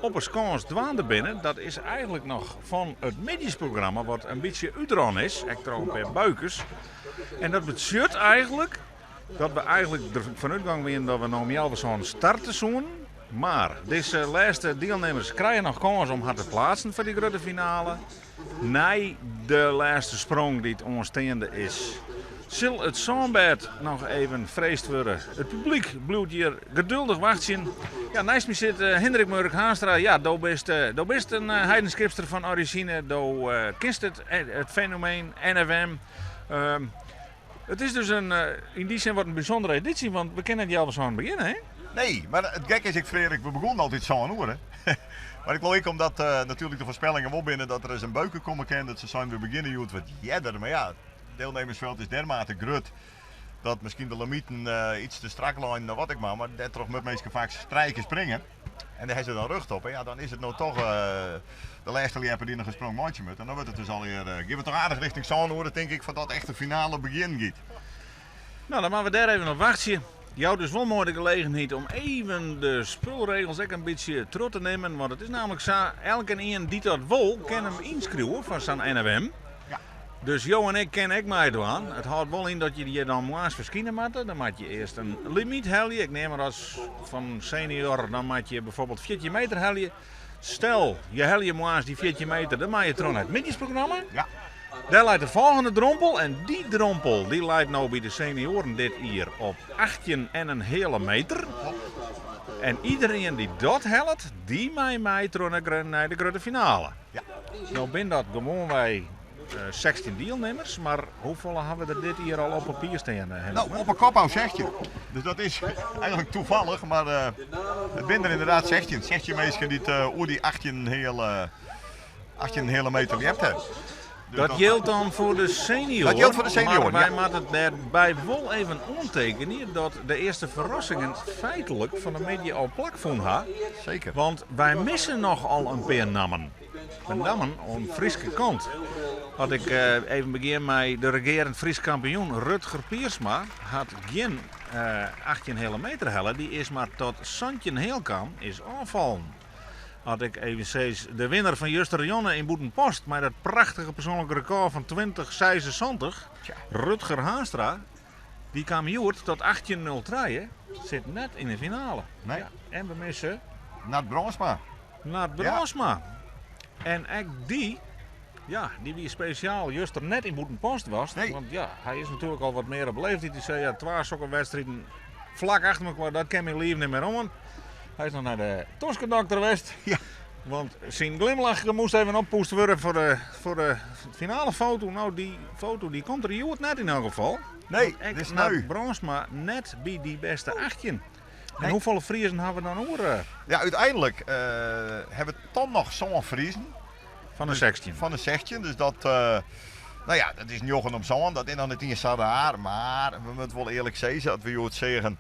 Op 'e Skâns dwaande binne, dat is eigenlik noch fan it middeisprogramma wat in bytsje útrûn is, ek troch in pear buikes. En dat betsjut eigenlik dat we eigenlik der fan útgong wiene dat we no om healwei sânen starte soenen. Mar dizze lêste dielnimmers krije noch kâns om har te pleatsen foar dy grutte finale. Nei de lêste sprong dy't oansteande is, sil it sânbêd noch even freesd wurde. It publyk bliuwt hjir geduldich wachtsjen. Ja, neist my sit Hindrik Murk Haanstra. Ja, do bist, do bist in Heidenskipster fan orizjine. Do kinst it, it fenomeen NFM. It is dus in, yn dy sin wat in bysûndere edysje, want we kinne net healwei sânen begjinne, hè? Nee, mar it gekke is ek, Freark, we begûnen altyd sân oere. Mar ik wol ek omdat natuerlik de foarspellingen wol binne dat der ris in beuke komme kin, dat se seinen we begjinne hjoed wat earder. Mar ja, it deelnemersveld is dermate grut dat miskien de limieten iets te strak leinen of wat ek mar. Mar dêrtroch moat minsken faak trije kear springe. En dêr ha se dan rjocht op. En ja, dan is it no toch de lêste ljepper dy't noch in sprong meitsje moat. En dan wurdt it dus allegear, gean we toch aardich richting sân oere, tink ik, foardat echt de finale begjin giet. No, dan moatte we dêr even op wachtsje. Jout dus wol moai de gelegenheid om even de spulregels ek in bytsje troch te nimmen. Want it is namelijk sa, elkenien dy't dat wol, kin him ynskriuwe foar sa'n NFM. Dus jo en ik kinne ek meidwaan. It hâldt wol yn dat je hjir dan moarns ferskine moatte. Dan moat je earst in limyt helje. Ik neam mar as fan senior, dan moat je bijvoorbeeld 14 meter helje. Stel, je helje moarns dy 14 meter, dan mei je troch nei it middeisprogramma. Dêr leit de folgjende drompel en dy drompel dy leit no by de senioaren dit jier op 18 en in heale meter. En iederien dy't dat hellet, dy mei mei troch nei de grutte finale. No bin dat gewoanwei 16 dielnimmers, mar hoefolle hawwe we der dit jier al op papier stean? No, op 'e kop ôf 16. Dus dat is eigenlik toevallig, mar it binne der ynderdaad 16. 16 minsken dy't oer dy 18 heale, 18 heale meter ljept ha. Dus dat jildt dan foar de senioaren. Dat jildt foar de senioaren, mar wy moatte dêrby wol even oantekenje dat de earste ferrassingen feitlik fan 'e middei al plakfûn ha. Seker. Want wy misse noch al in pear nammen. Benammen oan Fryske kant. As ik even begjin mei de regearend Frysk kampioen Rutger Piersma hat gjin 18 heale meter helle, dy is mar tot 17 heal kaam, is ôffallen. As ik even sis, de winner fan justerjûn yn Bûtenpost mei dat prachtige persoanlike rekôr fan 20,76, Rutger Haanstra, dy kaam hjoed tot 18,03, sit net yn de finale. Nee. Ja, en we misse Nard Brânsma. Nard Brânsma. En ek dy, ja, dy wie spesjaal juster net yn Bûtenpost west. Nee. Want ja, hy is natuerlik al wat mear op leeftiid. Dy sei, ja, twa sokke wedstriden flak achter mekoar, dat kin myn liif net mear oan. Hy is noch nei de toskedokter west. Ja. Want syn glimlach moast even oppoest wurde foar de finale foto. No, dy foto dy komt der hjoed net yn elk gefal. Nee, Want ek dit is Nard nij. Brânsma net by dy bêste 18. En Nee. hoefolle Friezen hawwe we dan oer? Ja, úteinlik hawwe we dan noch sân Friezen. Fan de 16. Fan de 16, dus dat, no ja, dat is njoggen om sân. Dat is noch net iens sa raar, mar we moatte wol earlik sizze, as we hjoed seagen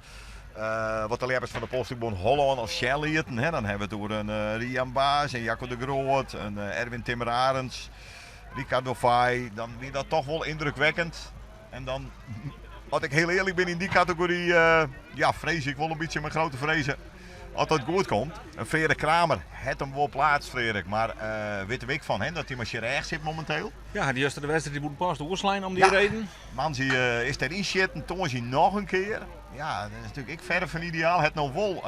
wat de ljeppers fan de Polstokbond Hollân al sjen lieten, hè, dan hawwe we it oer in Rian Baas en Jacco de Groot, in Erwin Timmer Arends, Ricardo Faaij, dan wie dat toch wol yndrukwekkend. En dan, as ik hiel earlik bin yn dy kategory, ja, frees ik wol in bytsje mei grote frezen as dat goed komt. En Freark Kramer hat him wol pleatst, Freark, mar witte we ek fan him dat hy mei syn rêch sit mominteel. Ja, hat juster de wedstriid yn Bûtenpost oerslein om dy Ja. reden. Moandei is der ynsjitten, tongersdei noch in kear. Ja, dat is natuerlik ek ferre fan ideaal. Hat no wol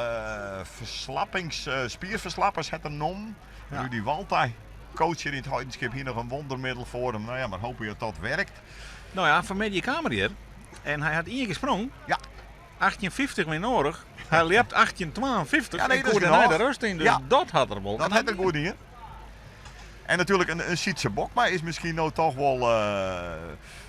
ferslappings, spierferslappers hat er nommen. Ja. Rudy Walta, coach hjir yn it Heidenskip, hie noch in wondermiddel foar him. No ja, mar hoopje dat dat werkt. No ja, fanmiddei kaam er hjir en hy hat ien kear sprong. Ja. 18,50 wie noadich. Hy ljept 18,52 Ja, nee, en dat is koe dêrnei genôch. de rêst yn. Dus Ja. dat hat er wol. Dat hat er goed dien. En natuerlik in Sytse Bokma is miskien no toch wol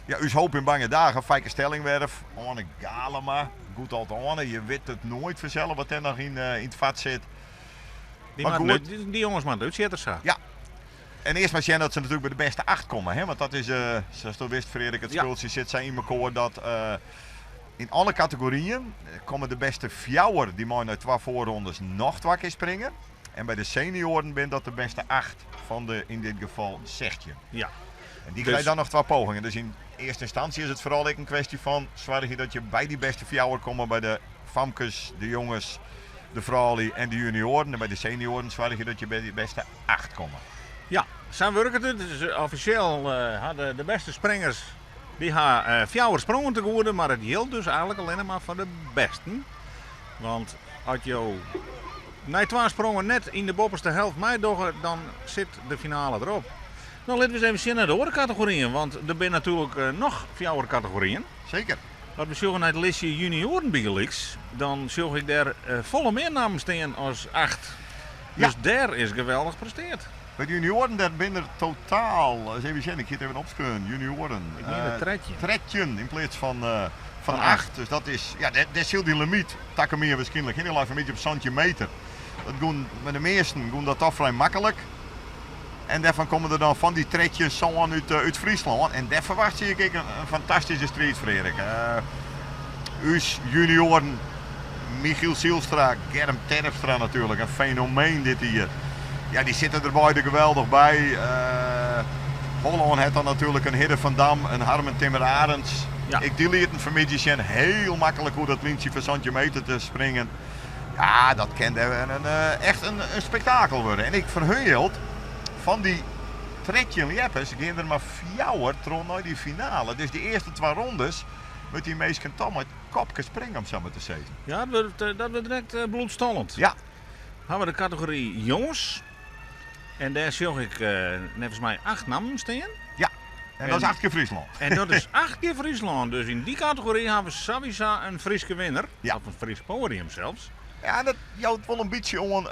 ja, ús hoop yn bange dagen. Feike Stellingwerf, Oane Galema, goed ald Oane. Je wit it noait fansels wat dêr noch yn it fet sit. Dy, Maar moatte goed. út- dy jonges moatte útsjitte sa. Ja. En earst mar sjen dat se natuerlik by de bêste 8 komme. Hè? Want dat is, sasto witst Freark, it Ja. spultsje sit sa yn mekoar dat yn alle kategoryen komme de bêste fjouwer dy mei nei twa foarrondes noch twa kear springe. En by de senioaren binne dat de bêste 8 fan de yn dit gefal 16. Ja. En dy Dus krije dan noch twa pogingen. Dus yn earste ynstânsje is it foaral ek in kwestje fan soargje dat je by dy bêste fjouwer komme by de famkes, de jonges. de froulju en de junioaren. En by de senioaren soargje dat je by de bêste acht komme. Ja, sa wurket it. Dus offisjeel ha de bêste springers dy ha fjouwer sprongen te goede, mar it jildt dus eigenlik allinne mar foar de bêsten. Want as jo nei twa sprongen net yn de boppeste helte meidogge, dan sit de finale derop. No litte we ris even sjen nei de oare kategoryen, want der binne natuerlik noch fjouwer kategoryen. Seker. As we sjogge nei it listje junioaren bygelyks, dan sjoch ik dêr folle mear nammen stean as acht. Dus dêr is geweldich presteard. By de junioaren dêr binne der totaal, ris even sjen, ik hie it even opskreaun, junioaren. Ik mien der 13. 13 yn pleats fan acht. Dus dat is, ja, dêr sil dy limyt takom jier wierskynlik hinne. Dy leit fan 'e middei op 17 meter. Dat gûn, mei de measten gûn dat toch frij maklik. En dêrfan komme der dan fan dy 13 sân út Fryslân. En dêr ferwachtsje ik ek in fantastyske striid, Freark. Us junioaren Michiel Zijlstra, Germ Terpstra natuerlik, in fenomeen dit jier. Ja, dy sitte der beide geweldich by. Hollân hat dan natuerlik in Hidde van Dam, in Harmen Timmer Arends. Ek dy lieten fan 'e middei sjen hiel maklik oer dat lyntsje fan 17 meter te springen. Ja, dat kin dêr wer in, echt in spektakel wurde. En ik ferhun fan dy 13 ljeppers gean der mar fjouwer troch nei dy finale. Dus dy earste twa rondes moat dy minsken toch mei it kopke springe om sa mar te sizzen. Ja, dat wurdt direkt bloedstollend. Ja. Hawwe we de kategory jonges. En dêr sjoch ik neffens my acht nammen stean. Ja, en dat is acht kear Fryslân. En dat is acht kear Fryslân. Dus yn dy kategory hawwe we sawiesa in Fryske winner. Ja. Of in Frysk poadium sels. Ja, dat jout wol in bytsje oan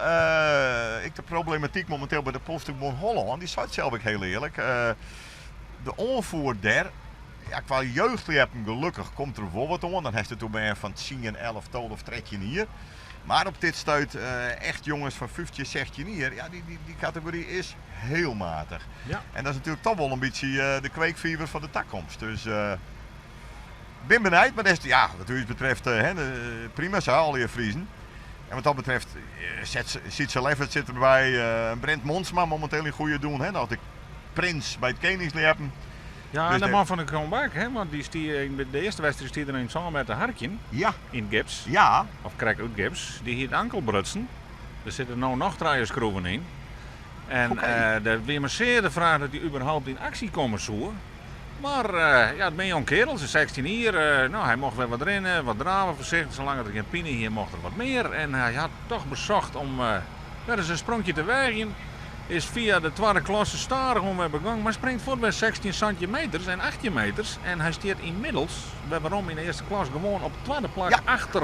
ek de problematyk mominteel by de Polfstokbond Hollân. Dy seit sels ek hiel earlik, de oanfoer dêr, ja, kwa jeugdljeppen gelokkich komt der wol wat oan. Dan hast it oer bern fan 10, 11, 12 of 13 jier. Mar op dit stuit echt jonges fan 15, 16 jier, ja, dy kategory is hiel matich. Ja. En dat is natuerlik toch wol in bytsje de kweekfiver fan de takomst. Dus bin benijd, mar dat is, ja, wat ús betreft, hè, prima sa, allegear Friezen. En wat dat betreft, Sietse Leffert sit derby, Brent Monsma momenteel yn goede doen, hè, noch de prins by it keningsljeppen. Ja, Dus en de de- man fan de comeback, hè, want dy stie yn de earste wedstriid stie er in sân met te harkjen Ja. yn gips. Ja. Of krekt út gips. Dy hie it ankel brutsen. Der sitte no noch trije skroeven yn. En Oké. der wie mar sear de fraach dat hy überhaupt yn aksje komme soe. Mar ja, it binne jong kearels, 16 jier. No, hy mocht wer wat rinne, wat drave, foarsichtich. Salang't er gjin pine hie, mocht er wat mear. En hy hat toch besocht om wer ris in spronkje te weagjen. Is fia de twadde klasse stadichoan wer begûn, mar springt fuort wer 16, 17 meters en 18 meters. En hy stiet ynmiddels wer werom yn de earste klas gewoan op it twadde plak achter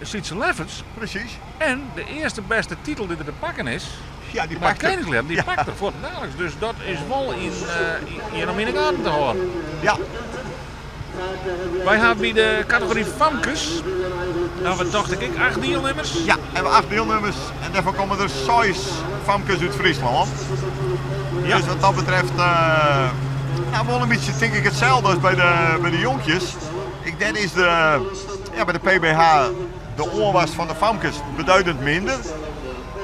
Sietse Lefferts. Presys. En de earste bêste titel dy't der te pakken is, Ja, dy by pakt er. Keningsljeppen, dy pakt er fuortendaliks. Dus dat is wol ien om yn de gaten te hâlden. Ja. Wy hawwe by de kategory famkes, nou wat tocht ik ek, acht dielnimmers. Ja, hawwe we acht dielnimmers en dêrfoar komme der seis famkes út Fryslân. Ja. Dus wat dat betreft, nou, wol in bytsje tink ik itselde as by de jonkjes. Ek dêr is de, ja, by de PBH de oanwas fan de famkes beduidend minder.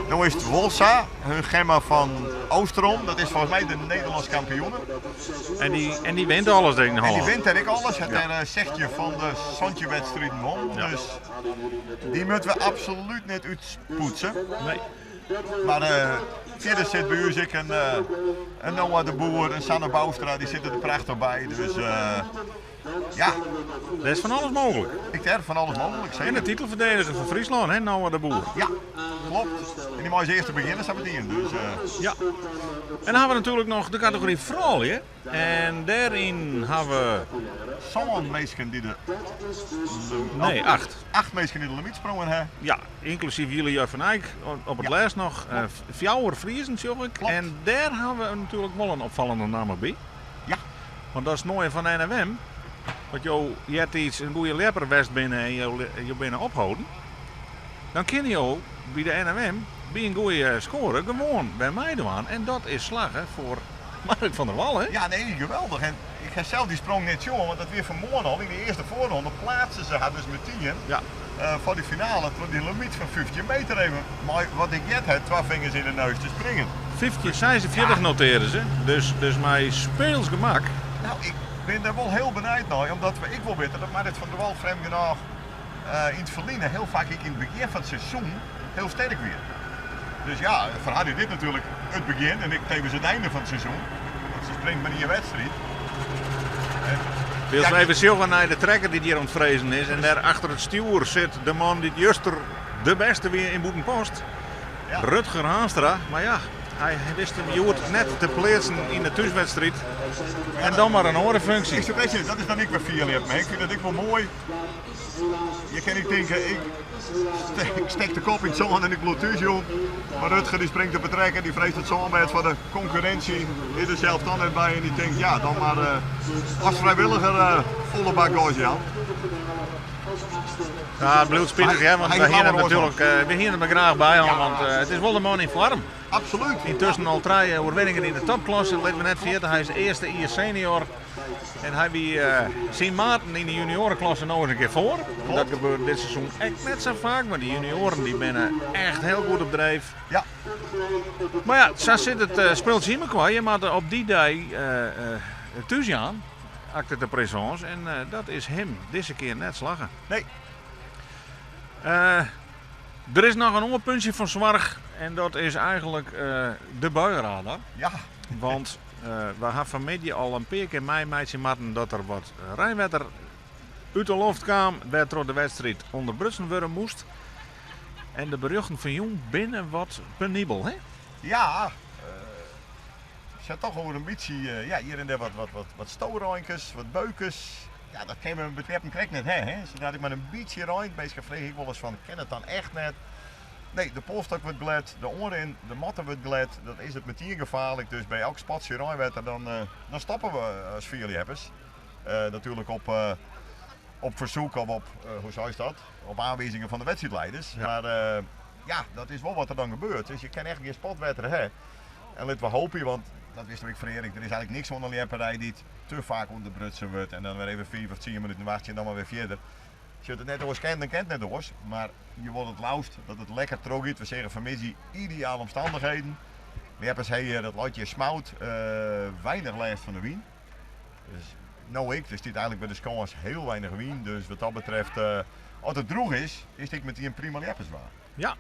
No is it wol sa, hun Gemma van Oosterom, dat is folgens my de Nederlânsk kampioene. En dy wint alles dêr yn En dy Hollân. wint dêr ek alles. Hat dêr 16 fan de 17 wedstriden wûn. Ja. Dus dy moatte we absolút net útpoetse. Nee. Mar fierder sit by ús ek in Noah de Boer, in Sanne Bouwstra, dy sitte der prachtich by. Dus ja. Der is fan alles mooglik. Ek dêr fan alles mooglik, En de seker. titelferdediger fan Fryslân, hè, Noah de Boer. Ja, klopt. En dy mei as earste begjinne sametien. Dus. Ja. En dan hawwe we natuerlik noch de kategory froulju. En dêryn hawwe we Sân minsken dy't de Nee, acht. Acht minsken dy't de limyt sprongen ha. Ja, ynklusyf Julia van Eyck op it Ja. lêst noch. Fjouwer Friezen, sjoch ik. Klopt. En dêr hawwe we natuerlik wol in opfallende namme by. Ja. Want dat is moai fan NMM. Want jo eartiids in goede ljepper west binne en jo binne opholden. Dan kinne jo by de NMM by in goede skoare gewoan wer meidwaan. En dat is slagge foar Mark van der Wal, hè? Ja, nee, geweldich. En ik ha sels dy sprong net sjoen, want dat wie fanmoarn al yn de earste foarronde. Pleatsten se har dus metien Ja. foar de finale troch dy limyt fan 15 meter even mei wat ik heard ha, twa fingers yn de neus te springen. 15,46 notearre se, dus mei speels gemak. Nou, ik bin dêr wol hiel benijd nei, omdat we ek wol witte dat Marit van der Wal frjemd genôch yn it ferline hiel faak ek yn it begjin fan it seizoen hiel sterk wie. Dus ja, foar har is dit natuerlik it begjin en ek tevens it einde fan it seizoen. Want se springt mar ien wedstriid. Wylst we even sjogge nei de trekker dy't hjir oan it frezen is en dêr achter it stjoer sit de man dy't juster de bêste wie yn Bûtenpost, Ja. Rutger Haanstra. Mar ja, hy wist him hjoed net te pleatsen yn de thúswedstriid. En dan mar in oare funksje. Ik soe best sizze, dat is dan ek wer fierljeppen. Ik fyn dat ek wol moai. Je kin ek tinke, ik stek de kop yn it sân en ik bliuw thús jûn. Mar Rutger dy springt op 'e trekker, dy freest it sânbêd foar de konkurrinsje, is der sels dan net by en dy tinkt, ja, dan mar as frijwilliger folle bak gas jaan. Ja, it bliuwt spitich, hè, want we hiene natuerlik we hiene him der graach by hân, want it is wol de man yn foarm. Absolút. Yntusken al trije oerwinningen yn de topklasse, lit we net ferjitte, hy is earste jier senior. En hy wie syn maten yn de juniorenklasse no ris in kear foar. Dat gebeurt dit seizoen ek net sa faak, want de junioren dy binne echt hiel goed op dreef. Ja. Mar ja, sa sit it spultsje yn mekoar. Je moatte op dy dei thús jaan, acte de présence. En dat is him dizze kear net slagge. Nee. Der is noch in oar puntsje fan soarch en dat is eigenlik de buienradar. Ja. Want we ha fanmiddei al in pear kear meimeitsje moatten dat der wat reinwetter út de loft kaam, wêrtroch de wedstriid ûnderbrutsen wurde moast. En de berjochten fan jûn binne wat penibel, hè? Ja, se toch oer in bytsje, ja, hjir en dêr wat storeinkes, wat beukes. Ja, dat kinne we betreppen krekt net ha, hè? Sadat ik mar in bytsje reint, minsken freegje ik wolris fan, kin it dan echt net? Nee, de polsstok wurdt glêd, de oanrin, de matte wurdt glêd, dat is it metien gefaarlik. Dus by elk spatsje reinwetter dan, dan stoppe we as fierljeppers. Natuerlik op, op fersoek of op, hoe seist dat, op aanwizingen fan de wedstriidleiders. Ja. Mar ja, dat is wol wat der dan gebeurt. Dus je kinne echt gjin spatwetter ha. En litte we hoopje, want dat wist ek Freark, der is eigenlik niks oan de ljepperij dy't te faak ûnderbrutsen wurdt en dan wer even fiif of tsien minuten wachtsje en dan mar wer fierder. As it net oars kin, dan kin it net oars. Mar je wolle it leafst dat it lekker trochgiet. We seagen fanmiddei ideale omstannichheden. Ljeppers ha hjir, dat leit hjir smout, weinich lêst fan de wyn. Dus no ek, der stiet eigenlik by de skâns hiel weinich wyn. Dus wat dat betreft, as it droech is, is it ek metien prima ljepperswaar. Ja.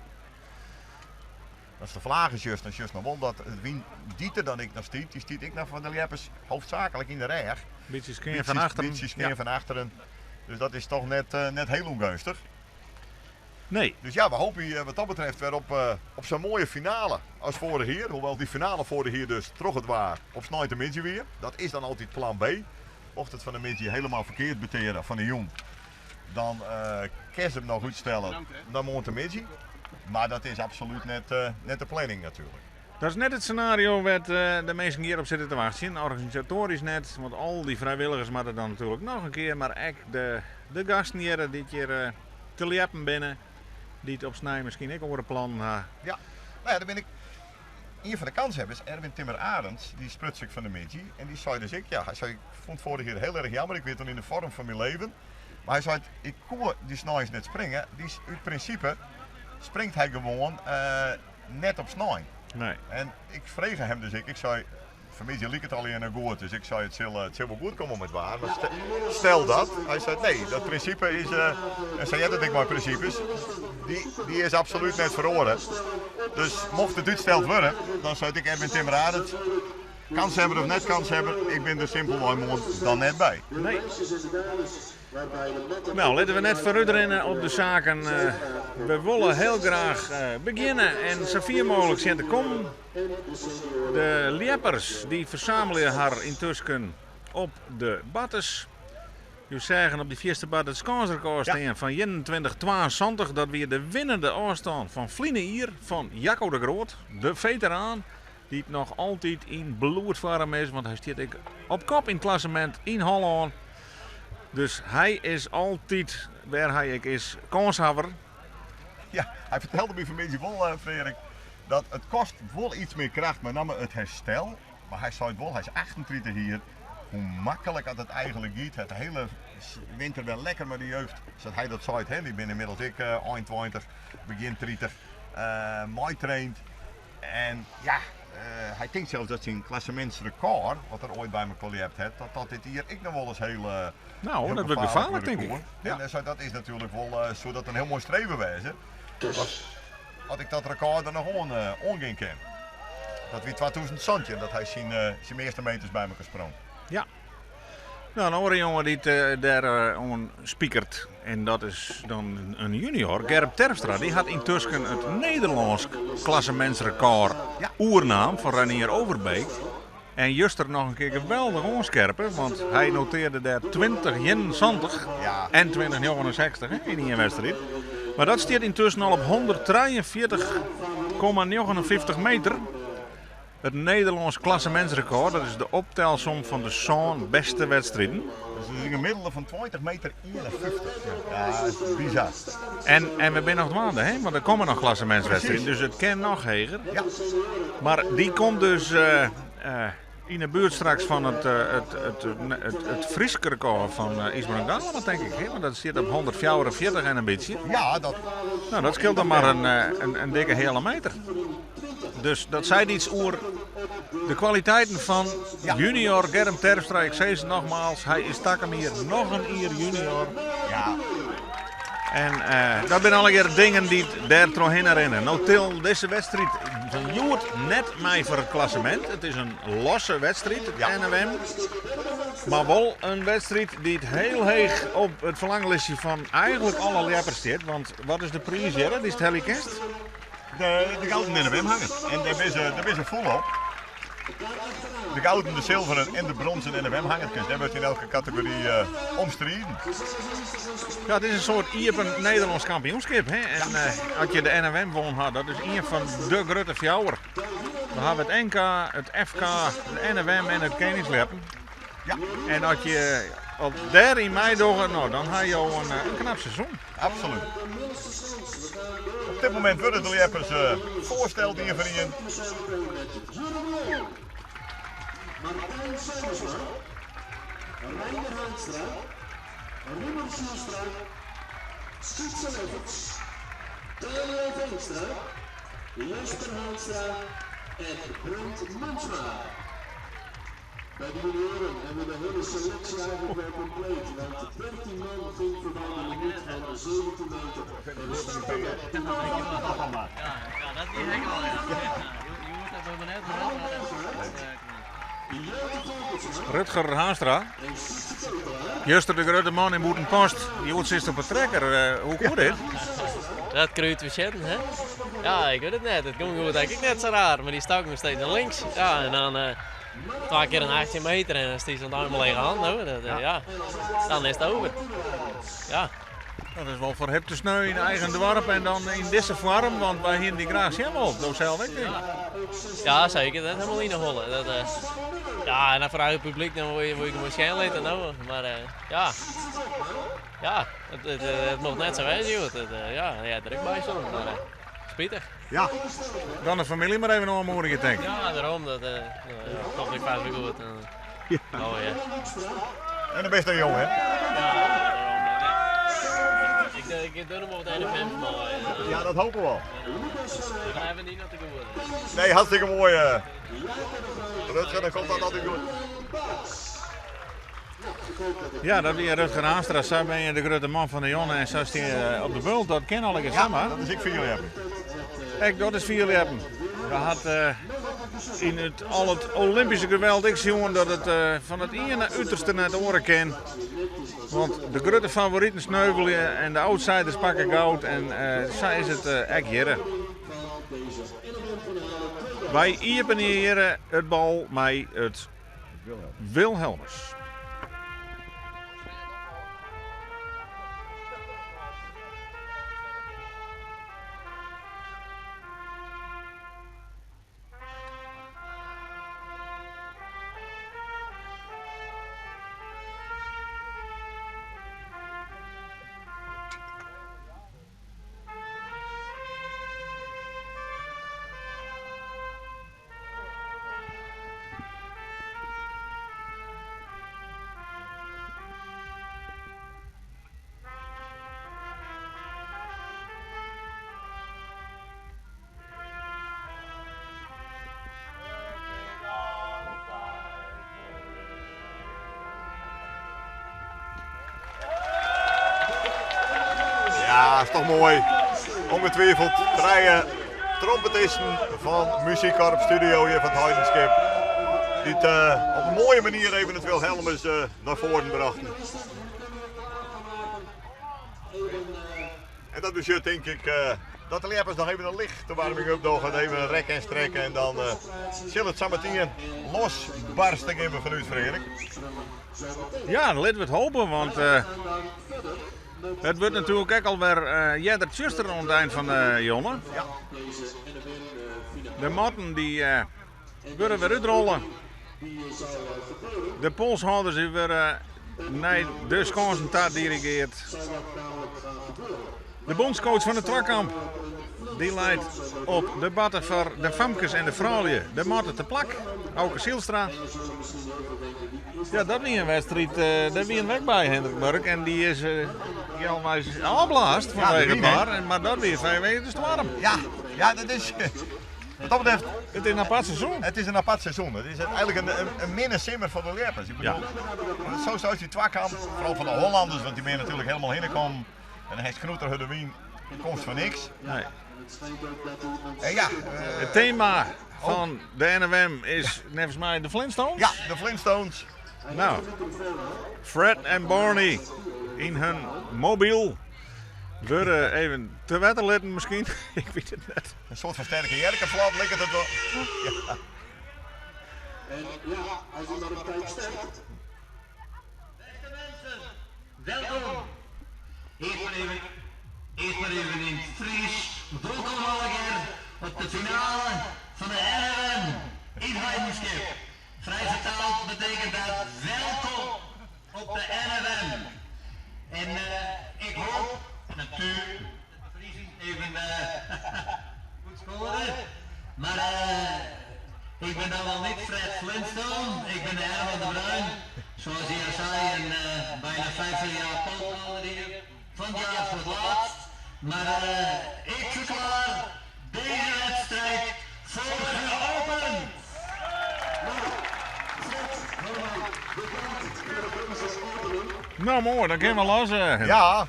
As de flagen sjochst, dan sjochst noch wol dat de wyn dy't der dan ek noch stiet, dy stiet ek noch foar de ljeppers hoofdzakelijk yn de rêch. Bytsje skean fan achteren. Bytsje skean fan achteren. Dus dat is toch net, net hiel ûngeunstich. Nee. Dus ja, we hoopje wat dat betreft wer op, op sa'n moaie finale as foarich jier. Hoewol't dy finale foarich jier dus troch it waar op sneintemiddei wie. Dat is dan altyd plan B. Mocht it fan de middei helemaal ferkeard beteare fan de jûn, dan kinst him noch útstelle nei moarntemiddei. Mar dat is absolút net, net de planning natuerlik. Dat is net it senario wêr't de minsken hjir op sitte te wachtsjen. Organisatoarysk net, want al dy frijwilligers moatte dan natuerlik noch in kear, mar ek de, de gasten hjir dy't hjir te ljeppen binne, dy't op snein miskien ek oare plannen ha. Ja, no ja, dêr bin ik. Ien fan de kanshawwers, Erwin Timmer Arends, dy spruts ik fan de middei en dy sei dus ek, ja, hy sei, ik fûn it foarich jier hiel erch jammer, ik wie toen yn de foarm fan myn leven. Mar hy sei, ik koe dy sneins net springe, dus út prinsipe springt hy gewoan net op snein. Nee. En ik frege him dus ek, ik sei, fanmiddei liket it allegear noch goed, dus ik sei, it sil, it sil wol goed komme mei it waar, mar stel dat. Hy sei, nee, dat prinsipe is, en sa heart it ek mei prinsipes, dy, dy is absolút net feroare. Dus mocht it útsteld wurde, dan seit ek Erwin Timmer Arends, kanshebber of net kanshebber, ik bin der simpelwei moarn dan net by. Nee. Nou, litte we net foarútrinne op de saken. We wolle hiel graach begjinne en safier mooglik sjen te kommen. De ljeppers dy fersamelje har yntusken op de battes. Jo seagen op dy fierste bat it skânsrekôr stean fan 21,72. Dat wie de winnende ôfstân fan ferline jier fan Jacco de Groot, de feteraan, dy't noch altyd yn bloedfoarm is, want hy stiet ek op kop yn it klassemint yn Hollân. Dus hy is altyd, wêr hy ek is, kânshawwer. Ja, hy fertelde my fanmiddei wol, Freark, dat it kost wol iets mear kracht, mei namme it herstel. Mar hy seit wol, hy is 38 jier, hoe maklik dat it eigenlik giet. Hat de hiele winter wer lekker mei de jeugd, sa't hy dat seit. Hè, dy binne ynmiddels ek ein 20, begjin 30, meitraind. En ja, Hy tinkt sels dat syn klassemintsrekôr, wat er oait by mekoar ljept hat, dat dat dit jier ek noch wol ris hiel Nou, hiel dat wurdt gefaarlik gefaarlik, wurde tink ik. koe. Ja. En dat is natuerlik wol, soe dat in hiel moai streven wêze. As ik dat rekôr der noch oan oangean kin. Dat wie 2017 dat hy syn syn measte meters by mekoar sprong. Ja. Nou, in oare jonge dy't dêr oan spikeret, en dat is dan in junior, Germ Terpstra, dy hat yntusken it Nederlânsk klassemintsrekôr oernaam fan Reinier Overbeek. En juster noch in kear geweldich oanskerpe, want hy notearde dêr 20-71 en 20-69 yn ien wedstriid. Mar dat stiet yntusken al op 143,59 meter. It Nederlânsk klassemintsrekôr, dat is de optelsom fan de sân bêste wedstriden. Dat is in gemiddelde fan 20 meter 51. Ja, dat is bizar. En, en we binne noch dwaande, hè? Want der komme noch klassemintswedstriden, dus it kin noch heger. Ja. Mar dy komt dus yn 'e buert straks fan it, it, it, it, it Frysk rekôr fan Ysbrand Galama, tink ik. Hè? Want dat stiet op 144 en in bytsje. Ja, dat... Nou, dat skeelt dan mar in, in dikke heale meter. Dus dat seit iets oer de kwaliteiten fan junior Germ Terpstra. Ik sis it nogmaals, hy is takom jier noch in jier junior. Ja. En dat binne allegear dingen dy't dêr trochhinne rinne. No til dizze wedstriid fan hjoed net mei foar it klassemint. It is in losse wedstriid, it NOM. Mar wol in wedstriid dy't hiel heech op it ferlanglistje fan eigentlik alle ljeppers stiet. Want wat is de priis hjir, dy'tst helje kinst? De gouden NOM hanger. En dêr binne se, dêr binne se folop. De gouden, de zilveren en de bronzen NOM hangerkes. Dêr wurdt yn elke kategory om striden. Ja, it is in soart iepen Nederlânsk kampioenskip. Hè? En as je de NOM wûn ha, dat is ien fan de grutte fjouwer. We hawwe it NK, it FK, de NOM en it Keningsljeppen. Ja. En as je op dêryn meidogge, nou, dan ha jo in knap seizoen. Absolút. Op dit momint wurde de ljeppers foarsteld ien foar ien. Martijn Sijmensma, Reiner Haanstra, Riemer Zijlstra, Sietse Lefferts, Daniel Veenstra, Jesper Haanstra en Brent Monsma. By de junioaren hebben we de hele selectie eigenlijk wel compleet. Want 13 man ging voorbij de limiet van 17 meter. En we starten met Timo van Ja, ja, dat die ik al. Ja. Je moet dat maar net Rutger Haanstra. Juster de grutte man yn Bûtenpost. Hjoed sitst op 'e trekker. Hoe koe dit? Dat kruid we zitten, hè? Ja, ik wit it net. It gong goed ek net sa raar, mar dy stak me steeds naar links. Ja, en dan twa kear in 18 meter en dan stiest oan it ein mei lege hannen. No, dat, ja. Dan is it over. Ja. Dat is wol ferhipte sneu yn eigen doarp en dan yn dizze foarm, want wy hienen dy graach sjen wold. Do sels ek, tink ik. Ja, seker. Dat helemaal yn de holle. Dat, ja, en dan foar eigen publyk, dan wol je, wol je gewoan sjen litte. No. Mar ja, ja it, it mocht net sa wêze, joh. It, ja, ja, der ek by soms, mar spitich. Ja, dan de famylje mar even oanmoedigje, tink ik. Ja, daarom. Dat ja, komt ek fêst wer goed. Ja. Oh, ja. En dan bist in jong, hè? Ja, daarom. Ik doe nog wat NFM moai. Ja, dat hopen we al. We hebben niet nog te goed. Nee, hartstikke moai. Rutger, dan komt dat altijd goed. Ja, dat wie Rutger Haanstra. Sa bin je de grutte man fan de jonne en sa stean je op de bult. Dat kin allegear Ja, samar. dat is ek fierljeppen. Ek dat is fierljeppen. We hat yn it, al it Olympyske geweld ek sjoen dat it fan it iene uterste nei it oare kin. Want de grutte favoriten sneuvelje en de outsiders pakke goud. En sa is it ek hjirre. Wy iepenje hjirre it bal mei it Wilhelmus. Ja, is toch moai. Ongetwijfeld trije trompetisten fan Muzykkorps Studio hjir fan it Heidenskip. Dy't op in moaie manier even it Wilhelmus nei foaren brachten. En dat betsjut tink ik dat de ljeppers noch even in lichte warming-up dogge, even rekke en strekke en dan sil it sametien losbarste gean fanút Freark. Ja, dan litte we it hopen, want it wurdt natuerlik ek alwer earder tsjuster oan it ein fan de jonne. Ja. De matten dy wurde wer útrolle. De polshâlders dy wurde nei de skânsen ta dirigeard. De bûnscoach fan de twakamp dy leit op de batte foar de famkes en de froulju de matte te plak. Auke Zijlstra. Ja, dat wie in wedstriid, dêr wiene we ek by, Hendrik Murk. En dy is healweis ôfblaasd fanwege it waar. Mar dat wie fanwege de stoarm. Ja, ja, dat is. Wat dat betreft. It is in apart seizoen. It is in apart seizoen. It is eigenlik in minne simmer foar de ljeppers. Ik bedoel, ja. Sa is dy twakamp, foaral fan de Hollanders, want dy binne natuerlik hielendal hinne kommen. En dan hast knoeterhurde wyn, komst foar niks. Nee. En ja, it tema fan de NFM is neffens my de Flintstones. Ja, de Flintstones. Nou, Fred en Barney yn hun mobyl wurde even te wetter litten miskien. Ik wit it net. In soart fan Sterke Jerke-flap liket it wol. Ja. En ja, als hij maar op tijd start. Beste mensen, welkom. Eerst maar even, eerst maar even in het Fries. Wolkom allegear op de finale fan de NFM yn Heidenskip. Vrij vertaald betekent dat welkom op de NFM. En ik hoop natuurlijk dat de Friezen even goed scoren. Maar ik ben dan wel niet Fred Flintstone, ik ben de Herman de Bruin. Zoals hij al zei, een bijna 50 jaar polshouder hier. Van het jaar voor het laatst. Maar ik verklaar deze wedstrijd voor geopend. Nou moai, dan kinne we los. Ja,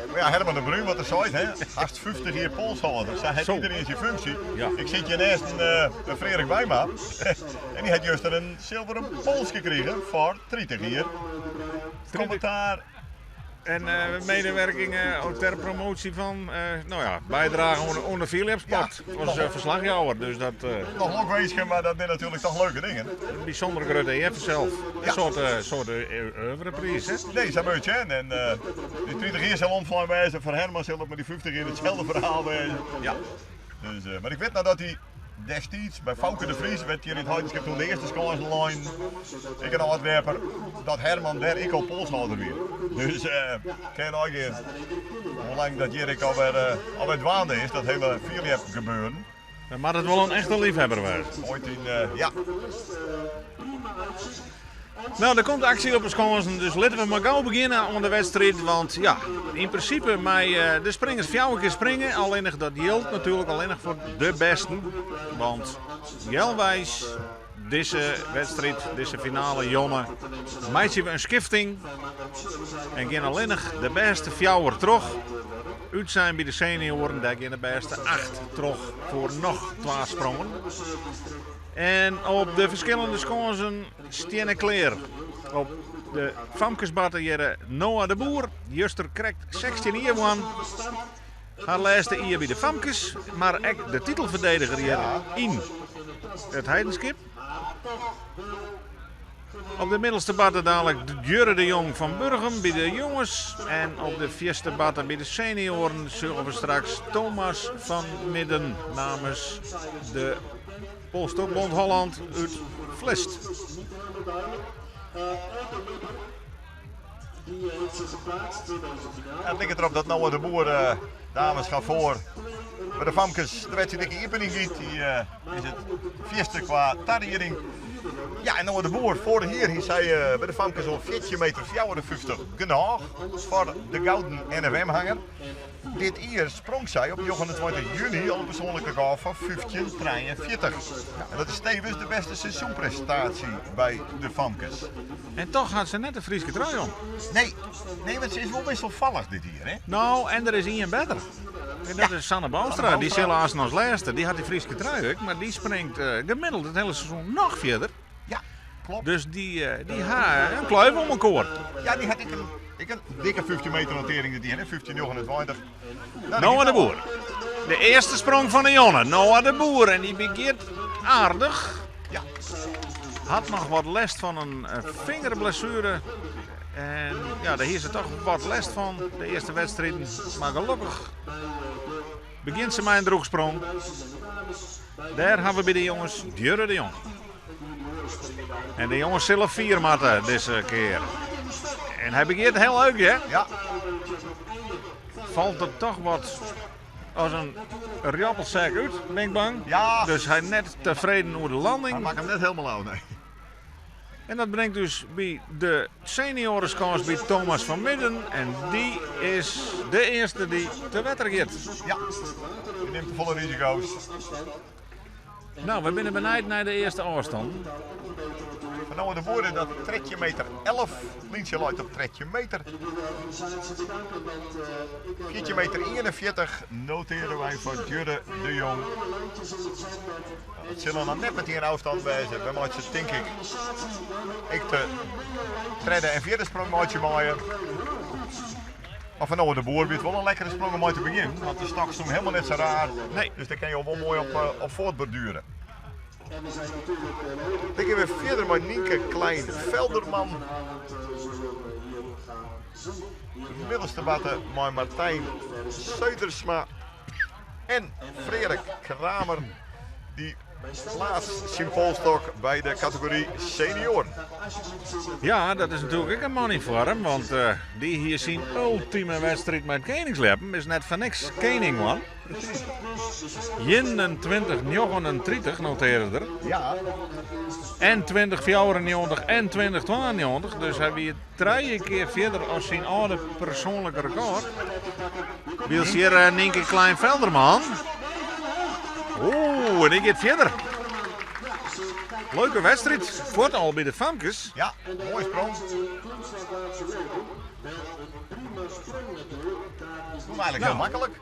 mar ja, Herman de Bruin, wat er seit, hè? Hast 50 jier polshâlder, sa hat iedereen syn funksje. Ja. Ik sit hjir neist in Freark Wijma en dy hat juster in silveren polske krigen foar 30 jier kommentaar. En medewerking ter promotie fan, no ja, bydrage oan de fierljepsport as ferslachjouwer. Dus dat. Noch lokwinsken, mar dat binne natuerlik toch leuke dingen. In bysûnder grutte ear fansels. In soart oeuvrepriis, hè? Nee, sa'n bytsje. En dy 30 jier sil omflein wêze, foar Herman sil it mei dy 50 jier itselde ferhaal wêze. Ja. Dus, mar ik wit noch dat hy destiids by Fouke de Vries, wêr't hjir yn it Heidenskip toen de earste skânsen leinen, ek in âld-ljepper, dat Herman dêr ek al polshâlder wie. Dus kin neigean hoe lang dat hjir ek alwer dwaande is, dat hiele fierljep gebeuren. Dan moat it wol in echte liefhebber wêze. Ooit yn, ja. No, der komt aksje op de skânsen, dus litte we mar gau begjinne oan de wedstriid. Want ja, yn prinsipe mei de springers fjouwer kear springe. Allinnich dat jildt natuerlik allinnich foar de bêsten. Want healweis dizze wedstriid, dizze finale jonne, meitsje we in skifting. En gean allinnich de bêste fjouwer troch. Útsein by de senioaren, dêr gean de bêste acht troch foar noch twa sprongen. En op de ferskillende skânsen steane klear. Op de famkesbatte hjirre Noa de Boer, juster krekt 16 jier wûn. Har lêste jier by de famkes, mar ek de titelferdediger hjir yn it Heidenskip. Op de middelste batte dadelijk Djurre de Jong fan Burgum by de jonges. En op de fierste batte by de senioaren sjogge we straks Thomas van Midden namens de Polstokbond Holland út Vlist. Ja, it liket derop dat Noa de Boer. Dames gaan foar. By de famkes, de wedstriid ek iepening giet, dy is it fierste kwa tarieding. Ja, en Noah de Boer, foarich jier hie sy by de famkes al 14 meter 54 genôch foar de gouden NFM-hanger. Dit jier sprong sy op 29 juny al in persoanlik rekôr fan 15,43. En dat is tevens de bêste seizoenprestaasje by de famkes. En toch hat se net de Fryske trui om. Nee, nee, want se is wol wisselfallich dit jier, hè? No, en der is ien better. En dat is Sanne Bouwstra. Dy sil aanst as lêste. Dy hat dy Fryske trui ek, mar dy springt gemiddeld it hiele seizoen noch fierder. Ja, klopt. Dus dy, dy ha in kluif om elkoar. Ja, dy hat ek in, ek in dikke 15 meter notering dit jier, hè? 15,29. Nou, Noah de Boer. De earste sprong fan de jonge. Noah de Boer. En dy begjint aardich. Ja. Hat noch wat lêst fan in fingerblessuere. En ja, dêr hie se toch wat lêst fan de earste wedstriden. Mar gelokkich begjint se mei in drûchsprong. Dêr ha we by de jonges Djurre de Jong. En de jonges sille fier moatte dizze kear. En hy begjint hiel leuk, hè? Ja. Falt er toch wat as in rjoppelsek út, bin ik bang. Ja. Dus hy net tefreden oer de landing. Hy makke him net hielendal ôf, nee. En dat bringt ús by de senioareskâns by Thomas van Midden. En dy is de earste dy't te wetter giet. Ja, dy nimt te folle risiko's. No, we binne benijd nei de earste ôfstân. Fan Noah de Boer is dat 13 meter 11. Lyntsje leit op 13 meter. 14 meter 41 notearje wy foar Djurre de Jong. Dat sil dan net metien ôfstân wêze. Wy meitsje tink ik ek de tredde en fjirde sprong meitsje meie. Mar fan Noah de Boer wie it wol in lekkere sprong om mei te begjinnen, want de stok stond helemaal net sa raar. Nee. Dus dêr kinne jo wol moai op fuortborduere. Dan gean we fierder mei Nienke Klein-Velderman. De middelste watte mei Martijn Zuidersma en Freark Kramer. Dy plaatst syn polstok by de kategory senioaren. Ja, dat is natuerlik ek in man yn foarm, want dy hie syn ultime wedstriid mei it keningsljeppen. Is net foar niks kening, man. 21,39 notearre er. Ja. En 20,94 en 20,92. Dus hy wie trije kear fierder as syn âlde persoanlike rekôr. Wylst hjir Nienke Klein-Velderman. Oeh, en dy giet fierder. Leuke wedstriid. Fuort al by de famkes. Ja, moaie sprong. Toen eigenlijk hiel maklik.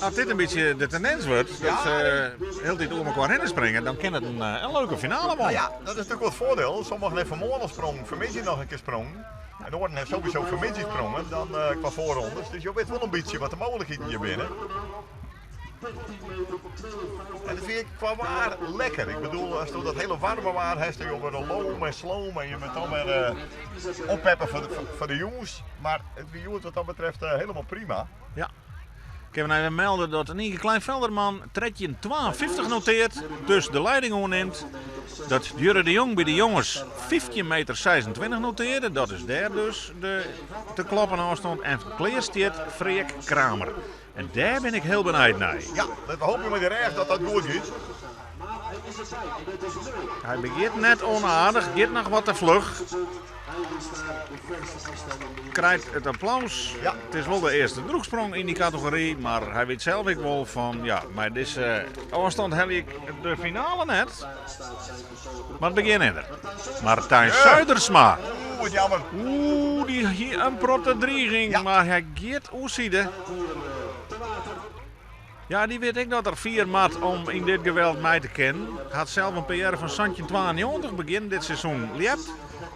As dit in bytsje de tendins wurdt, dat se hieltyd oer mekoar hinne springe, dan kin it in leuke finale wurde. Nou ja, dat is natuerlik wol it foardiel. Sommigen hawwe fan 'e moarn al sprongen, fanmiddei noch in kear sprongen. En oaren hawwe sowieso fanmiddei sprongen, dan kwa foarrondes. Dus jo witte wol in bytsje wat de mooglikheden hjir binne. En dat fyn ik kwa waar lekker. Ik bedoel, asto dat hiele waarme waar hast, dan jo wurde loom en sloom en je moat dan wer oppeppe foar de jûns. Mar it wie hjoed wat dat betreft hielendal prima. Ja. Ik kin even melde dat Nienke Klein-Velderman 13,52 noteart, dus de leiding oernimt. Dat Djurre de Jong by de jonges 15 meter 26 notearde, dat is dêr dus de te kloppen ôfstân. En klear stiet Freark Kramer. En dêr bin ik hiel benijd nei. Ja, we hoopje mei de rêch dat dat goed giet. Hy begjint net onaardich, giet noch wat te fluch. Krijt it applaus. Ja. It is wol de earste drûchsprong yn dy kategory, mar hy wit sels ek wol fan ja, mei dizze ôfstân helje ik de finale net. Mar it begjin is der. Martijn Zuidersma. Oeh, wat jammer. Oeh, dy hie in protte driging, Ja. mar hy giet oerside. Ja, dy wit ek dat er fier moat om yn dit geweld mei te kinnen. Hat sels in PR fan 1792 begjin dit seizoen ljept.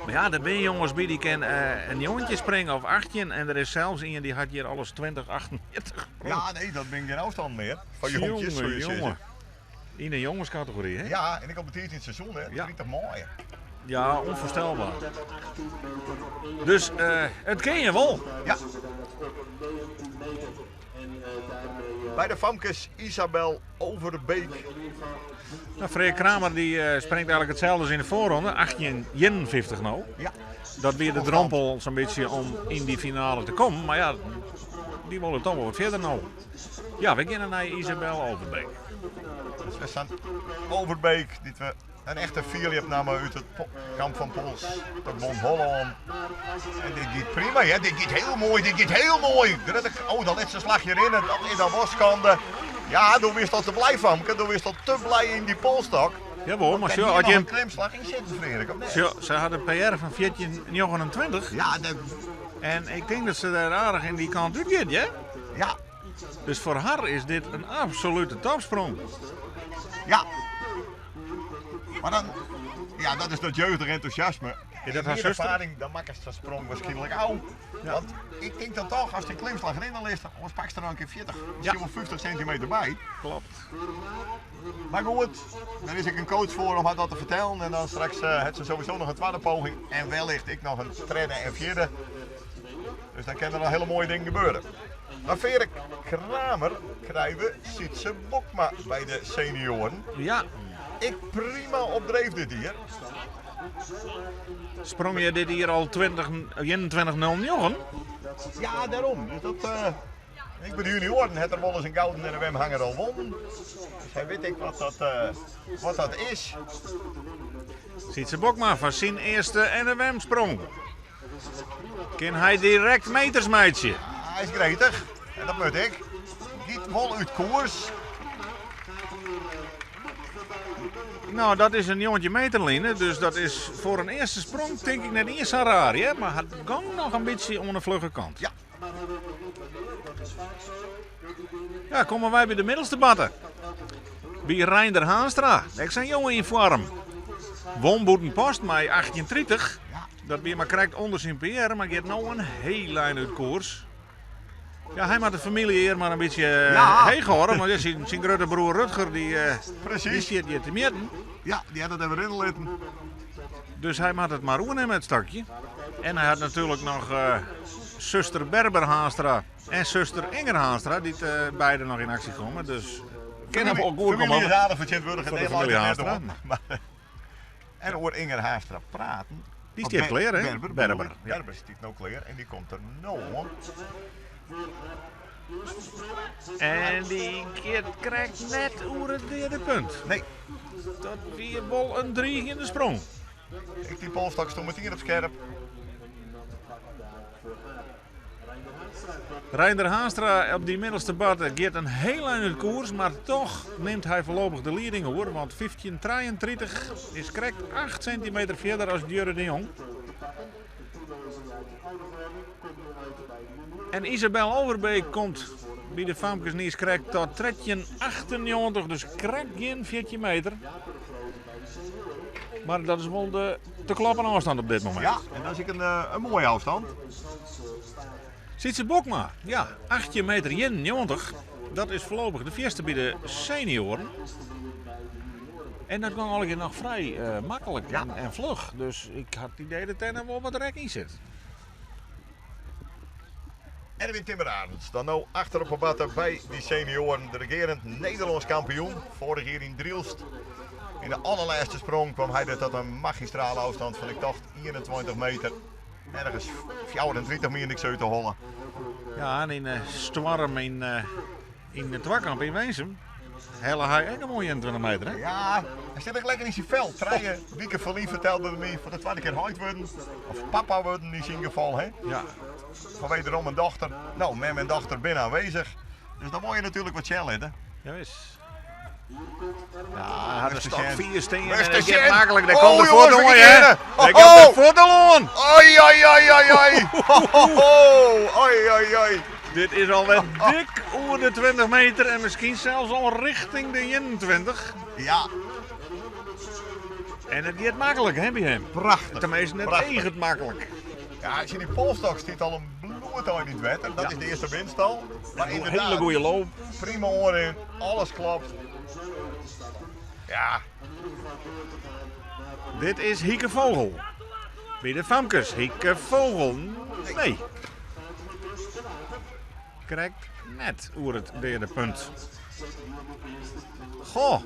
Mar ja, der binne jonges by dy kin in 19 springe of 18. En der is sels ien dy hat hjir alles 20, 48 sprongen. Ja, nee, dat binne gjin ôfstannen mear. Foar jonkjes, soe je Jonge, sizze. jonge. Yn de jongeskategory, hè? Ja, en ek al betiid yn it seizoen, hè? Ja. 30 maaie. Ja, ûnfoarstelber. Dus it kin je wol. Ja. By de famkes Isabel Overbeek. Nou, Freark Kramer dy springt eigenlik itselde as yn de foarronde, 18,51 no. Ja. Dat wie de drompel sa'n bytsje om yn dy finale te kommen. Mar ja, dy Dy wolle toch wol wat fierder no. Ja, we geane nei Isabel Overbeek. Dat is Overbeek, dy't we in echte fierljepnamme út it kamp fan Polstokbond Hollân. En dit giet prima, ja, dit giet hiel moai, dit giet hiel moai. Grutte, oh, dat laatste slachje rinne, dat is dan wol skande. Ja, do wist al te blij, famke, do wist al te blij yn dy polstok. Jawol, mar sjoch, as jim... klimslach yn sitten, Freark, of net? Sjoch, se hat in PR fan 14,29. Ja, dat... En ik tink dat se dêr aardich yn dy kant út giet, hear. Ja. Dus foar har is dit in absolute topsprong. Ja. Maar dan, ja, dat is dat jeugdig enthousiasme. Is dat haar zuster? Ervaring, dan makkest sa'n sprong waarschijnlijk al. Ja. Want ik denk dan toch, als de klimslag erin ligt, dan pakst er dan een keer 40, misschien wel 50 centimeter bij. Klopt. Maar goed, daar is ik een coach voor om haar dat te vertellen. En dan straks heeft ze sowieso nog een tweede poging. En wellicht ik nog een derde en vierde. Dus dan kunnen er nog hele mooie dingen gebeuren. Maar Veerle Kramer krijgen we Sietse Bokma bij de senioren. Ja. Ik prima op dreef dit hier. Sprong je dit hier al 20, 21.09? Ja, daarom. Dus dat, ik ben de junioren, het er wel eens een gouden en een WM-hanger al won. Dus hij weet ik wat dat is. Sietse Bokma van zijn eerste NWM-sprong. Kan hij direct meters meidje? Hij is gretig en dat moet ik. Giet wel uit koers. Nou, dat is een jongetje meterline, dus dat is voor een eerste sprong denk ik net eens zo raar, hè? Maar het gang nog een beetje onder de vlugge kant. Ja. Ja, komen wij bij de middelste batten. Bij Reinder Haanstra. Ik zijn jongen in vorm. Won Post mei 1830. Ja. Dat weer maar krijgt onder zijn PR, maar gaat nou een heel lijn uit koers. Ja, hij maakt de familie hier maar een beetje Ja. heeg horen, want ja, zijn grote broer Rutger Precies. die zit hier te midden. Ja, die had het even in litten. Dus hij maakt het maar oernemen het stakje. En hij had natuurlijk nog zuster Berber Haanstra en zuster Inger Haanstra, die beide nog in actie komen. Dus ken hem ook goed Familie komen. is aardig vertegenwoordigd in Voor de Nederland. familie en Haanstra. net om. Maar, en hoor Inger Haanstra praten. Die Of stiert kleer, hè? Berber, Berber, bedoel ik. ja. Berber stiert nou kleer en die komt er nou hoor. En die keer krijgt net oer het derde punt. Nee. Dat weer wel een 3 in de sprong. Ik die polstok stond meteen op scherp. Reinder Haanstra op die middelste bad gaat een heel eind uit koers, maar toch neemt hij voorlopig de leading hoor. Want 15,33 is correct 8 centimeter verder als Jurre de Jong. En Isabel Overbeek komt bij de Famkes Nies correct tot 13,98, dus correct geen 14 meter. Maar dat is wel de te klappen afstand op dit moment. Ja, en dat is ik een mooie afstand. Sietse Bokma, ja, 8 meter 91. Dat is voorlopig de eerste bij de senioren. En dat kwam al nog vrij makkelijk en vlug. Dus ik had het idee dat er wel wat rek in zit. Erwin Timmerarends, dan nou achter op de bij die senioren, de regerend Nederlands kampioen. Vorig jaar in Drielst. In de allerlaatste sprong kwam hij er tot een magistrale afstand van, ik dacht, 21 meter. Ergens 34 meer niks uit te hollen. Ja, en in Storm in de Twakkamp in Winsum helle hij ook een mooie 21 meter, hè? Ja, hij zit echt lekker in zijn veld. Treien, Wieke Verlien vertelde me voor de tweede keer huid worden. Of papa worden in zijn geval, hè? Ja. Van wederom een dochter. Nou, met mijn dochter binnen aanwezig. Dus dan moet je natuurlijk wat shell hè? Ja, Ja, hij had een Rustig, stok Sjen. 4 stenen en Rustig, het gaat Sjen. makkelijk. Daar Oh, komt de jongens, voet we om, hè? gaan Daar winnen. komt de Ho, ho. voet al aan. Oi, oi, oi, oi, oi. Ho, ho, ho. Oi, oi, oi. Dit is alweer dik over de 20 meter en misschien zelfs al richting de 21. Ja. En het gaat makkelijk, hè, bij hem? Prachtig. Tenminste, net Prachtig. tegen het makkelijk. Ja, als je die polstok ziet al een bloed in het wetter. Dat is de eerste winst al. Maar Een inderdaad, hele goede loop. Prima oor in, alles klopt. Ja. Dit is Hieke Vogel. Bij de Famkes. Hieke Vogel. Nee. Krijgt net oer het derde punt. Goh,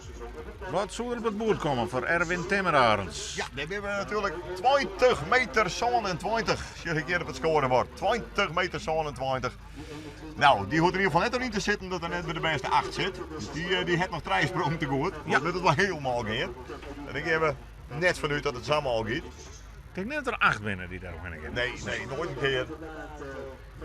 wat soe der op it boerd komme foar Erwin Timmerarends? Ja, dêr binne we natuerlik 20 meter 27, sjoch ik hjir op it scorebord. 20 meter 27. Nou, dy hoecht der yn ieder gefal net oer yn te sitten dat er net by de bêste 8 sit. Dus dy, eh, dy hat noch trije sprongen te goed. Ja. Dat it wol hielendal gean. En ik gean we net fanút dat it sa mâl giet. Ik tink net dat der 8 binne dy't dêr omhinne gean. Nee, nee, noait in kear.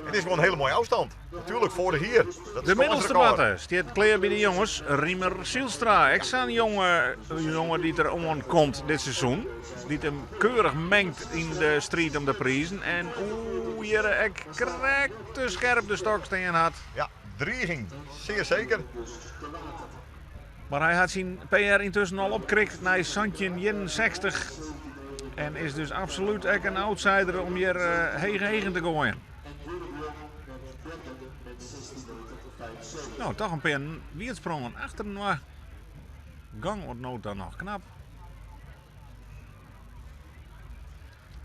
Het is gewoon een hele mooie afstand. Natuurlijk, vorig jaar. Dat de middelste batte stiet klear by de jonges. Riemer Zylstra, ek sa'n jonge, jonge dy't der oankomt dit seizoen. Dy't him keurich mengt yn de striid om de prizen. En oeh, hjir ek krekt te skerp de stok stean hat. Ja, driging, zeer zeker. Mar hy hat syn PR yntusken al opkrikt nei 1761. En is dus absolút ek in outsider om hjir uh, hege hegen te goaien. No, toch in pear wietsprongen achterinoar. Gang oant no ta noch knap.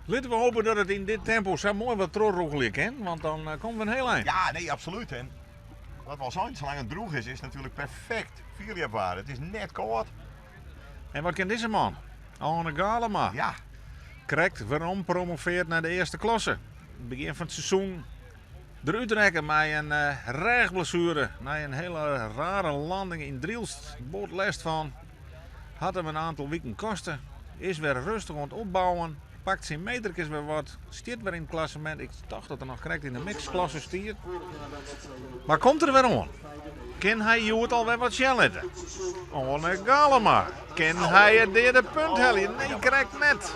Litte we hoopje dat it yn dit tempo sa moai wat trochrûgelje kin, want dan eh, komme we in hiel ein. Ja, nee, absoluut. En wat we al seinen, salang it droech is, is it natuerlik perfekt fierljepwaar. It is net kâld. En wat kin dizze man? Arne Galema. Ja. Krekt werom promoveard nei de earste klasse. Begjin fan it seizoen derút rekke mei in uh, rêchblessuere. Nei in hiele rare landing yn Drylst. Bot lêst fan. Hat him in oantal wiken koste. Is wer rêstich oan it opbouwen. Pakt syn meterkes wer wat. Stiet wer yn it klassemint. Ik tocht dat er noch krekt yn de mixklasse stiet. Mar komt der wer oan. Kin hy hjoed al wer wat sjen litte? Arne Galema. Kin hy it deade punt helje? Nee, krekt net.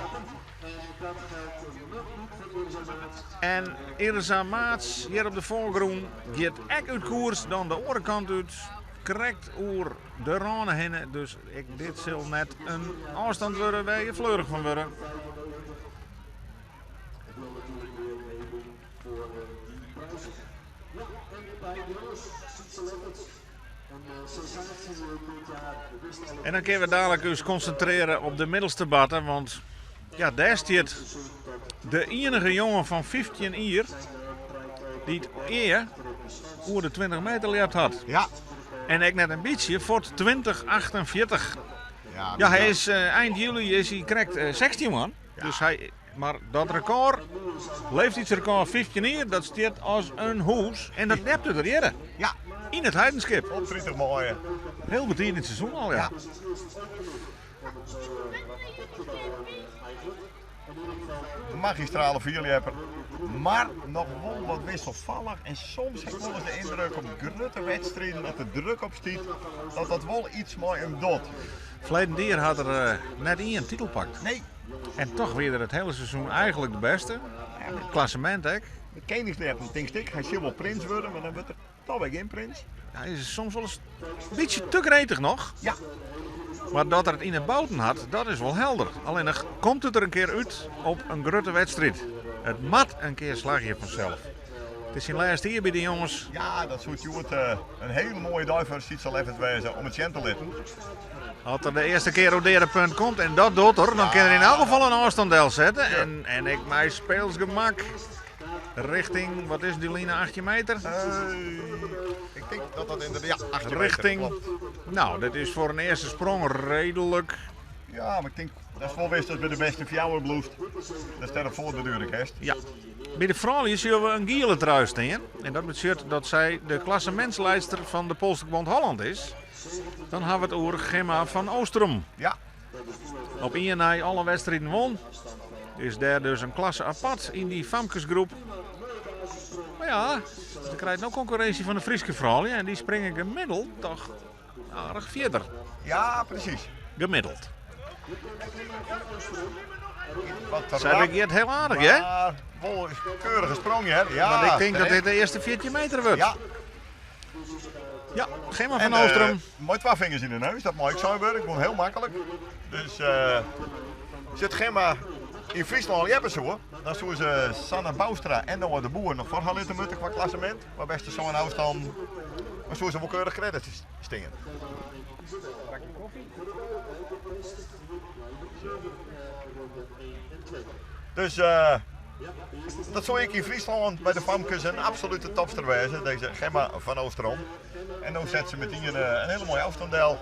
En Irza Maats hjir op de foargrûn giet ek út koers, dan de oare kant út. Krekt oer de râne hinne. Dus ek dit sil net in ôfstân wurde wêr't je fleurich fan wurde. En dan kinne we dadlik ús konsintrearje op de middelste batte, want ja, dêr stiet de iennige jonge fan 15 jier dy't ea oer de 20 meter ljept hat. Ja. En ek net in bytsje, fuort 2048. Ja, ja, hy is uh, ein july is hy krekt uh, 16 man. Ja. Dus hy, mar dat rekôr, leeftiidsrekôr 15 jier, dat stiet as in hûs. En dat ljepte er earder. Ja. Yn it Heidenskip. Op 30 maaie. Hiel betiid yn it seizoen al, ja. Magistrale fierljepper, mar noch wol wat wisselfallich en soms ha ik wolris de yndruk op grutte wedstriden dat der druk op stiet dat dat wol iets mei him docht. Ferleden jier hat er eh, net ien titel pakt. Nee. En toch wie er it hiele seizoen eigentlik de bêste. Het klassemint ek. It keningsljeppen tinkst ek, hy sil wol prins wurde, mar dan wurdt er toch wer gjin prins. Hy is soms wolris in bytsje te gretich noch. Ja. Mar dat er it yn 'e bouten hat, dat is wol helder. Allinnich komt it der in kear út op in grutte wedstriid. It moat in kear slagje fansels. It is syn lêste jier by de jonges. Ja, dat soe hjoed eh, in hiele moaie dei foar Sietse Leffert wêze om it sjen te litten. As er de earste kear oer deade punt komt, en dat docht er, dan kin er yn elk gefal in ôfstân delsette. En, en ek mei speels gemak richting, wat is dy line, 18 meter? Uh, ik tink dat dat yn de, ja, 18 richting, meter, klopt. Nou, dit is foar in earste sprong reedlik. Ja, mar ik tink datst wol witst datst by de bêste fjouwer bliuwst. Datst dêr op fuortborduere kinst. Ja. By de froulju sjogge we in giele trui stean. En dat betsjut dat sy de klassemintsleidster fan de Polstokbond Holland is. Dan ha we it oer Gemma van Oostrum. Ja. Op ien nei alle wedstriden won. Is dêr dus in klasse apart yn dy famkesgroep. Mar ja, se krijt no konkurrinsje fan de Fryske froulju en dy springe gemiddeld toch aardich fierder. Ja, presys. Gemiddeld. Wat Sy begjint hiel aardich, hè? Maar wol in keurige sprong, hè? Ja, Want ik tink dat dit de earste 14 meter wurdt. Ja. Ja, Gemma van En, eh, Oostrum. mei twa fingers yn de neus, dat mei ek sein wurde. Gewoan hiel maklik. Dus uh, sit Gemma yn Fryslân ljeppe soe, dan soe se Sanne Bouwstra en Noah de Boer noch foar har litte moatte kwa klassemint. Mar bêste sân ôfstannen, dan soe se wol keurich credits stean. Dus uh, Dat soe ek yn Fryslân by de famkes in absolute topster wêze, deze Gemma van Oosterom. En no set se metien in hiele moaie ôfstân del.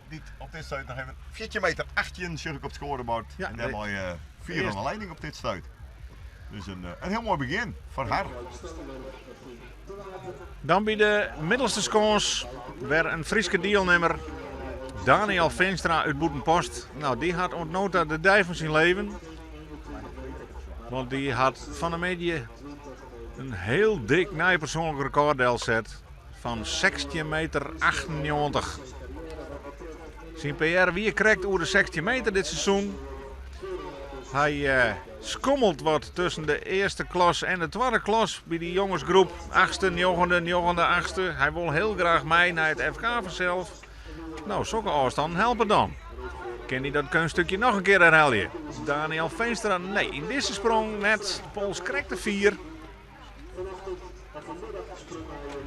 Dy't op dit stuit noch even 14 meter 18 sjoch ik op it skoarebord. Ja, en dêrmei fier oan de leiding op dit stuit. Dus in hiel moai begjin foar har. Dan by de middelste skâns wer in Fryske dielnimmer. Daniel Veenstra út Bûtenpost. Nou, dy hat oant no ta de dei fan syn leven. Want dy hat fan 'e middei in hiel dik nij persoanlik rekôr delset fan 16 meter 98. Syn PR wie krekt oer de 16 meter dit seizoen. Hy skommelt wat tusken de earste klas en de twadde klas by dy jongesgroep. Achtste, njoggende, njoggende, achtste. Hy wol hiel graach mei nei it FK fansels. No, sokke ôfstannen helpe dan. Kin hy dat keunststukje noch in kear herhelje? Daniel Veenstra, nee, yn dizze sprong net. Pols krekt te fier.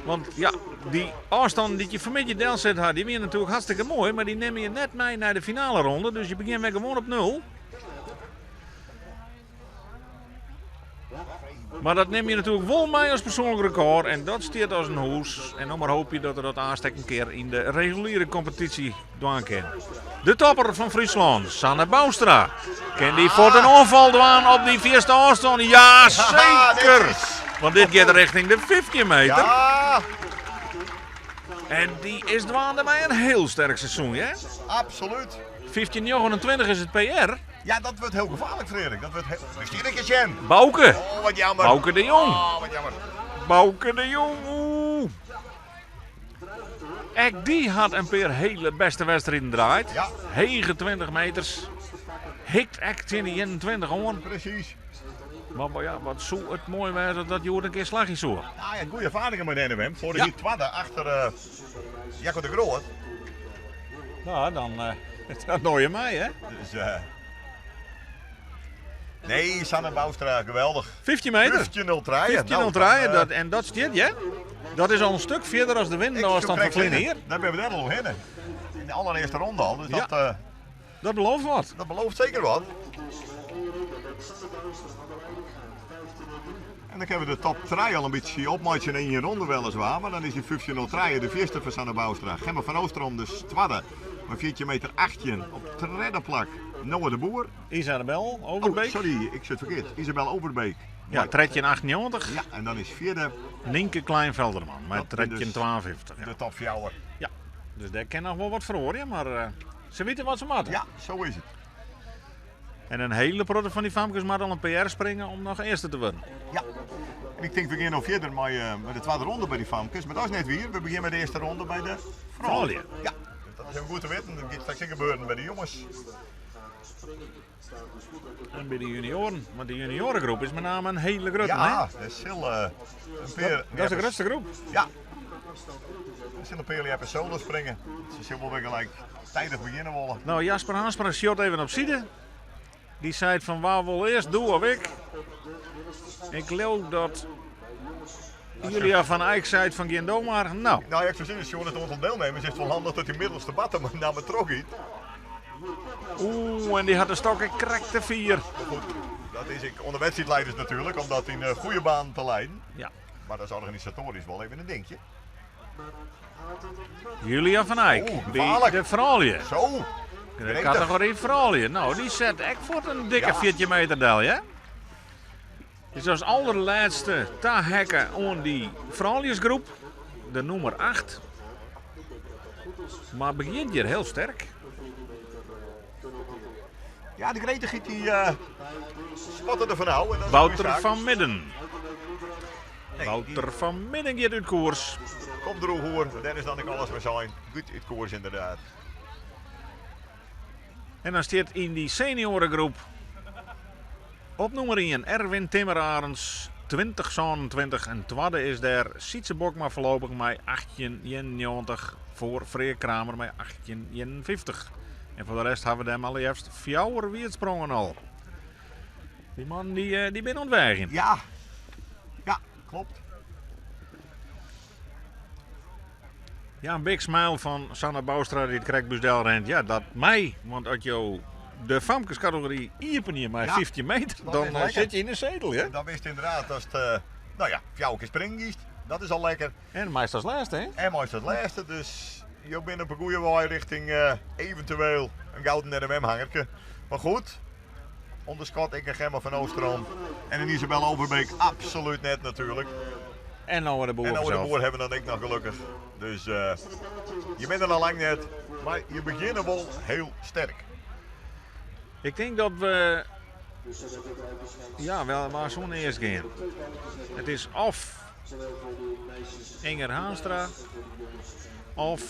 Want ja, dy ôfstannen dy't je fanmiddei delset ha, dy wiene natuerlik hartstikke moai, mar dy nimme je net mei nei de finale ronde, dus je begjinne wer gewoan op nul. Mar dat nim je natuerlik wol mei as persoanlik rekôr en dat stiet as in hûs. En no mar hoopje dat er dat aanst ek in kear yn de reguliere kompetysje dwaan kin. De topper fan Fryslân, Sanne Bouwstra. Kin dy fuort in oanfal dwaan op dy fierste ôfstân? Ja, seker! Want dit giet richting de 15 meter. Ja! En dy is dwaande mei in hiel sterk seizoen, hè? Absoluut. 15,29 is it PR. Ja, dat wurdt hiel gefaarlik, Frederik. Dat wurdt hiel... Miskien ek sjen. Bauke. Oh, wat jammer. Bauke de Jong. Oh, wat jammer. Bauke de Jong, oeh. Ek dy hat in pear hiele bêste wedstriden draaid. Ja. Hege 20 meters. Hikt ek tsjin de 21 oan. Presys. Mar ja, wat soe it moai wêze as dat hjoed in kear slagje soe. Nou ja, goede ervaringen mei de NMM. Foarich Ja. jier twadde achter eh, Jacco de Groot. Nou, dan, dat doar je mei, hè? Dus, eh, nee, Sanne Bouwstra, geweldig. 15 meter. 15.03. 15.03, dat, en dat stiet, ja? Dat is al in stik fierder as de winnende ôfstân fan ferline jier. Daar binne we net al oerhinne. Yn de allerearste ronde al, dus Ja. dat, eh, Dat belooft wat. dat belooft seker wat. En dan kinne we de top 3 al in bytsje opmeitsje yn ien ronde weliswaar, mar dan is dy 15.03 de fierste fan Sanne Bouwstra. Gemma van Oosterom dus twadde, mei 14 meter 18 op tredde plak. Noah de Boer. Isabel Oh, Overbeek. sorry, ik zit ferkeard. Isabel Overbeek. Ja, 13,98. Ja, en dan is fjirde Nienke Kleinvelderman mei Dat binne dus 13,52. Ja. de top 4. Ja, dus dêr kin noch wol wat feroarje, mar se witte wat se moatte. Ja, sa is it. En in hiele protte fan dy famkes moat al in PR springe om noch earste te wurden. Ja. En ik tink we gean no fierder mei de twadde ronde by dy famkes, mar dat is net wier. We begjinne mei de earste ronde by de froulju. Froulju. Ja, dat is hiel goed te witten. Dat giet straks ek gebeuren by de jonges. En by de junioaren, want de junioaregroep is mei name in hiele grutte, Ja, hè? dat is hiel, in pear Dat is de grutste groep. Ja. Der sille in pear ljeppers solo springe. Se sille wol wer gelyk tidich begjinne wolle. Nou, Jasper Haanstra sjocht even op side. Dy seit fan wa wol earst, do of ik? Ik leau dat Julia van Eyck seit fan gean do mar. Nou. Nou ja, ik soe sizze, sjoen it oantal dielnimmers is it wol handich dat dy middelste Bart mar namme trochgiet. Oeh, en dy hat de stok ek krekt te fier. Maar goed, dat is ek oan de wedstriidlieders natuerlik om dat yn goede banen te leiden. Ja. Mar dat is organisatorisch wol even in dinkje. Julia van Eyck, Oeh, by gefaarlik. de froulju. Zo. De kategory froulju. Nou, dy set ek fuort in dikke Ja. 14 meter del, hè? Dus as allerlêste taheakke oan dy frouljusgroep, de nûmer 8. Mar begjint hjir hiel sterk. Ja, de gretigheid dy spatte der fan ôf. En dat is een goeie Wouter zaak. van Midden. Nee, Wouter die van Midden giet út koers. Komt der oer, dêr is dan ek alles mei sein. Goed út koers inderdaad. En dan stiet yn dy senioaregroep op nûmer 1 Erwin Timmerarends, 2027. En twadde is dêr Sietse Bokma foarlopich mei 1891 foar Freark Kramer mei 1851. En foar de rest hawwe we dêr mar leafst fjouwer wietsprongen al. Dy mannen dy binne oan it weagjen. Ja, ja, klopt. Ja, in big smile fan Sanne Bouwstra dy't krekt by ús del rint. Ja, dat mei, want as jo de famkeskategory iepenje mei 15 meter, dan eh, sit je yn de sedel. Ja? Dan wist inderdaad dat het, uh, nou ja, fjouwer kear springen giest. Dat is al lekker. En meist als lêste, hè? En meist als lêste, dus je bent op een goede weg richting uh, eventueel een gouden NMM-hangerke. Maar goed, onderschat ik een Gemma van Oostrom en een Isabel Overbeek absoluut net natuurlijk. En nou de boer En nou de boer hebben dan ik nog gelukkig. Dus uh, je bent er al lang net, maar je begint wel heel sterk. Ik denk dat we ja, wel waar zo'n eerst gaan. Het is of Inger Haanstra of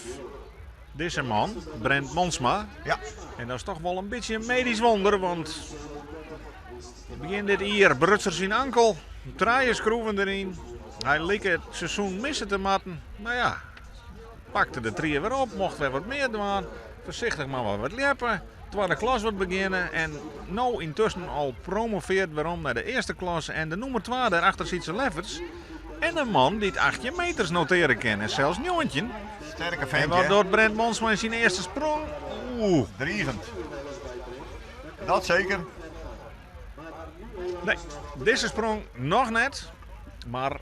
deze man, Brent Monsma. Ja. En dat is toch wel een beetje een medisch wonder, want begin dit jaar brutser zijn ankel, trije schroeven erin. Hij leek het seizoen missen te matten, maar ja, pakte de trie weer op, mocht weer wat meer doen. Voorzichtig maar wat wat leppen. Tweede klas wat beginnen en nou intussen al promoveerd waarom naar de eerste klas en de nummer 2 daarachter zit ze Lefferts. En een man die het 8 meters noteren kan en zelfs njontje. Sterke vent, En waardoor Brent Monsma in zijn eerste sprong. Oeh. Driegend. Dat zeker. Nee, deze sprong nog net. Maar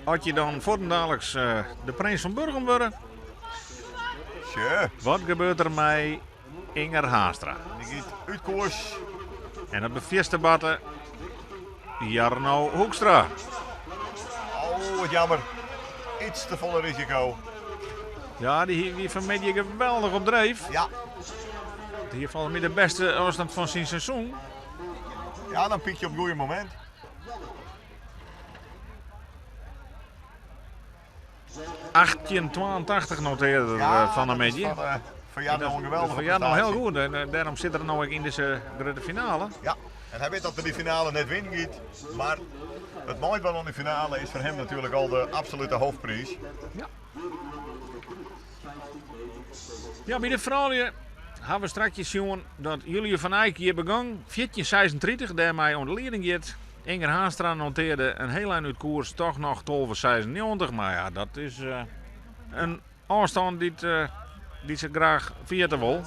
had je dan voortdurend uh, de prins van Burgum worden? Tje. Wat gebeurt er met Inger Haastra? Die gaat uit koers. En op de vierde batte Jarno Hoekstra. Oh, wat jammer. Iets te volle risico. Ja, die, die vermeed je geweldig op dreef. Ja. Hier valt met de beste afstand van zijn seizoen. Ja, dan piek je op het goede moment. 1882 noteerde ja, eh, van een beetje. Van, uh, van Jarno een geweldige Van Jarno heel goed. En eh, daarom zit er nou ook in deze grote finale. Ja, en hij weet dat hij die finale net wint giet. Maar het mooie van de finale is voor hem natuurlijk al de absolute hoofdprijs. Ja. Ja, bij de vrouwen hebben we straks jongen dat Julia van Eyck hier begon. 14.36, daarmee onder leiding gaat. Inger Haanstra noteerde een heel eind uit koers, toch nog 12.96. Maar ja, dat is uh, een afstand die, uh, die ze graag vierten wil.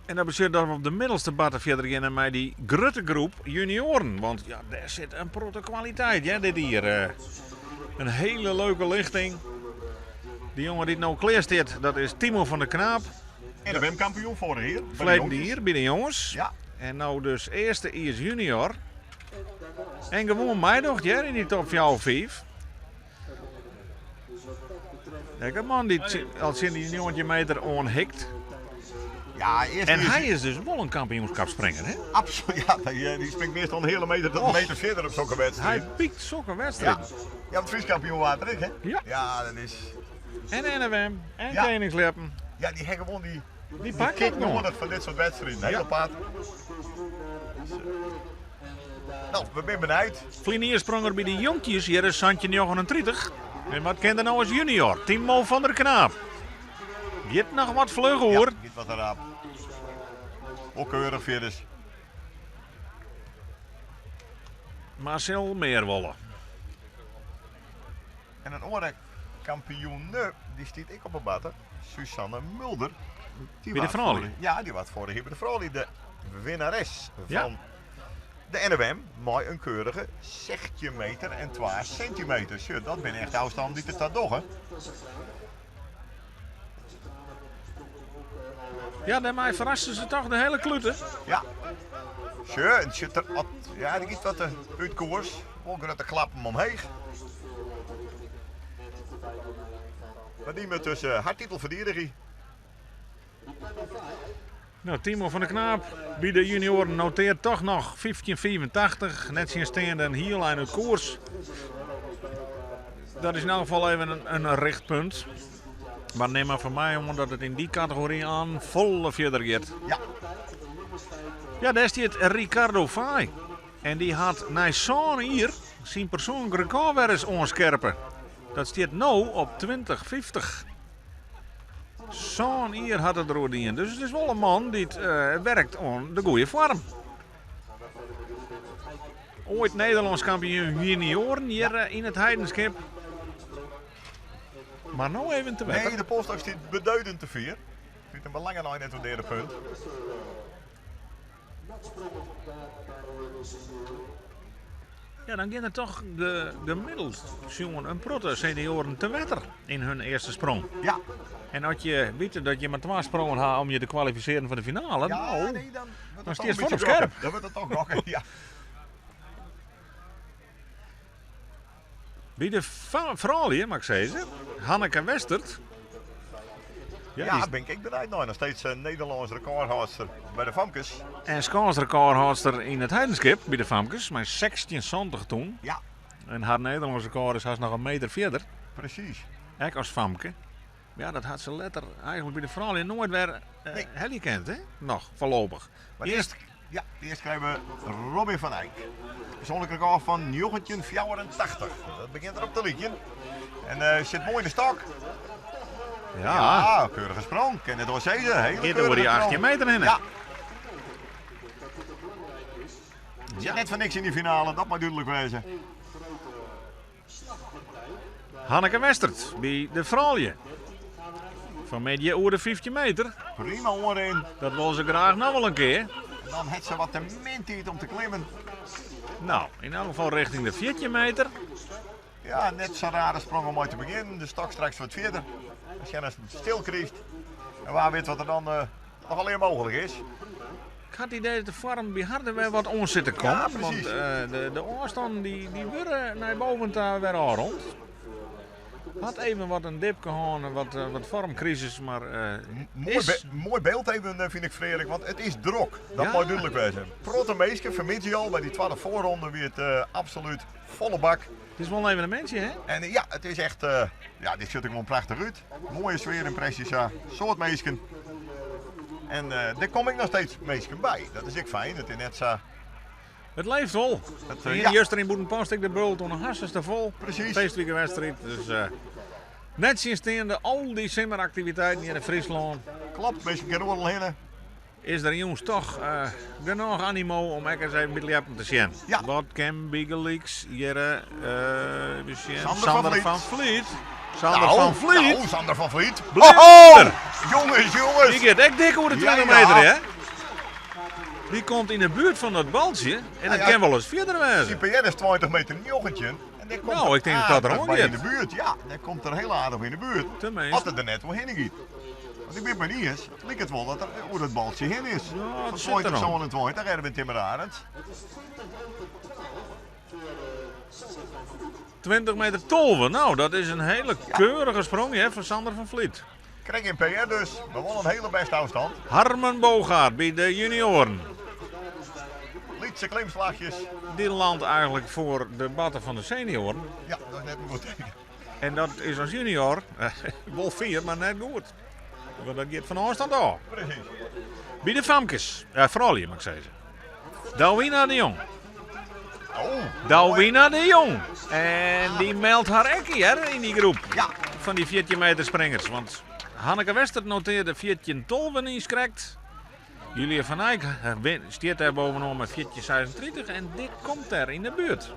En dat betekent dat we op de middelste batten verder gaan met die grote groep junioren. Want ja, daar zit een protte kwaliteit, ja, dit hier. Uh, een hele leuke lichting. Die jongen die het nou klaar zit, dat is Timo van der Knaap. En de WM-kampioen vorig jaar. Verleden hier bij de jongens. Ja. En nou dus eerste is junior. En gewoon mij nog, ja, in die top 5. Lekker man die al sinds die 900 meter onhikt. Ja, eerst en hij is dus wel een kampioenschapspringer, hè? Absoluut, ja. Die, die springt meestal een hele meter tot een meter verder op zo'n wedstrijd. Hij piekt zulke wedstrijd. Ja, ja want Fries kampioen water ik, hè? Ja. Ja, dat is... En NWM, en Ja. Koningsleppen. Ja, die hebben gewoon die, Die pakt kick het nog. nodig van dit soort wedstrijden. Heel Ja. apart. Nou, we zijn benieuwd. Vlinierspronger bij de jonkjes, hier is Santje 39. En wat kent er nou als junior? Timo van der Knaap. Giet nog wat vlug hoor. Ja, niet wat erop. Ook keurig verder. Marcel Meerwolle. En een andere kampioen, die stiet ik op een batter. Susanne Mulder. Die Bij de was vrouwen? vorig- Ja, die was vorig jaar bij de vrouwen de winnares Ja. van de NWM. Mooi een keurige 16 meter en 12 centimeter. Tjie, dat ben echt afstand die te dat hè. Ja, daarmee verrassen ze toch de hele klute. Ja. Tjie, en zit er wat, ja, die giet wat de uitkoers. Ook grote klappen omheen. Maar die met dus haar titel verdedigen. Nou, Timo van der Knaap bij de junioren noteert toch nog 15,85. Net zien staande een heel eind uit koers. Dat is in elk geval even een richtpunt. Maar neem maar van mij omdat het in die categorie aan volle verder gaat. Ja. Ja, daar is het Ricardo Fay. En die had na zo'n hier zijn persoonlijk record weer eens onscherpen. Dat staat nu op 2050. Zo'n hier had het er in. Dus het is wel een man die het, werkt aan de goede vorm. Ooit Nederlands kampioen junioren hier in het Heidenskip. Mar no even te wetter. Nee, de polstok stiet beduidend te fier. Stiet in belange nei net oer de punt. Ja, dan gean der toch de gemiddeld sjoen in protte senioaren te wetter yn hun earste sprong. Ja. En as je witte dat je mar twa sprongen ha om je te kwalifisearjen foar de finale, Ja, nou, nee, dan wurdt dan it toch stiest in fuort op bytsje skerp. gokken. Dan wurdt it toch gokken, ja. By de froulju, moat ik sizze, Hanneke Westert. Ja, ja bin ik benijd nei. Noch steeds Nederlânsk rekôrhâldster by de famkes. En skânsrekôrhâldster yn it Heidenskip by de famkes mei 16,70 toen. Ja. En har Nederlânsk rekôr is hast noch in meter fierder. Presys. Ek as famke. Ja, dat hat se letter eigentlik by de froulju noait wer Nee. helje kind, hè? Noch, foarlopich. Maar earst, ja, earst krije we Robin van Eijk. Persoanlik rekôr fan 1984. Dat begjint derop te lykjen. En sit moai yn de stok. Ja. Ja, keurige sprong. Kin net oars sizze. Hele Giet oer dy keurige 18 sprong. meter hinne. Ja. Sit net foar niks yn dy finale, dat mei dúdlik wêze. Hanneke Westert by de froulju. Fan middei oer de 15 meter. Prima oanrin. Dat wol se graach noch wol in kear. En dan hat se wat te min tiid om te klimmen. Nou, yn elk gefal richting de 14 meter. Ja, net sa'n rare sprong om mei te begjinnen. De stok straks wat fierder. As je dan stil krijgt. En wa wit wat der dan noch allegear mooglik is. Ik ha it idee dat de foarm by har der wer wat oan sit te kommen. Ja, presys. Want de ôfstannen dy wurde nei boven ta wer ôfrûn. Hat even wat in dipke hân, wat foarmkrisis, mar Moai, is moai byld even, fyn ik, Frederik, want it is drok. Dat Ja. mei dúdlik wêze. Protte minsken, fanmiddei al, by dy twadde foarronde wie it absolút folle bak. It is wol in evenemintsje, hè? En ja, it is echt, ja, dit sjocht der gewoan prachtich út. Moaie sfearympresje sa, soad minsken. En dêr komme ek noch steeds minsken by. Dat is ek fijn, it is net sa... It leeft wol. Het, Hier ja. juster yn Bûtenpost ek de bult oan de hartstikke fol. Presys. Feestweekendwedstriid. Dus nettsjinsteande al dy simmeraktiviteiten hjir yn Fryslân. Klopt, minsken kinne oeral hinne. Is der jûns toch genôch animo om ek ris even by it ljeppen te sjen. Ja. Wat kin bygelyks hjir even sjen. Sander van Sander Vliet. van Vliet. Sander Nou, van Vliet. Nou, Sander van Vliet. Blinder. Ho, ho! Jongens, jongens. Die giet ek dik oer de Ja, 20 ja. meter, hè? Die komt yn de buert fan dat baltsje en Ja, dat ja. kin wol ris fierder wêze. Die PR is 20 meter 19. En die komt Nou, er ik denk dat dat er aardig oan bij giet. in de buurt. Ja, die komt er heel aardig in de buurt. Tenminste. As er er net oerhinne giet. Want ik wit mar net iens, it liket wol dat er oer it baltsje hinne is. Ja, het Fan sit erom. 2027, Erwin Timmerarend. 20 meter 12. Nou, dat is in hiele keurige sprong hè, fan Sander van Vliet. Krijg in PR dus, maar wol in hiele bêste ôfstân. Harmen Bogaert by de junioaren. Lytse klimslachjes. Dy landt eigentlik foar de batte fan de senioaren. Ja, dat is net in goed teken. En dat is as junior wol fier, mar net goed. Want dat giet fan ôfstân ôf. Presys. By de famkes, froulju moat ik sizze. Douwina de Jong. Oh, Douwina de Jong. En dy meldt har ek hjir yn dy groep. Ja. Fan dy 14 meter springers. Want Hanneke Westert notearde 14-12 niiskrekt. Julia van Eyck stiet dêr boppe-oan mei 14-36 en dit komt dêr yn de buert.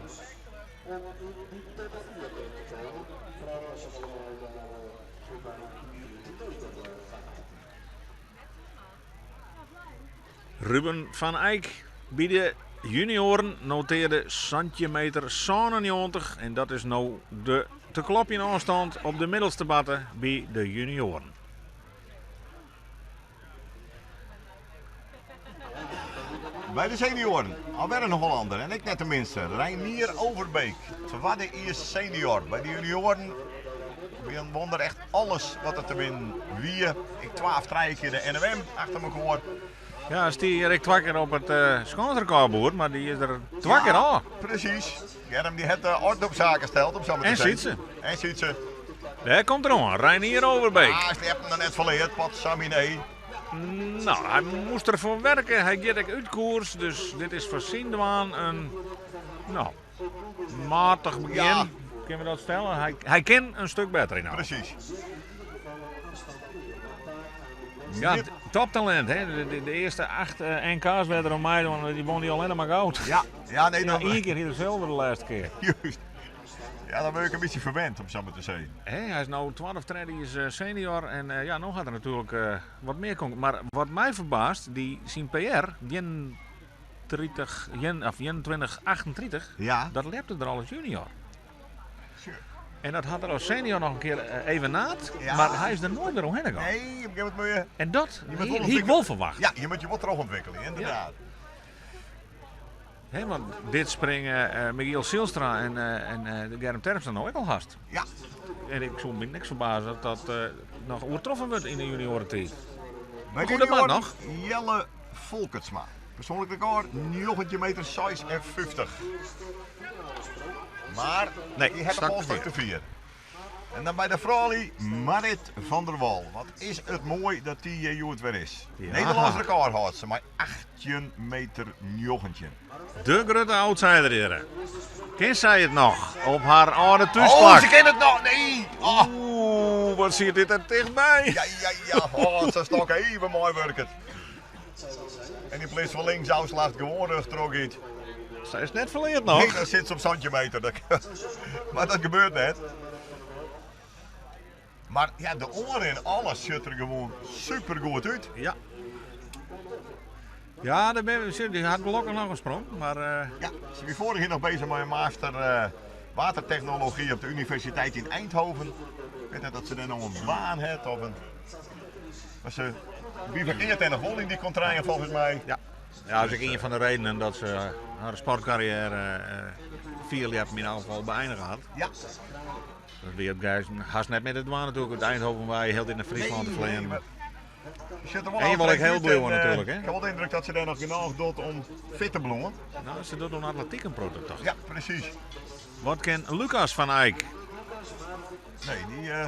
Ruben van Eyck by de junioaren notearde 17 meter 97 en dat is no de te klopjen ôfstân op de middelste batte by de junioaren. By de senioaren, alwer in Hollander en ek net de minste. Reinier Overbeek, twadde jiers senior. By de junioaren wûn er echt alles wat der te winnen wie. Ek 12 trije kear de NOM achter elkoar. Ja, stie hjir ek twa kear op it uh, skânsrekôrboerd, mar dy is der twa kear ôf. Presys. Germ dy hat de orde op saken steld, om sa mar te En sizzen. Sietse. En Sietse. Dêr komt er oan, Reinier Overbeek. Ah, ze hebben nog net verleerd, Pat Saminé. Nou, hy moast derfoar wurkje. Hy giet ek út koers, dus dit is foar syn dwaan in nou, matich begjin. Ja. Kinne we dat stelle? Hy kin in stik better yn. Presys. Ja, toptalint. Hè? De earste acht NK's wêr't er oan meidie, dy wûn dy allinnich mar goud. Ja, ja nee, Ja, dan, ien kear hie er silver de lêste kear. Juist. Ja, dan wurd ik in bytsje ferwend, om sa mar te sizzen. Hè, hy is no twadde of tredde jiers eh, senior en eh, ja, no hat er natuerlik eh, wat mear kon. Mar wat my ferbaast, dy syn PR, 31, ien, of 21, 38, Ja. dat lepte er al as junior. Sure. En dat hat er as senior noch in kear eh, evenaard, Ja. mar hy is der noait wer omhinne gien. Nee, op in gegeven moment moet je... En dat Je moet wel hie ik ontwikkelen. wol ferwachte. Ja, je moet je wel terugontwikkelen, inderdaad. Hè, want dit springen eh Michiel Zijlstra en, eh en eh, de Germ Terpstra nou ek al hast. Ja. En ik soe my niks ferbaze dat dat eh, noch oertroffen wurdt yn de juniorentiid. Bij goed, dat junioren mag nog. Jelle Volkertsma. Persoonlijk record 19 meter 56. Maar Nee, die heeft stak een te polstok vier. te vier. En dan bij de vrouwen Marit van der Wal. Wat is het mooi dat die eh, Joet weer is. Ja. Nederlands record houdt ze, maar 18 meter 19. De grote outsider hier. Ken zij het nog? Op haar oude Oh, thuisplak. ze kent het nog! Nee! Oh, Oeh, wat zit dit er dichtbij? ja, ja, ja. Oh, ze stok even mooi werken. En in plaats van links afslaat gewoon rug terug iets. Zij is net verleerd Nee, nog. dan zit ze op centimeter. Dat, maar dat gebeurt net. Maar ja, de oren en alles ziet er gewoon super goed uit. Ja. Ja, daar ben we, die had gelukkig nog een sprong. Maar eh, Ja, ze zijn vorig jaar nog bezig met een master eh, watertechnologie op de universiteit in Eindhoven. Ik weet net dat ze daar nog een baan heeft of een. Maar ze bivakkeert en nog wel in die contraien volgens mij. ja. Ja, dat is ook een van de redenen dat ze eh, haar sportcarrière eh vier jaar in ieder geval beëindigd had. Ja, Dat weer op Gijs, haast net met het dwaan natuurlijk uit Eindhoven waar je heel in naar Friesland te nee, vliegen. maar ze zit er wel En je wil altijd ik heel uit blij en, eh, natuurlijk, hè? Ik heb wel de indruk dat ze daar nog genoeg doet om fit te bloemen. Nou, ze doet een atletiek een product toch? Ja, precies. Wat ken Lucas van Eyck? Nee, die. eh,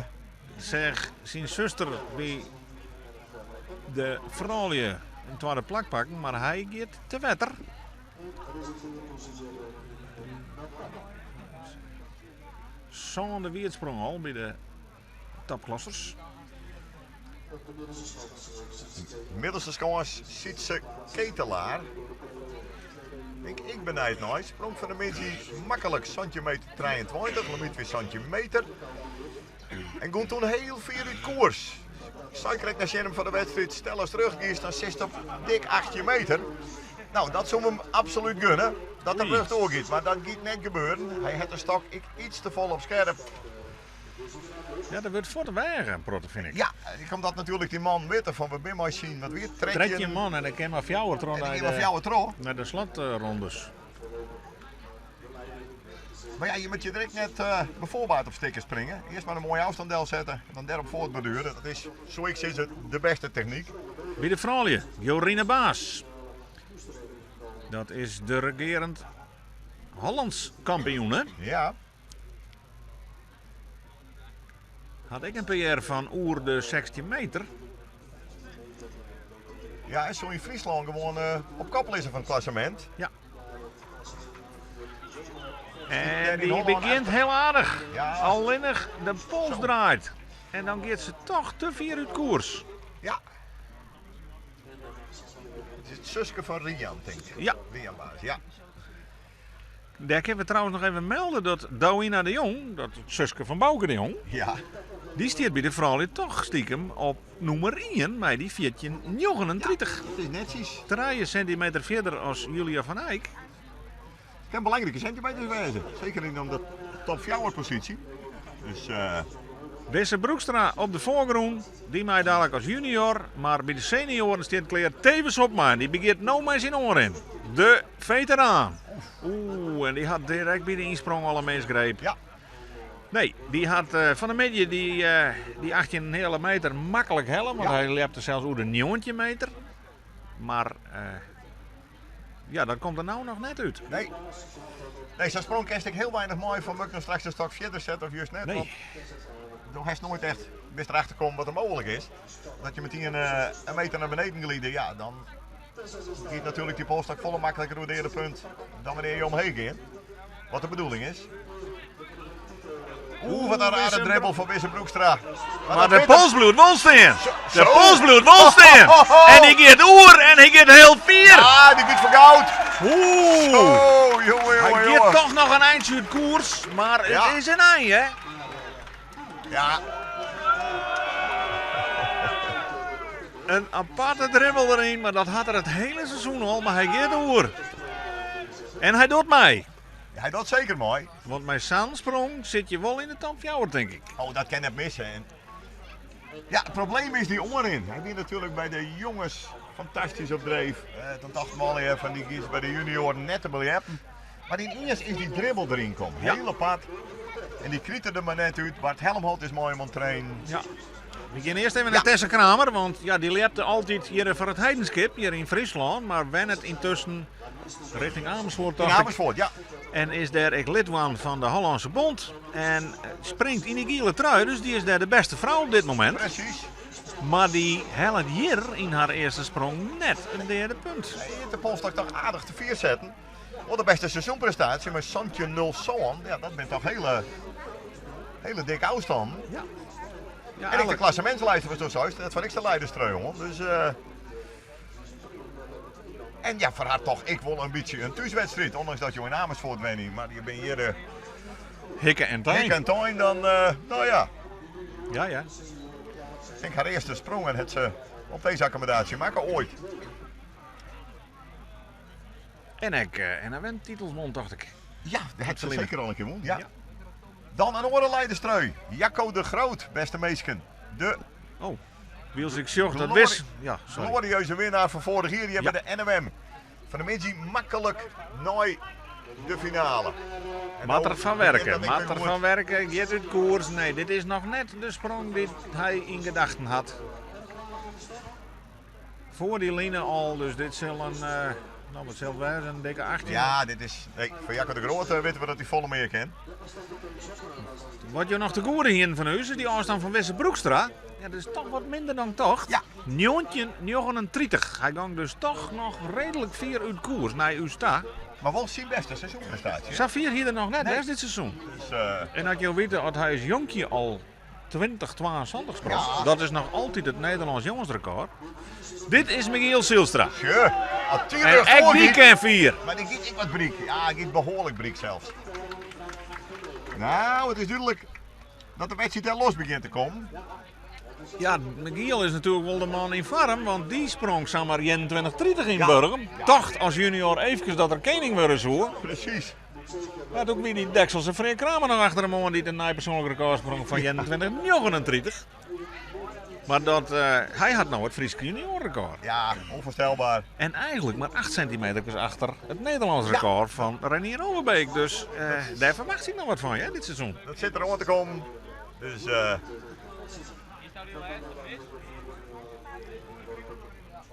Zeg, zijn zuster bij de vrouwen een tweede plak pakken, maar hij gaat te wetter. Zo'n de weerdsprong al bij de topklassers. Middelste schans Sietse Ketelaar. Ik, ik ben het nooit. Sprong van de midgie makkelijk centimeter 23, limiet weer centimeter. En komt toen heel vier uit koers. Zij krijgt naar Sjerm van de wedstrijd, stel eens terug, die is dan zit op dik 8 meter. Nou, dat zou hem absoluut gunnen. Dat de Oei. rug doorgaat, maar dat gaat net gebeuren. Hij had de stok ik iets te vol op scherp. Ja, dat wordt voor de wagen, protte vind ik. Ja, ik omdat natuurlijk die man witte van we ben maar zien wat weer trek Trek je man en dan kan maar fjouwer tron En naar die maar de, jou tro. naar de slotrondes. Maar ja, je moet je direct net eh bijvoorbeeld op stikken springen. Eerst maar een mooie afstanddel zetten en dan daarop voortborduren. Dat is, zo ik zie het, de beste techniek. Bij de vrouwen, Jorine Baas. Dat is de regerend Hollands kampioen, hè? Ja, Had ik een PR van oer de 16 meter. ja en zo in Friesland gewoon eh, op kop liggen van het klassement. Ja. En En in die Holland begint achter. heel aardig. Ja. Alleenig de pols draait. En dan gaat ze toch te vier uit koers. Ja. Het is het Suske van Rian, denk ik. Ja. Rian Baas, ja. Daar kunnen we trouwens nog even melden dat Douwina de Jong, dat het Suske van Bouke de Jong, Ja. die stiert bij de vrouwen toch stiekem op nummer 1 met die 1439. Het is netjes. 3 centimeter verder als Julia van Eyck. Het kan belangrijke centimeters wezen. Zeker in de top 4 positie. Dus eh, Wisse Broekstra op de voorgroen, die mij dadelijk als junior, maar bij de senioren staat Claire tevens op maar. Die begint nou maar zijn oor in. De veteraan. Oeh, en die had direct bij de insprong al een misgreep. ja. Nee, die had eh, van de midden die, eh die 18 hele meter makkelijk hellen, want Ja. hij liep er zelfs oer de 19 meter. Maar eh, ja, dat komt er nou nog net uit. Nee. Nee, zo'n sprong kerst ik heel weinig mooi van moet ik nou straks een stok verder zetten of juist net. Nee. Want dan heeft nooit echt wist erachter komen wat er mogelijk is. Dat je meteen eh, een meter naar beneden glieden, ja, dan gaat natuurlijk die polstok volle makkelijker door de eerder punt dan wanneer je omheen gaat. Wat de bedoeling is. Oeh, wat een rare Wisse dribbel van Wisse Broekstra. Maar, Maar dat de weet het- polsbloed Wolsteen! Zo- De zo. polsbloed Wolsteen! En hij gaat oer en hij gaat heel vier! Ah, die gaat voor goud. Oeh! Oh, jonge, Hy jonge, giet jonge. toch noch in eintsje út koers, mar it Ja. is in ein, hè? Ja, Een aparte dribbel erin, maar dat had er het hele seizoen al, maar hij gaat oer. En hij doet mij. hij doet zeker mooi. Want mijn zaansprong zit je wel in de top 4, denk ik. Oh, dat kan net missen. En ja, het probleem is die orin. Hij wie natuurlijk bij de jongens fantastisch op dreef. Dan dacht man van die kies bij de junioren net te beljeppen. Maar in eerst is die dribbel erin komen. Ja. Heel apart. En die kriet er maar net uit. Bart Helmholt is mooi om aan het trainen. Ja. We gaan eerst even naar Tessa Kramer, want ja, die leepte altijd hier voor het Heidenskip, hier in Friesland. Maar wen het intussen richting Amersfoort, In dacht ik. Amersfoort, ja. En is daar ik lid van van de Hollandse Bond. En springt in die gele trui, dus die is daar de beste vrouw op dit moment. Precies. Maar die helpt hier in haar eerste sprong net een derde punt. Hij heeft de polstok toch aardig te vier zetten. Wat de beste seizoenprestatie, maar Santje 0 Zoon, ja, dat bent toch hele, hele dikke afstand. Ja. Ja, En ik de klassementslijst was door zo, dat van ik de leiderstrui, jongen. Dus, En ja, voor haar toch, ik wil een beetje een thuiswedstrijd. Ondanks dat je in Amersfoort bent, maar je bent hier Hikke en Tijn. Hick en Toyn, dan, nou ja. Ja, ja. Ik denk haar eerste sprong en het ze op deze accommodatie maken ooit. En ik, en hij wint titels won, dacht ik. Ja, dat had ze Celine. zeker al een keer won. Ja. Ja. Dan een orenleiderstrui. Jacco de Groot, beste meesken. De Oh, Wiels ik zocht, dat Glorie- wist. Ja, sorry. glorieuze winnaar van vorig jaar. Die hebben de NMM. Van de Midgie makkelijk naar de finale. En Maat nou er van begint werken, dat ik maat weer er moet. van werken, get uit koers. Nee, dit is nog net de sprong die hij in gedachten had. Voor die line al, dus dit zal een, nou wat zal het zijn, een dikke 18. Ja, dit is. Nee, van Jacco de Groot weten we dat hij volle meer kent. Wat je nog te goede hier van u is, die afstand van Wesse Broekstra. Ja, dat is toch wat minder dan toch. Ja. 1939. Hij ging dus toch nog redelijk vier uit koers naar uw sta. Maar wel zijn beste seizoenprestatie. hè? Safir hier er nog net, hè, dit seizoen. Dus, En had je weten dat hij is jonkje al 2072 sprong. Ja. Dat is nog altijd het Nederlands jongensrecord. Dit is Michiel Zijlstra. tje, En natuurlijk ek voor die ken vier. Maar die giet ik wat briek. Ja, ik giet behoorlijk briek zelfs. Nou, het is duidelijk dat de wedstrijd er los begint te komen. Ja, Michiel is natuurlijk wel de man in vorm, want die sprong zomaar 21-30 in Ja. Burgum. Tocht als junior eventjes dat er koning worden zou. Precies. Maar ook weer die Dekselse en Freer Kramer nog achter hem aan die de nij persoonlijk recordsprong van 21-39. Maar dat, hij had nou het Fries juniorrecord. Ja, onvoorstelbaar. En eigenlijk maar 8 centimeter achter het Nederlands record van Renier Overbeek. Dus daar verwacht ik nog wat van, hè, dit seizoen. Dat zit er aan te komen. Dus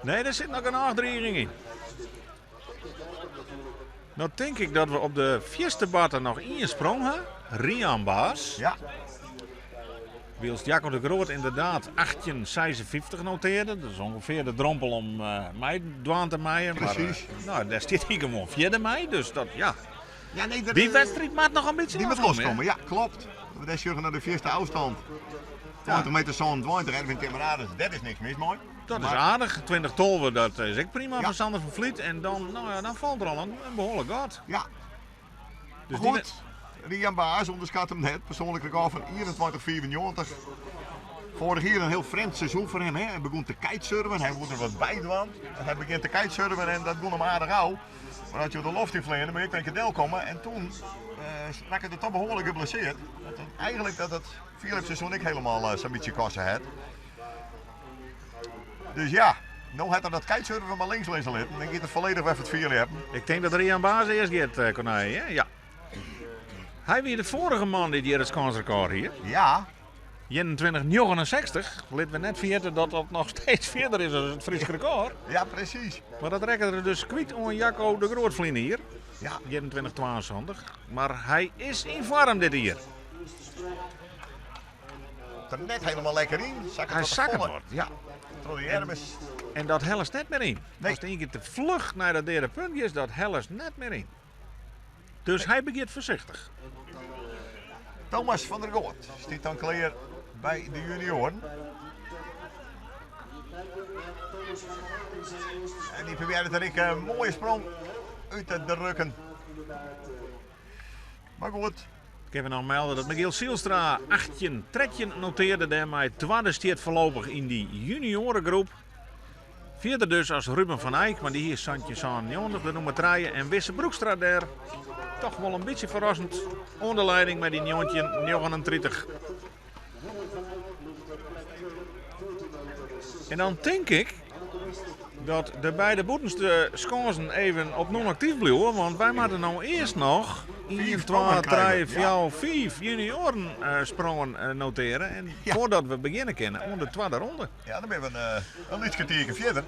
Nee, daar zit nog een achtdreiging in. Nou denk ik dat we op de vierste batten nog één sprong hebben. Rian Baas. ja, Wiels Jacco de Groot inderdaad 1856 noteerde. Dat is ongeveer de drompel om mij dwaan te maaien. Maar, Precies. nou, daar zit hij gewoon vierde mei. Dus dat, ja. ja nee, dat, Die wedstrijd maakt nog een beetje Die moet loskomen, hè? loskomen, ja, klopt. Dat is Jurgen naar de vierste afstand. 20 meter zo'n 20, Erwin Timmerades, dat is niks mis, mooi. Dat is Maar- aardig. 20 tolven, dat is ook prima Ja. van Sander van Vliet. En dan, nou ja, dan valt er al een behoorlijk gat. Ja, Dus die goed. Rian Baas onderschat hem net. Persoonlijk record van 24,94. Vorig jaar een heel vreemd seizoen voor hem. Hè. Hij begon te kitesurfen, hij moet er wat bij doen. En hij begint te kitesurfen en dat begon hem aardig au. Maar had je de loft in vliegen, dan moet ik een keer komen. En toen raakte hij toch behoorlijk geblesseerd. Dat het, eigenlijk dat het vierde seizoen ik helemaal zo'n beetje kosten had. Dus ja, nu had hij dat kitesurfen maar links links al in. Dan gaat het volledig even het vierde hebben. Ik denk dat Rian Baas eerst gaat, Corné, hè? Ja. Hij weer de vorige man die hier het kansrecord hier. Ja, 21,69. Laten we net vergeten dat dat nog steeds verder is dan het Fries record. ja precies. Maar dat rekken er dus kwijt om Jacco de Grootvlien hier. Ja, 21,72. Maar hij is in vorm dit hier. er net helemaal lekker in. Zak het Hij wat zakt volle. wordt. Ja. Door die Hermes. En dat hellest net meer in. Nee. Als het één keer te vlug naar dat derde punt is, dat hellest net meer in. Dus hij begint voorzichtig. Thomas van der Goort stiet dan klaar bij de junioren. En die probeerde er ik een mooie sprong uit te drukken. Maar goed. Ik even noch melde dat Michiel Zijlstra 18-13 noteerde dêrmei twadde stiet foarlopich yn dy junioaregroep. Fierder dus as Ruben van Eijk, want dy hie 1797 de nûmer trije en Wisse Broekstra dêr toch wol in bytsje ferrassend oan de leiding mei dy 1939. En dan tink ik dat de beide bûtenste skânsen even op non-aktyf bliuwe, want wy moatte no earst noch 1, 2, 3, 4, 5 junioaren eh, sprongen eh, noteare en foardat we begjinne kinne oan de twadde ronde. Ja, dan binne we in, eh, in lyts kertierke fierder.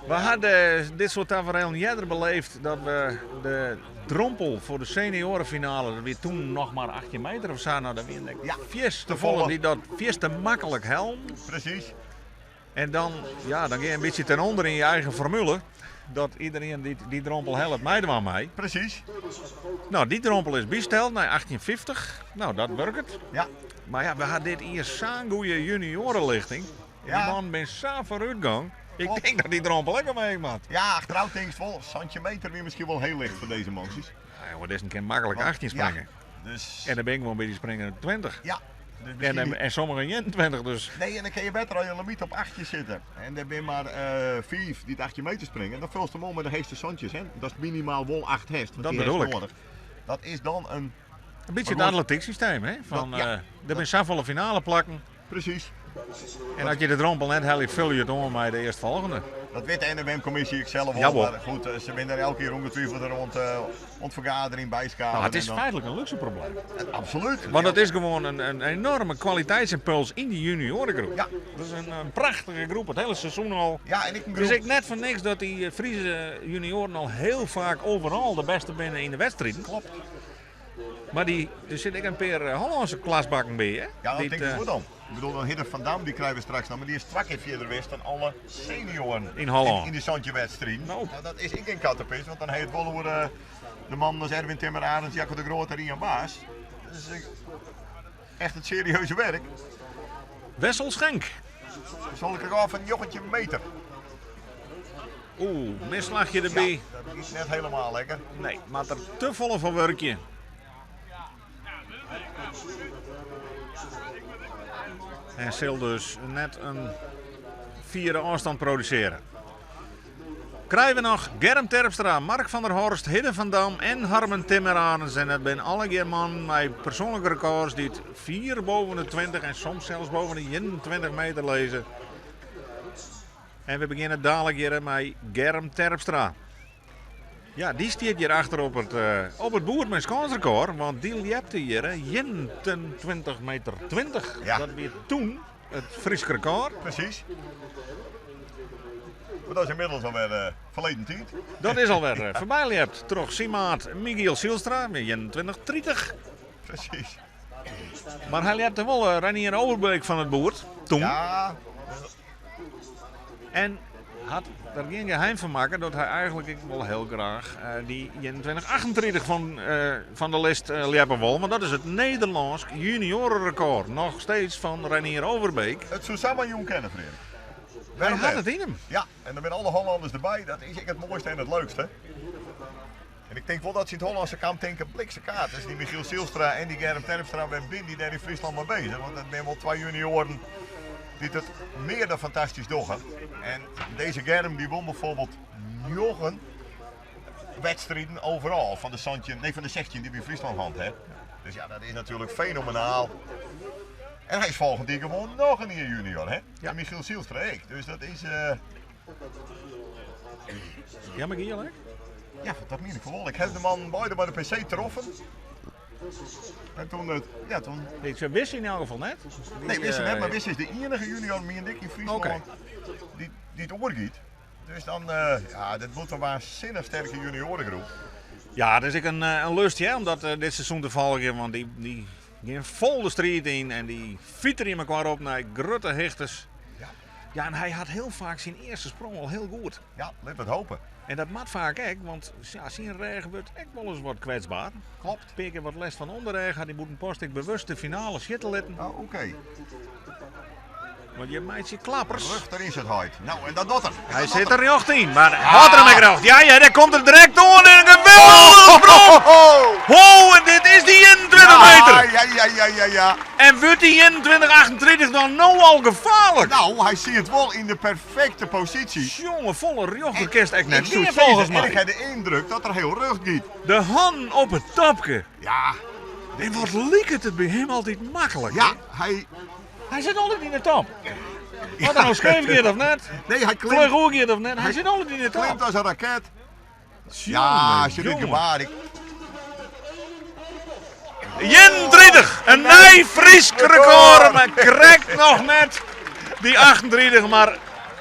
We hadden dit soort taferelen earder beleefd dat we de drompel foar de senioarefinale, dat wie toen noch mar 18 meter of sa, no dat wiene ek Ja, fierste te folle folle. dy't dat fierste maklik hellen. Precies. En dan, ja, dan gean je in bytsje ten ûnder yn je eigen formule. Dat iedereen dy't dy drompel hellet meidwaan mei. Precies. No, dy drompel is bysteld nei 1850. No, dat wurket. Ja. Mar ja, we ha dit jier sa'n goede junioarelichting. Dy Ja. mannen binne sa foarútgong. Ik Klopt. tink dat dy drompel ek omheech moat. Ja, achterôf tinkst wol, 17 meter wie miskien wol hiel licht foar dizze mantsjes. Ja, jonge, dizzen kin maklik 18 Ja. springe. Dus, En dan bin ik gewoan by dy springen 20. ja. Dus En, miskien en, en sommigen 21, dus Nee, en dan kun je beter al je limiet op 8 zitten. En daar ben maar 5 die het 8 meter springen. Dan vulst hem om met de heegste zandjes. Hè? Dat is minimaal wel 8 hest. Want Dat die bedoel hest ik. nodig. Dat is dan een. een beetje het Maar goed. atletiek systeem, hè? Van, Dat- ja. eh, er zijn zoveel finale plakken. Precies. En als je de drompel net helpt, vul je het om bij de eerstvolgende. Dat weet de NWM-commissie ik zelf al. Jawel. Maar goed, ze zijn er elke keer ongetwijfeld rond, eh ontvergadering, bijskamer. Nou, het is en dan- feitelijk een luxe probleem. Absoluut. Want het is gewoon een, een enorme kwaliteitsimpuls in die juniorengroep. Ja. Dat is een, een prachtige groep, het hele seizoen al. Ja, en ik Het is ook net voor niks dat die eh, Friese junioren al heel vaak overal de beste binnen in de wedstrijden. Klopt. Maar die, er zit ook een paar eh, Hollandse klasbakken bij, hè? Ja, dat Die denk het, ik eh, goed dan. Ik bedoel, dan Hidde van Dam, die krijgen we straks nog. Maar die is twee keer verder wist dan alle senioren. In Holland. In, in die zandje-wedstrijd. Nou. Nou, dat is ik geen kattenpis, want dan heet wel hoe eh, de man als Erwin Timmer Arends, Jacco de Groot en Rian Baas. Dat is eh, echt het serieuze werk. Wessel Schenk. Zal ik er af een jochetje meter. Oeh, misslagje erbij. Ja, dat is net helemaal lekker. Nee, maar er te volle van werkje. En zal dus net een vierde afstand produceren. Krijgen we nog Germ Terpstra, Mark van der Horst, Hidde van Dam en Harmen Timmerarens. En dat zijn alle keer man met persoonlijke records die het 4 boven de 20 en soms zelfs boven de 21 meter lezen. En we beginnen dadelijk hier met Germ Terpstra. Ja, die stiet hier achter op het, eh, op het boerd met kansrecord. Want die liepte hier hè, 21 meter 20. Ja. Dat weer toen het Fries record. Precies. Maar dat is inmiddels alweer eh verleden tijd. Dat is alweer eh, voorbij liept. Troch Simaat Miguel Sielstra met 21 30. Precies. Maar hij liepte wel eh, Renier Overbeek van het boerd toen. Ja, En had daar geen geheim van maken dat hij eigenlijk ik wel heel graag eh, die 2138 van, eh, van de list eh liepen wil. Want dat is het Nederlands juniorenrecord. Nog steeds van Renier Overbeek. het Susanna Jong kennen, Frederik. Hij Waarom had net? het in hem. Ja, en dan zijn alle Hollanders erbij. Dat is ik het mooiste en het leukste. En ik denk wel dat ze in het Hollandse kamp denken, blikse kaart. Dus die Michiel Zijlstra en die Germ Terpstra, ben bin die daar in Friesland mee bezig. Want dat zijn wel twee junioren die het meer dan fantastisch doen. En deze Germ die won bijvoorbeeld negen wedstrijden overal. Van de, Santje, nee, van de 16 die we in Friesland hadden. Hè. Dus ja, dat is natuurlijk fenomenaal. En hij is volgend jaar gewoon nog een jaar junior, hè? Ja. En Michiel Zijlstra ook. Dus dat is... eh, Ja, Michiel, hè? Ja, dat meen ik wel. Ik heb de man beide bij de PC getroffen. En toen, het, ja, toen... Ik zei Wisse in elk geval net. Die, Nee, Wisse eh, net, maar Wisse is de enige junior, meen ik, in Friesland Oké. die, die het oorgiet. Dus dan, eh, ja, dat wordt een waanzinnig sterke juniorengroep. Ja, dat is ik een, eh, een lust hè, om dat eh, dit seizoen te volgen. Want die, die gaan vol de street in en die fietsen in elkaar op naar grote hechters. Ja. Ja, en hij had heel vaak zijn eerste sprong al heel goed. Ja, laat het hopen. En dat maakt vaak ook, want ja, zijn reg wordt ook wel eens wat kwetsbaar. Klopt. Een keer wat les van onderreg had die moeten post ik bewust de finale zitten litten. Oh, oké. Want je meid je klappers. Rug erin zit hard. Nou, en dat doet er. Hij zit er nog in, maar had er hem gekracht. Ja, ja, daar komt er direct door en een geweldige sprong! Ho, en dit is die 21 meter! Ja, ja, ja, ja, ja. En wurdt die 21,38 dan no al gefaarlik? Nou, hy siet wol yn de perfekte posysje. Jonge, folle rjochter kinst ek net Ik soe gean folgens sizze, en ik my. ha de yndruk dat er hiel rjocht giet. De hannen op it topke. Ja. En wat liket it by him altyd maklik. Ja, hy... Hy sit altyd yn de top. Wat er nou skeef giet of net. Nee, hy klimt... Fluch oer giet of net. Hy sit altyd yn de top. Klimt as in raket. Jonge, Ja, als je dit jonge. gebaar... Ik... 31! Een nij Frysk rekord, maar krekt noch net die 38. Maar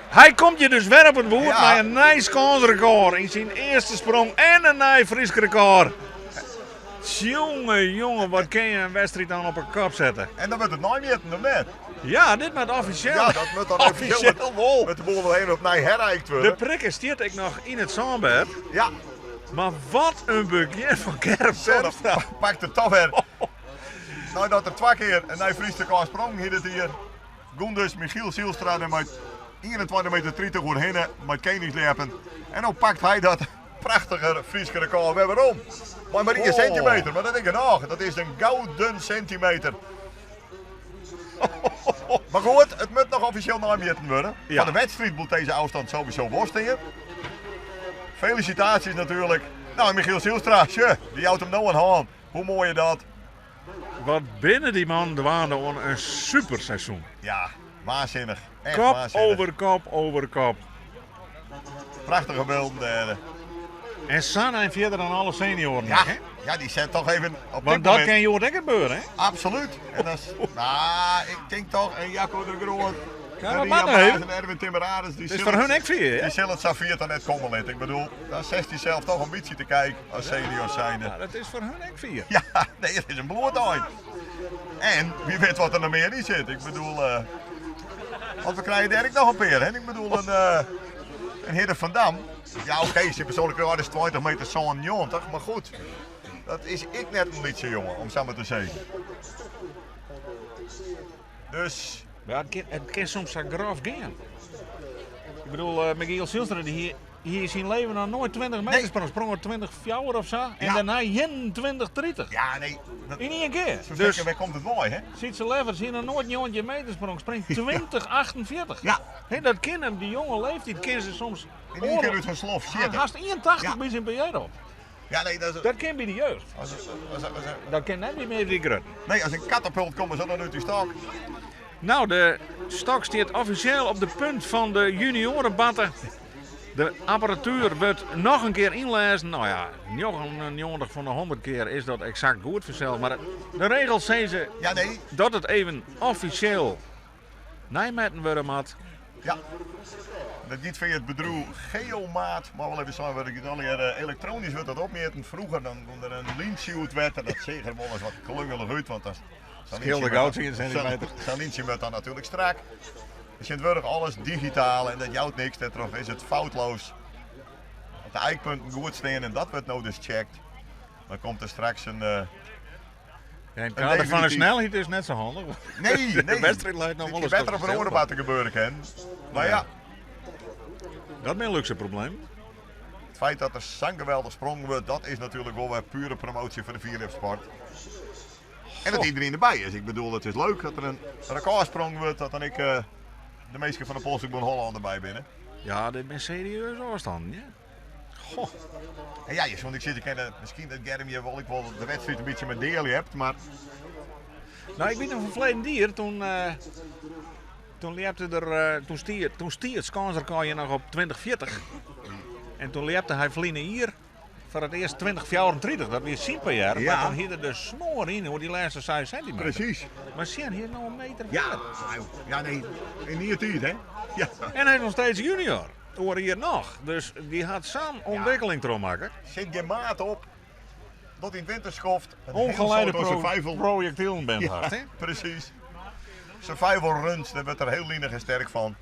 hy komt je dus wer op it boerd Ja. mei in nij skânsrekord yn syn earste sprong en in nij Frysk rekord. Jonge, jonge, wat kin je in wedstriid dan op 'e kop sette? En dan wurdt it neimjitten, of net? Ja, dit moat offisjeel. Ja, dat moat dan offisjeel offisjeel wol. Met de boel wel even opnij herijkt De wurde. prikker stiet ek noch yn it sânbêd. Ja, Maar wat in begjin fan Germ zo, dan Terpstra. pakt het toch weer. Nou, dat er twee keer een nij Fries rekord sprong hier dit hier. Goen dus Michiel Zijlstra er met 21 meter 30 oerhinne met keningslepen. En dan pakt hij dat prachtige Frieske record weer weer om. Maar maar 1 Oh. centimeter, maar dat is genoeg. Dat is een gouden centimeter. Maar goed, het moet nog officieel naamjitten worden. Ja. Van de wedstrijd moet deze afstand sowieso worstelen. Felicitaties natuurlijk. Nou, en Michiel Zijlstra, tje, die houdt hem nou aan hand. Hoe mooi is dat? Wat binnen die man dwaande oan in superseizoen. Ja, waanzinnig. Echt Kop waanzinnig. over kop over kop. Prachtige beelden daar. En Sanne en verder dan alle senioren. Ja, hè? ja, die zet toch even op dit Want dat moment. kan Jood ook gebeuren, hè? Absoluut. En dat is, nou, ik denk toch, en Jacco de Groot, Ja, dat Maria mag nog Maas even. en Erwin Timmerades, die Het is zullen voor hun ook vier, hè? Die zullen het Safir dan net komen laten. Ik bedoel, daar zegt hij zelf toch een beetje te kijken als senior zijnde. Ja, dat is voor hun ook vier. Ja, nee, het is een bloedeind. En wie weet wat er nog meer in zit. Ik bedoel, want we krijgen Dirk nog een peer, hè? Ik bedoel, een Hidde van Dam. Ja, oké, zijn persoonlijke record is 20 meter zo'n 90, maar goed. Dat is ik net een liedje, jongen, om zo maar te zeggen. Dus, Ja, het kan soms zo grof gaan. Ik bedoel, Michiel Zijlstra, die hier is zijn leven nog nooit 20 meter Nee. sprong. Sprong er 20 fjouwer of zo. En Ja. daarna 21, 30. ja, nee. Dat, In één keer. zo Dus dus, waar komt het mooi, hè? ziet ze levers hier nog nooit een 100 meter sprong. Springt 20, 48. Ja. Hé, dat kan hem, die jonge leeftijd, kan ze soms... In één keer uit hun slof zitten. Haast 81 Ja. bij zijn PR op. Ja, nee, dat is... Dat kan bij de jeugd. Als, Dat kan net niet meer die grut. nee, als een katapult komen ze dan uit die stok. Nou, de stok staat officieel op de punt van de juniorenbatten. De apparatuur wordt nog een keer inlezen. Nou ja, 99 van de 100 keer is dat exact goed vanzelf. Maar de regels zijn ze Ja, nee. dat het even officieel nijmetten worden moet. Ja. Dat niet via het bedrijf Geomaat, maar wel even zeggen wat ik het al hier elektronisch wordt dat opmeten. Vroeger dan kon er een lintje werd en dat zeker wel eens wat klungelig uit, want dat Scheelde goud 10 centimeter. Zo'n lintje werd dan natuurlijk strak. Dus in het werk alles digitaal en dat jouwt niks, daardoor is het foutloos. Dat de eikpunten goed staan en dat wordt nou dus checkt. Dan komt er straks een. Ja, in het kader van de definitief. snelheid is net zo handig. Nee, De nee. wedstrijd leidt nog Het wel eens kan tot beter op een stilstand. orenbaat te gebeuren, Ken. Maar ja. Dat is een luxe probleem. Het feit dat er zo'n geweldig sprong wordt, dat is natuurlijk wel weer pure promotie voor de vierlipsport. En dat iedereen erbij is. Ik bedoel, het is leuk dat er een recordsprong wordt, dat dan ik de meeste van de Polsbond Holland erbij binnen. Ja, dit ben serieus afstand. Ja. Goh. En ja, je ik zit te kennen, misschien dat Germ je wel, ik wel de wedstrijd een beetje met deel hebt, maar Nou, ik weet nog van verleden dier, toen, toen liep er, toen stier het schansrecord je nog op 2040. En toen liep hij verleden hier voor het eerst 2034, dat weer simpel jaar. Ja. Maar toen hield er de smoor in, hoe die laatste 6 centimeter. precies. Maar Sjen hier nog een meter Ja, verder. ja nee, in die tijd hè. Ja. En hij is nog steeds junior. Hoor hier nog. Dus die had zo'n ontwikkeling erom maken. Zit je maat op, dat in het winterschoft. Een heel Ongeleide soort survival. projectielen bent Ja, hard, hè? precies. Survival runs, daar werd er heel lienig en sterk van.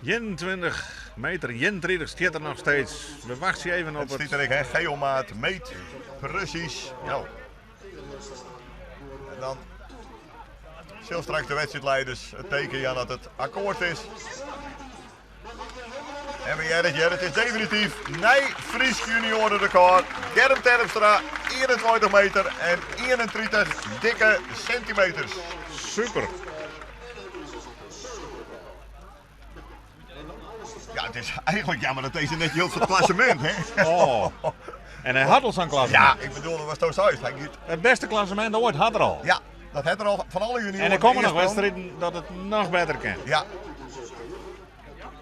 21 meter, 31 zit er nog steeds. We wachten even op Het het... ziet er ik, hè? Geomaat, meet, precies. Nou. En dan zullen straks de wedstrijdleiders het teken ja dat het akkoord is. En we hearre it hjir, it is definityf nij Frysk junioarerekôr. Germ Terpstra, 21 meter en 31 dikke sintimeters. Super. Ja, it is eigenlik jammer dat dizze net jildt foar it klassemint, hè? Oh. En hy hat al sa'n klassemint. Ja, ik bedoel, dat watsto seist. Hy giet... It bêste klassemint oait hat er al. Ja, dat hat er al fan alle junioaren. En der komme noch wedstriden dat it noch better kin. Ja.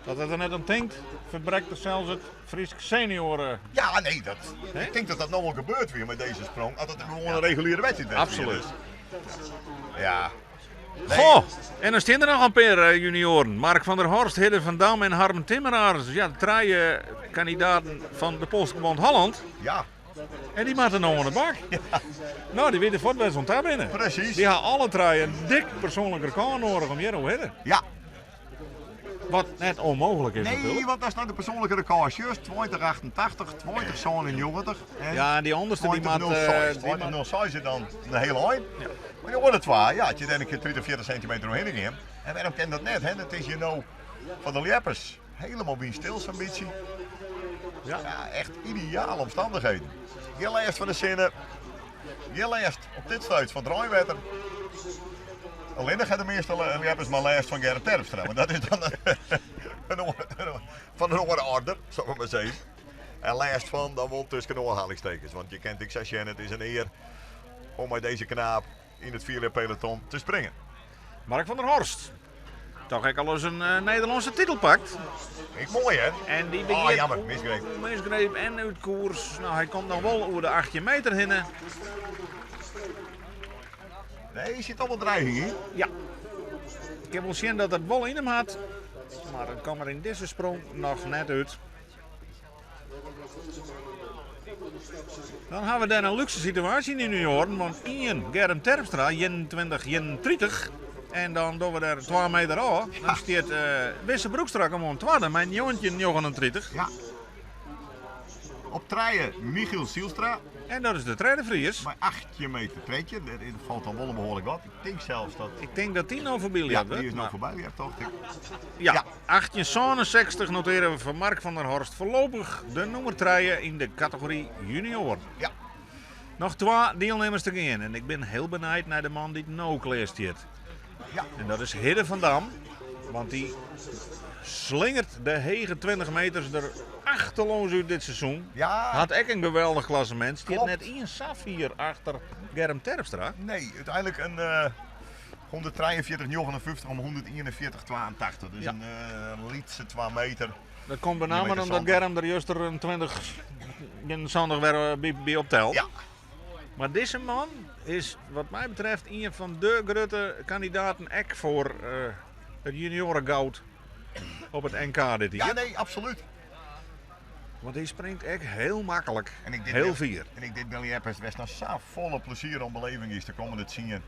Dat er der net om tinkt, ferbrekt er sels it Frysk senioaren. Ja, nee, dat, ik tink dat dat no wol gebeurd wie mei dizze sprong, as it gewoan in reguliere wedstriid west wie. Absolút. Ja. Nee. Goh, en dan stean der noch in pear eh, junioaren. Mark van der Horst, Hidde van Dam en Harm Timmeraars. Ja, de trije kandidaten fan de Polsbond Holland. Ja. En dy moatte no oan de bak. No, dy witte fuort wêr't se oan ta binne. Presys. Dy ha alle trije in dik persoanlik rekôr noadich om hjir oerhinne. Ja. Wat net ûnmooglik is Nee, natuerlik. want dat is nou de persoanlike rekôr. Just 2088, 2097 en Ja, en dy ûnderste dy moat... 2006. dy moat- 2006 is dan in hiel ein. Mar dy oare twa, ja, as je dêr in kear 30, 40 sintimeter oerhinne gean. En wêrom kin dat net, hè? Dat is hjir no foar de ljeppers helemaal wynstil sa'n bytsje. Ja. Ja, echt ideale omstandigheden. Gjin lêst fan de sinne. Gjin lêst op dit stuit fan it reinwetter. Allinnich ha de measte ljeppers mar lêst fan Gerrit Terpstra. Want dat is dan in oare, fan in oare oarder, sil ik mar sizze. En lêst fan dan wol tusken oanhalingstekens. Want je kent ek sa sjen, it is in ear om mei dizze knaap yn it fierljeppeloton te springen. Mark van der Horst. Toch ek al ris in Nederlânske titel pakt. Ek moai hè? En dy Oh, begjint jammer, misgreep. Misgreep en út koers. Nou, hy komt noch wol oer de 18 meter hinne. Nee, der sit al wat dreiging yn. Ja. Ik kin wol sjen dat it wol yn him hat. Mar it kaam der yn dizze sprong noch net út. Dan ha we dêr in lúkse situaasje yn de junioaren, want ien Germ Terpstra, 21, 31, en dan dogge we der 2 meter ôf. Dan stiet Wisse Broekstra gewoan twadde mei 19,39. Ja. Op trije Michiel Zylstra. En dat is de tredde Fries. Mei 18 meter 13. Dêr falt dan wol in behoarlik wat. Ik tink sels dat... Ik tink dat dy no foarby Ja, ljept dy is wurdt, no mar foarby ljept, tocht ik. Ja, Ja. 1867 notearje we foar Mark van der Horst foarlopich de nûmer trije yn de kategory junior. Ja. Noch twa dielnimmers te gean en ik bin hiel benijd nei de man dy't no klear stiet. Ja. En dat is Hidde van Dam, want dy slingert de hege 20 meters der achteloos út dit seizoen. Ja. Hat ek in geweldich klassemint. Stiet Klopt. net ien safier achter Germ Terpstra. Nee, úteinlik in 143,59 om 141,82. Dus Ja. in lytse 2 meter. Dat komt benammen meter omdat santich. Germ der juster in 20 in santich wer by optelt. Ja. Mar dizze man is wat my betreft ien fan de grutte kandidaten ek foar it juniorengoud op it NK dit Ja, jier. nee, absoluut. Want hy springt ek hiel maklik, En ik dit hiel wel- fier. En ik dit Billy Eppers west noch sa folle plezier om beleving is de kommende 10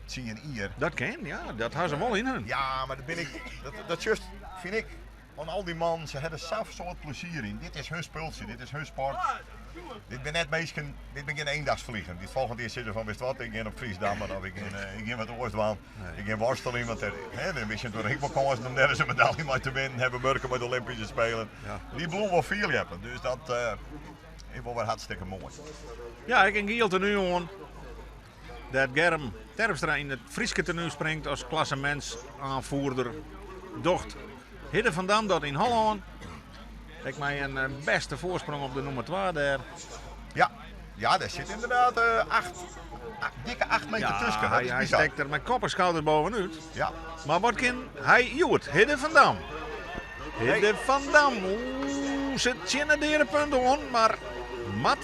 jier. Dat kin, ja, dat ha se wol yn hun. Ja, mar dat bin ik, dat, dat just fyn ik, want al dy mannen, se hawwe sa'n soad plezier yn. Dit is hun spultsje, dit is hun sport. Dit binne net minsken, dit binne gjin eendagsvliegen. Dy't folgjend jier sizze fan, witst wat, ik gean op Fries dammen of ik gean wat oars dwaan. Ik gean worsteljen, want hè, dan wist je natuerlik ek wol kânsen om dêr ris in medalje mei te winnen. Hawwe wurke mei de Olympyske Spelen. Ja. Dy bliuwe wol fierljeppen, dus dat is wol wer hartstikke moai. Ja, ek in giel tenu oan. Dêr't Germ Terpstra yn it Fryske tenu springt as klassementsaanvoerder docht Hidde van Dam dat yn Hollân. Ek mei in bêste foarsprong op de nûmer 2 dêr. Ja, ja, dêr sit ynderdaad dikke 8 meter Ja, tusken. Dat is hy bizar. stekt der mei kop en skouders bovenút. Ja. Mar wat kin hy hjoed? Hidde van Dam. Hidde Nee. van Dam. Oeh, sit tsjin it deadepunt oan, mar moat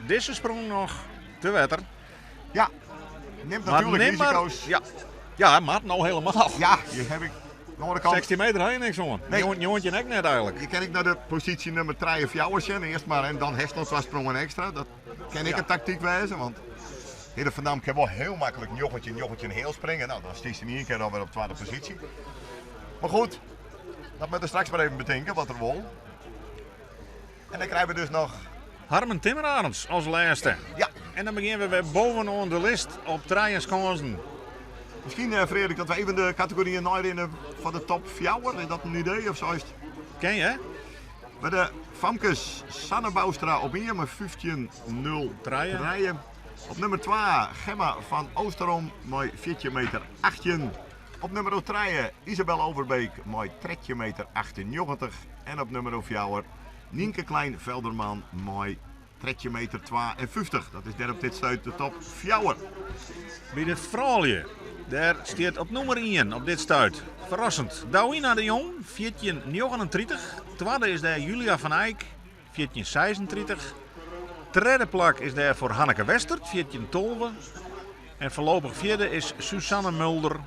dizze sprong noch te wetter. Ja, nimt Maar natuerlik nim maar- risiko's. Ja, ja, moat no helemaal. Ja, hier heb ik aan de andere kant. 16 meter ha je niks oan. Nee. Njoggentjin ek net eigenlik. Je kin ek nei de posysje nûmer 3 of 4 sjen earst mar en dan hast noch 2 sprongen ekstra. Dat kin ek Ja. in taktyk wêze, want Hidde van Dam kin wol hiel maklik 19, 19 heal springe. No, dan stiest yn ien kear alwer op twadde posysje. Mar goed, dat moat er straks mar even betinke wat er wol. En dan krije we dus noch Harmen Timmerarends as lêste. Ja. En dan begjinne we wer bovenôf de list op trije skânsen. Miskien, Frederik, dat we even de kategoryen neirinne foar de top 4. Is dat in idee of sa is it? Kin je? By de famkes Sanne Bouwstra op ien mei 15.03. Op nummer 2 Gemma van Oosterom mei 14 meter 18. Op nummer 3 Isabel Overbeek mei 13 meter 98. En op nummer 4 Nienke Klein Velderman mei 13 meter 52. Dat is dêr op dit stuit de top 4. By de froulju, dêr stiet op nûmer ien op dit stuit, ferrassend, Douwina de Jong, 14,39. Twadde is dêr Julia van Eijk, 14,36. Tredde plak is dêr foar Hanneke Westert, 14,12. En foarlopich fjirde is Suzanne Mulder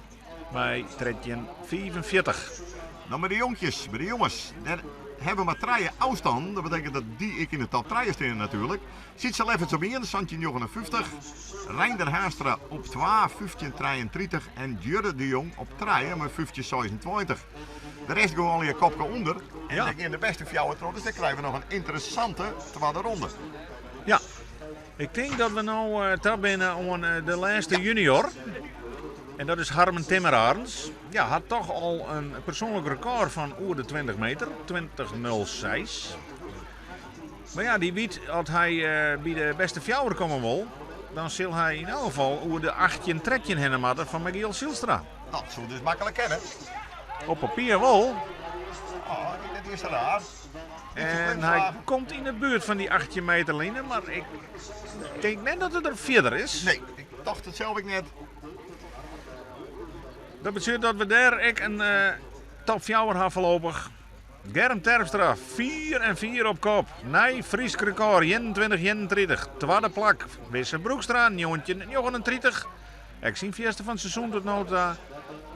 mei 13,45. Dan by de jonkjes, by de jonges, dêr hawwe we mar trije ôfstannen. Dat betekent dat dy ek yn de top trije steane natuerlik. Sietse Lefferts op ien, 17,59. Reinder Haanstra op twa, 15,33. En Djurre de Jong op trije mei 15,26. De rest gong allegear kopke ûnder. En dêr gean de bêste fjouwer troch, dus dêr krije we noch in ynteressante twadde ronde. Ja, ik tink dat we no ta binne oan de lêste junior. En dat is Harmen Timmerarends. Ja, hat toch al in persoanlik rekôr fan oer de 20 meter, 20.06. Mar ja, dy wit as hy by de bêste fjouwer komme wol, dan sil hy yn elk gefal oer de 18-13 hinne moatte fan Michiel Zijlstra. Dat soe dus maklik kinne. Op papier wol. Oh, dat is raar. En hy komt yn de buert fan dy 18 meter line, mar ik tink net dat it der fierder is. Nee, ik tocht it sels ek net. Dat betsjut dat we dêr ek in top fjouwer ha foarlopich. Germ Terpstra, 4 en 4 op kop. Nij Frysk rekôr, 21-31. Twadde plak, Wisse Broekstra, 19-39. Ek syn fierste fan it seizoen tot no ta.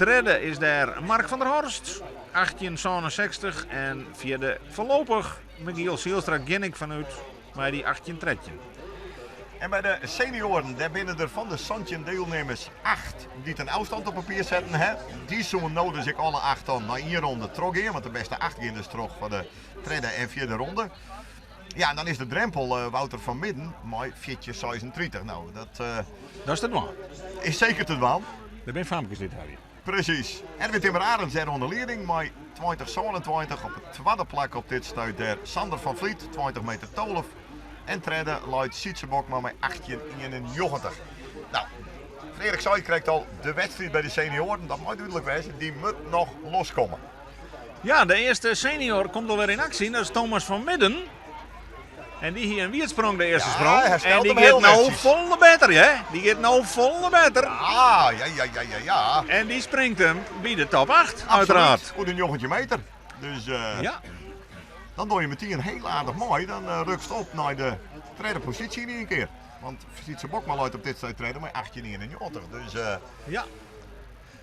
Tredde is dêr Mark van der Horst, 18-67. En fjirde foarlopich Michiel Zijlstra, gean ik fanút, mei dy 18-13. En by de senioaren, dêr binne der fan de 17 dielnimmers 8 dy't in ôfstân op papier setten ha. Dy soene no dus ek alle 8 dan nei ien ronde trochgean, want de bêste 8 gean dus troch foar de tredde en fjirde ronde. Ja, en dan is de drempel Wouter van Midden mei 14,36. Nou, dat Dat is te dwaan. Is seker te dwaan. Der binne famkes dy't helje. Presys. Erwin Timmer Arends dêr oan de lieding mei 20,27. Op it twadde plak op dit stuit dêr Sander van Vliet, 20 meter 12. En tredde leit Sytse Bokma mei 18,91. Nou, Frederik sei it krekt al, de wedstriid by de senioaren, dat mei dúdlik wêze, dy moat noch loskomme. Ja, de earste senior komt alwer yn aksje, dat is Thomas van Midden. En dy hie in wierdsprong de earste Ja, sprong. hy stelt En dy him giet hiel no netsjes. folle better, hè? Dy giet no folle better. Ah, ja, ja, ja, ja, ja. En dy springt him by de top 8, Absoluut. uiteraard. Oer de 19 meter. Dus Ja. dan doe je meteen heel aardich mei. Dan rukst op nei de tredde posysje yn ien kear. Want Sytse Bokma leit op dit stuit tredde mei 18,91. Dus Ja.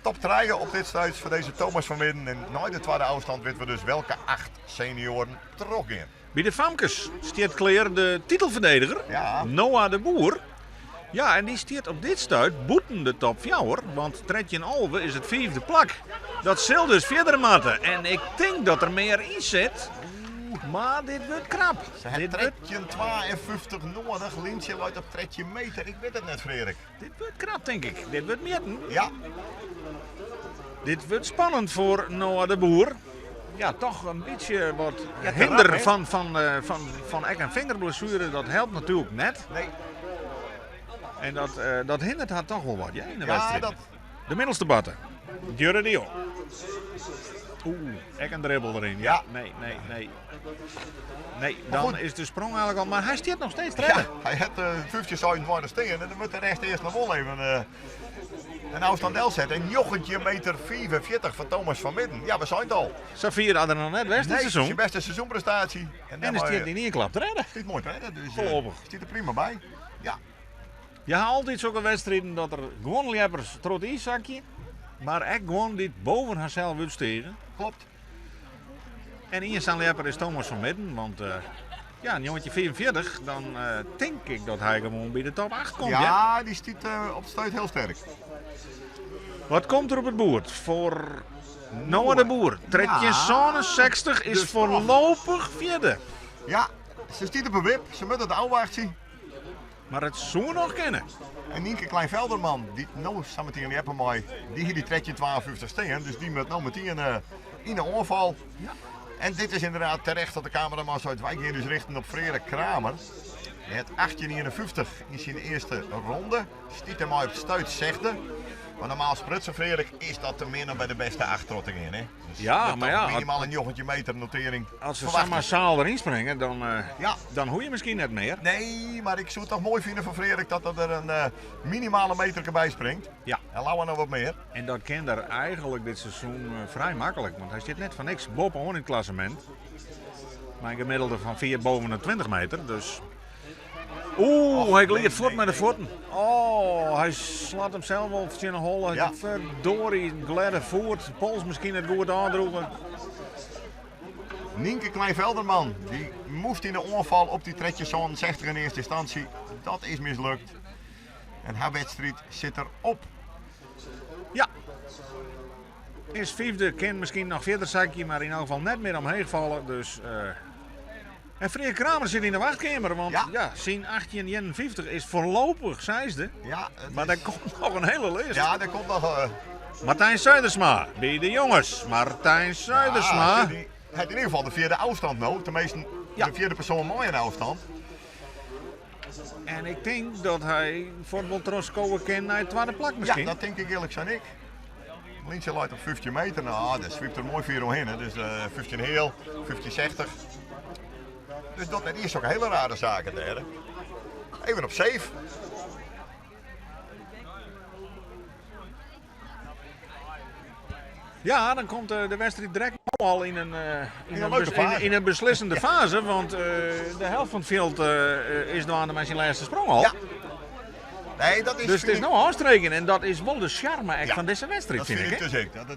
top trije op dit stuit foar dizze Thomas van Midden. En nei de twadde ôfstân witte we dus welke 8 senioaren trochgean. By de famkes stiet klear de titelferdediger, Ja. Noah de Boer. Ja, en dy stiet op dit stuit bûten de top fjouwer, want 13-11 is it fiifde plak. Dat sil dus fierder moatte en ik tink dat der mear yn sit, mar dit wurdt krap. Se hat Dit wurdt 13,52 noadich, Lintsje leit op 13 meter. Ik wit it net, Frederik. Dit wurdt krap, tink ik. Dit wurdt mjitten. Ja. Dit wurdt spannend foar Noah de Boer. Ja, toch in bytsje wat Ja, te hinder rap, hè? fan ek in fingerblessuere. Dat helpt natuerlik net. Nee. En dat hindert har toch wol wat, ja, yn de Ja, wedstriid. dat De middelste batte. Djurre de Jong. Oeh, ek in dribbel deryn. Ja, Ja. nee, nee, nee. Nee, Maar dan goed. is de sprong eigenlijk al. Maar hy stiet noch steeds tredde. Ja, hy hat 15 stean en dan moat de rest earst noch wol even in ôfstân delsette. En 19 meter 45 fan Thomas van Midden. Ja, we seinen it al. Sa fier hat er noch net west dit Nee, seizoen. syn bêste seizoenprestaasje. En En dan stiet yn ien klap tredde. Stiet moai tredde, dus Voorlopig. stiet der prima by. Ja. Je ha altyd sokke wedstriden dat der gewoan ljeppers troch it iis sakje, mar ek gewoan dy't boven harsels útsteane. Klopt. En ien sa'n ljepper is Thomas van Midden, want ja, 1944, dan tink ik dat hy gewoan by de top 8 komt. Ja, ja? dy stiet op it stuit hiel sterk. Wat komt der op it boerd foar Noah de Boer? 1367 is Dus toch. voorlopig vierde. Ja, se stiet op in wip, se moat it ôfwachtsje. Mar it soe noch kinne. En Nienke Klein-Velderman, dy't no sametien ljeppe mei, dy hie dy 1352 stean, dus dy moat no metien yn de oanfal. Ja. En dit is inderdaad terecht dat de cameraman uit Wij gaan dus richten op Frere Kramer. Het 1851 in zijn eerste ronde. Stiet hem al op het stuit, zegde. Maar normaal sprutsen Frederik is dat te minder bij de beste acht in. Hè? Dus Ja, maar ja, Minimaal een jochentje meter notering. Als ze verwachten. massaal erin springen, dan, Ja. dan hoor je misschien net meer. Nee, maar ik zou het toch mooi vinden van Frederik dat er een minimale meter bij springt. Ja. En Lauwe nog wat meer. En dat kent er eigenlijk dit seizoen vrij makkelijk. Want hij zit net van niks bovenaan in het klassement. Maar een gemiddelde van 4 boven de 20 meter. Dus. Oeh, hij glidt nee, voort nee, met de nee. voeten. Oh, hij slaat hem zelf op zijn hol. Ja. Verdorie, gladde voort. Pols misschien het goed aandroegen. Nienke Kleinvelderman, die moest in de onval op die tredjes zo'n 60 in eerste instantie. Dat is mislukt. En haar wedstrijd zit erop. Ja. Is vijfde, kan misschien nog verder zakje, maar in elk geval net meer omheen vallen. Dus, En Freer Kramer zit in de wachtkamer, want ja, Ja. zijn 1851 is voorlopig zesde. Ja, het Maar is- daar komt nog een hele lijst. Ja, daar komt nog... Martijn Zuidersma, bij de jongens. Martijn Zuidersma. Ja, die heeft in ieder geval de vierde afstand nou. Tenminste, Ja. de vierde persoon mooi in afstand. En ik denk dat hij voor Trosco kan naar het tweede plak misschien. Ja, dat denk ik eerlijk zijn ik. Lindsay loopt op 15 meter. Nou, dat sweept er mooi vier omheen. Hè. Dus 15 heel, 1560. Dus dat is ook hele rare zaken daar. hè. Even op safe. Ja, dan komt de wedstrijd direct al in een, In een leuke fase. in een beslissende fase. Want de helft van het veld is nog aan de met zijn laatste sprong al. Ja. Nee, dat is. Dus het is vind nou afstreken en dat is wel de charme echt Ja, van deze wedstrijd, Dat vind vind ik. ik hè. dus ook. Dat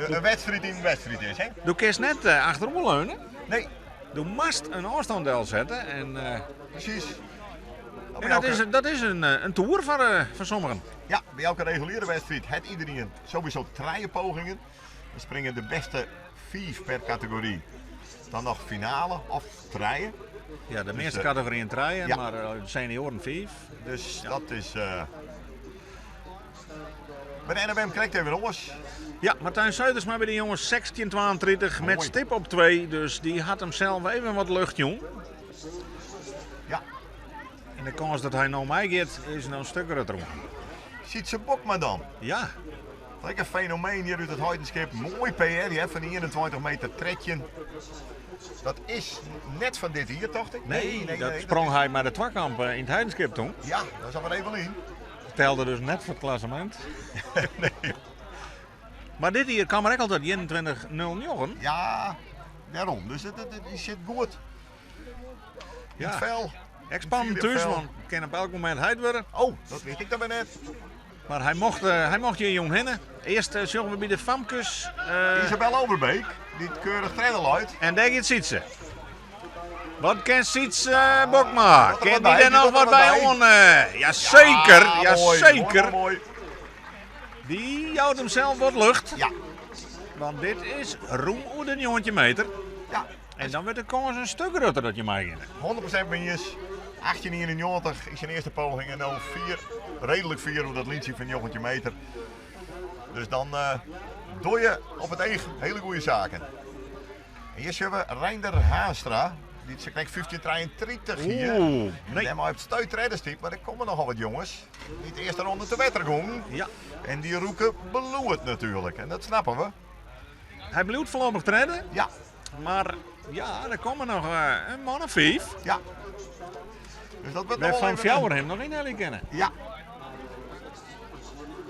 het een wedstrijd in een wedstrijd is, hè? Du kunt net achterom leunen. Nee, Du must een afstanddel zetten. En, precies. Nou, bij en dat elke- is, dat is een toer voor sommigen. Ja, bij elke reguliere wedstrijd het iedereen sowieso drie pogingen. Dan springen de beste 5 per categorie. Dan nog finale of treien. Ja, de meeste eh, categorieën treien, ja. maar senioren 5. Dus dat is. Bij de NMM krijgt even jongens. Ja, Martijn Zuidersma bij de jongens 16-32 met Mooi. stip op 2. Dus die had hem zelf even wat lucht, jong. Ja, En de kans dat hij nou mij gaat, is nou een stuk groter. ziet ze Bokma dan. Ja, Lekker fenomeen hier uit het Heidenschip. Mooi PR, hè, van die 21 meter trekje. Dat is net van dit hier, dacht ik? nee, dat sprong hij maar de twakkamp in het Heidenschip toen. Ja, dat is alweer Evelien. Telde dus net voor het klassement. Maar dit hier kan maar ook altijd 21-09. Ja, daarom. Dus het die zit goed. In Ja. het vel. Ik span hem Vierde thuis, vel. want kan op elk moment heid worden. Oh, dat wist ik dan maar net. Maar hij mocht hier jong hinnen. Eerst zorgen we bij de famkes. Isabel Overbeek, die het keurig trainen uit. En daar gaat Sietse. Wat kan Sietse Bokma? Wat er Kan wat die bij, er die nog doet er wat wat bij bij. on? Jazeker, Ja, jazeker. Mooi, mooi, mooi. Die houdt hem zelf wat lucht. Ja, Want dit is roem oer de jongetje meter. ja, En dan wordt de kans een stuk groter dat je mij in. 100% minus. 1891 is zijn eerste poging en nou 4, redelijk 4 op dat lintje van jongetje meter. Dus dan doe je op het eeg hele goede zaken. En hier zien we Reinder Haastra. Die ze krijgt 1583 hier. Oeh, nee. Nee, maar hij heeft stuit maar er komen nogal wat jongens. Die het eerste ronde te wetter gong. Ja. En die roeken beloerd natuurlijk. En dat snappen we. Hij bloedt voorlopig te redden. Ja, Maar ja, er komen nog een man of vijf. ja. Dus dat wordt nog wel Waarvan even een- Fjouwer hem nog in kennen. Ja.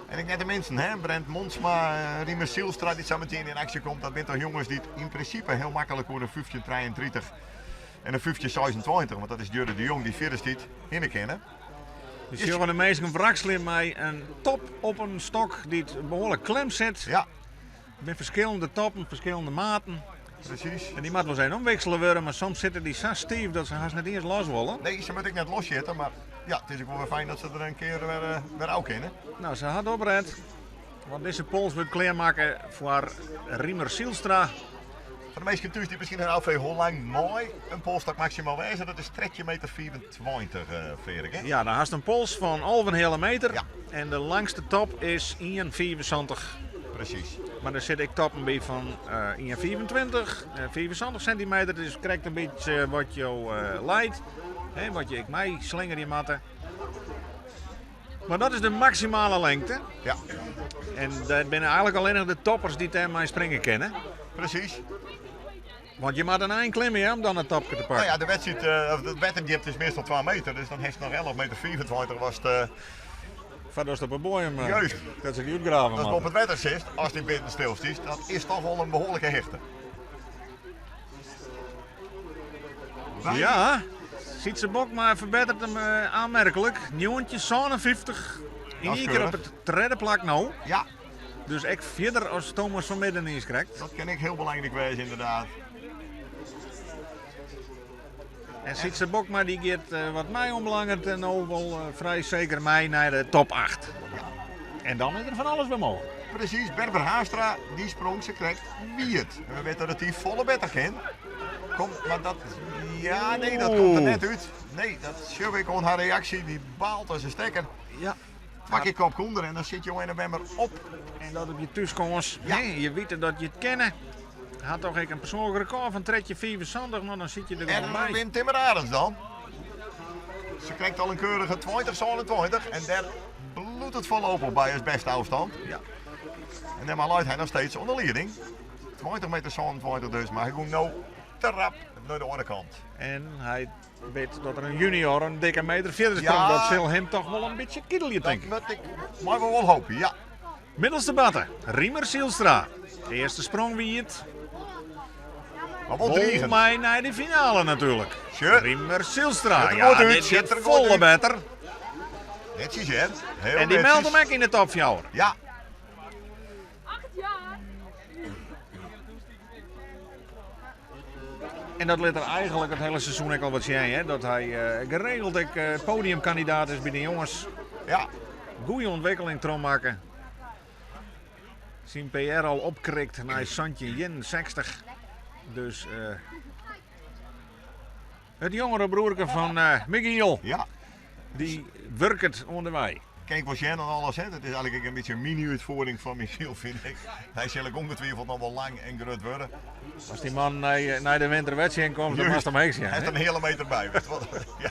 En ik net de mensen, hè? Brent Monsma, Riemer Sielstra, die zo meteen in actie komt. Dat zijn toch jongens die het in principe heel makkelijk voor een 1533 en een 1526, want dat is Jurre de Jong die vierde stiet, in kennen. Dus hier van de meesten wrakselen mij een top op een stok die het behoorlijk klem zit. Ja, Met verschillende toppen, verschillende maten. precies. En die moet wel zijn omwisselen worden, maar soms zitten die zo stief dat ze haast net eerst los willen. Nee, ze moet ik net loszitten, maar ja, het is ook wel weer fijn dat ze er een keer weer ook kennen. Nou, ze had opred. Want deze pols wil klaarmaken voor Riemer Sielstra. Voor de meesten thuis die misschien een afvragen hoe lang mooi een polstak maximaal wijzen, dat is trekje meter 24, Frederik. Hè? Ja, daar haast een pols van half een hele meter. Ja. En de langste top is 1,74. Precies. Mar der sit ek toppen by fan 1,25, 75 sintimeter. Dat is krekt in bytsje wat jo leit, hè, wat je ek mei slingerje moatte. Mar dat is de maksimale lengte. Ja. En dat binne eigenlik allinnich de toppers dy't dêrmei springe kinne. Precies. Want je moatte in ein klimme ja, om dan it topke te pakken. Nou ja, de wedstrijd, of de wetterdjipte is meastal 2 meter, dus dan heeft nog 11 meter 25 was het... Foardatst op 'e boaiem Juist. Dat se dy útgrave Dat op it wetter sitst, as dy binnen stilstiest, dat is toch wol in behoarlike hichte. Ja, Sytse Bokma ferbetteret him aanmerklik. 1957 yn ien kear op it tredde plak no. Ja. Dus ek fierder as Thomas van Midden is krekt. Dat kin ek hiel belangryk wêze ynderdaad. En Sytse Bokma dy giet wat my oanbelanget no wol frij seker mei nei de top 8. Ja. En dan is der fan alles wer mooglik. Presys, Berber Haanstra dy sprong se krekt wiet. En we witte dat hy folle better kin. Komt, mar dat, ja nee, dat komt der net út. Nee, dat sjoch ik oan har reaksje, dy baalt as in stekker. Ja. Twa kear kop ûnder en dan sit jo en op. En dat op je thúskâns. Ja. Je witte dat je it kinne. Hat toch ek in persoanlik rekôr fan 13,75, mar dan sit je der gewoan by. En wint Timmer Arends dan. Se krijgt al in keurige 20,27 en dêr bliuwt it foarlopich by as bêste ôfstân. Ja. En dêrmei leit hy noch steeds oan de lieding. 20 meter 27 dus, mar hy gong no te rap nei de oare kant. En hy wit dat der in junior in dikke meter fierder sprong. Ja. Dat sil him toch wol in bytsje kietelje, tink ik. Dat moat ik mei wol hoopje, ja. Middelste batte, Riemer Zylstra. De earste sprong wie it. Maar wol Wol drigend. mei nei de finale natuerlik. Sjoch. Riemer Zylstra. Sjocht der Ja, goed uit, dit sjocht giet der goed folle uit. better. Netsjes hear. Heel En dy netsjes. meldt him ek yn de top 4. Ja. En dat lit er eigenlik it hiele seizoen ek al wat sjen, hè? Dat hy geregeld ek podiumkandidaat is by de jonges. Ja. Goeie ûntwikkeling trochmakke. Syn PR al opkrikt nei 1761. Dus it jongere broerke fan Michiel, Ja. dy wurket oan de wei. Kin ik wol sjen en alles, hè. Dat is eigenlik ek in bytsje in mini-útfiering fan Michiel, fyn ik. Hy sil ek ongetwijfeld noch wol lang en grut wurde. As dy man nei de winter wer tsjin komt, dan moatst him ek sjen, Hy hat hè? in heale meter by, witst wat. Ja.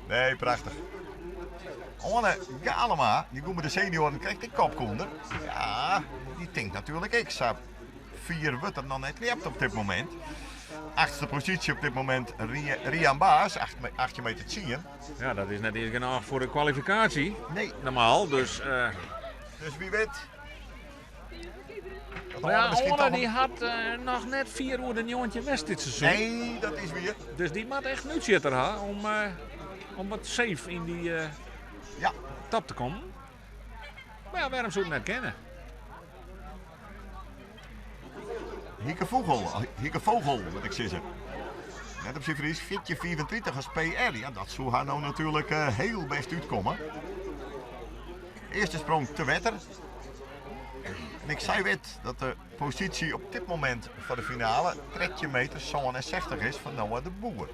Nee, prachtich. Oane Galema, dy gong by de senioaren krekt ek kopke ûnder. Ja, dy tinkt natuerlik ek, sa fier wurdt er noch net ljept op dit momint. Achtste posysje op dit momint, Rian Baas, 18 meter 10. Ja, dat is net iens genôch foar de kwalifikaasje. Nee. Normaal, dus... Dus wie wit. Dat Maar ja, Oane miskien Oane toch die een- hat noch net fier oer de 19 west dit seizoen. Nee, dat is wier. Dus dy moat echt útsjitter ha om wat safe yn dy Ja. top te kommen. Mar ja, wêrom soe it net kinne? Hieke Vogel, Hieke Vogel, moat ik sizze. Net op syn Frysk, 14,35 as PR. Ja, dat soe har no natuerlik hiel bêst útkomme. Earste sprong te wetter. En ik sei wit dat de posysje op dit momint foar de finale 13 meter 67 is fan Noah de Boer.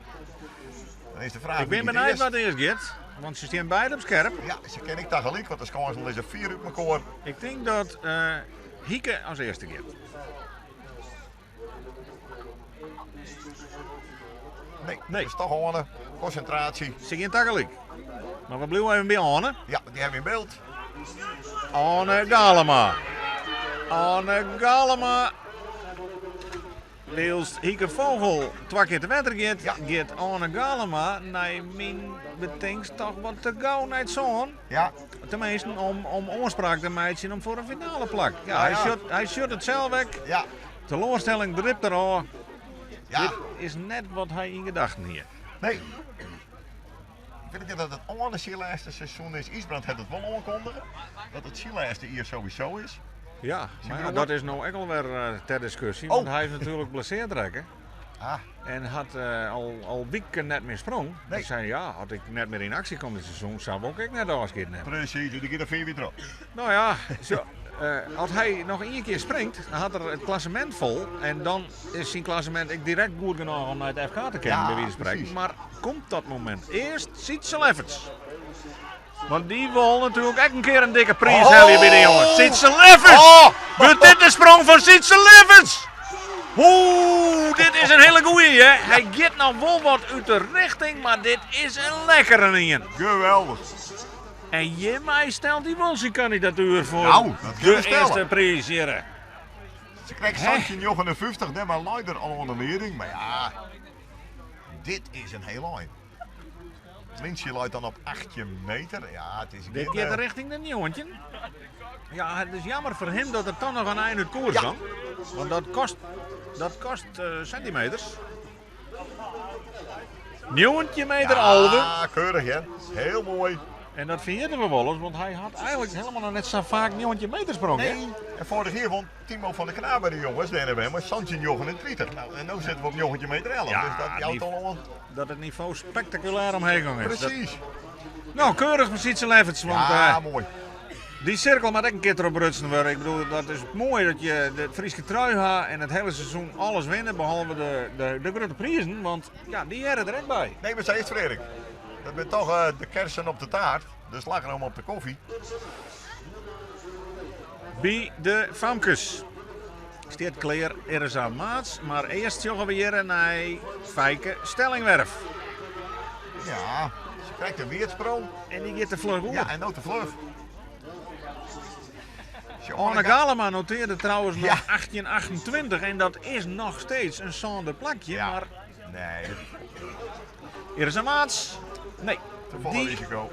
Dan is de fraach Ik bin wie it benijd earst. wat earst giet, want se stean beide op skerp. Ja, se ken ik tagelyk, want de skânsen lizze fier út mekoar. Ik tink dat Hieke as earste giet. Nee, Nee. dat is toch Oane. Konsintraasje. Se gean tagelyk. Mar we bliuwe even by Oane. Ja, dy hawwe we yn byld. Oane Galema. Oane Galema. Wylst Hieke Vogel twa kear te wetter giet, Ja. giet Oane Galema nei myn betingst toch wat te gau nei it sân. Ja. Teminsten om oanspraak te meitsjen om foar in finale plak. Ja, Ja, ja. hy sjocht it sels ek. Ja. Teloarstelling dript derôf. Ja. Dit is net wat hy yn gedachten hie. Nee. Ik wit net dat it Oane syn lêste seizoen is. Ysbrand hat it wol oankondige dat it syn lêste jier sowieso is. Ja, Syn mar ja, broer? dat is no ek alwer ter diskusje, Oh. want hy is natuerlik blesseerd rekke. Ah. En hat al wiken net mear sprong. Nee. Hy sei, ja, as ik net mear yn aksje kom dit seizoen, sa wol ik ek net ôfskied nimme. Presys, dy giet der fier wer troch. No ja, so, as hy noch ien kear springt, dan hat er it klassemint fol. En dan is syn klassemint ek direkt goed genôch om nei it FK te kinnen, Ja, by wize fan sprekken. presys. Mar komt dat momint? Earst Sietse Lefferts. Want dy wol natuerlik ek in kear in dikke priis helje by de jonges. Sietse Leffers! Oh! Wurdt dit de sprong fan Sietse Leffers? Oeh, dit is in hiele goeie, hè? Hy giet noch wol wat út de richting, mar dit is in lekkere ien. Geweldig. En hjirmei stelt hy wol syn kandidatuer foar Nou, dat kin de we stelle. earste priis hjirre. Ze krijgt 17,59, dêr lei er al oan de leiding. Mar ja, dit is in hiel ein. Lintsje leit dan op 18 meter. Ja, it is Dit gjin, giet eh, richting de 19. Ja, het is jammer foar him dat er toch noch in ein út koers Ja. dan. Want dat kost, dat kost eh, centimeters. 19 meter 11. Ja, keurig hè. Heel mooi. En dat ferjitten we wolris, want hy hat eigentlik hielendal noch net sa faak 19 meter sprongen. hè? Nee. En vorig jaar won Timo van der Knaap bij de jongens, de NWM, met 17,39. Nou, en nu zitten we op 19 meter 11. Ja, dus dat die- jouwt al aan. Dat het niveau spectaculair omheech gong is. Dat- Precies. nou, keurig van Sietse Lefferts, want Ja, eh, mooi. die cirkel moet ook een keer erop rutsen worden. Ik bedoel, dat is mooi dat je de Fryske trui hebt en het hele seizoen alles winnen, behalve de, de, de grote prijzen, want ja, die heren er ook bij. Nee, maar zij is Frederik. Dat bent toch eh, de kersen op de taart. De slagroom op de koffie. Bij de famkes. Steert kleer Irza Maats, maar eerst joggen we hier naar Fijke Stellingwerf. Ja, ze krijgt een weerdsprong. En die gaat de vlug oer. Ja, en ook de vlug. Arne Galema noteerde trouwens nog Ja. 1828 en dat is nog steeds een zonde plakje, Ja. maar Nee, Irza Maats, nee, te volle die risico.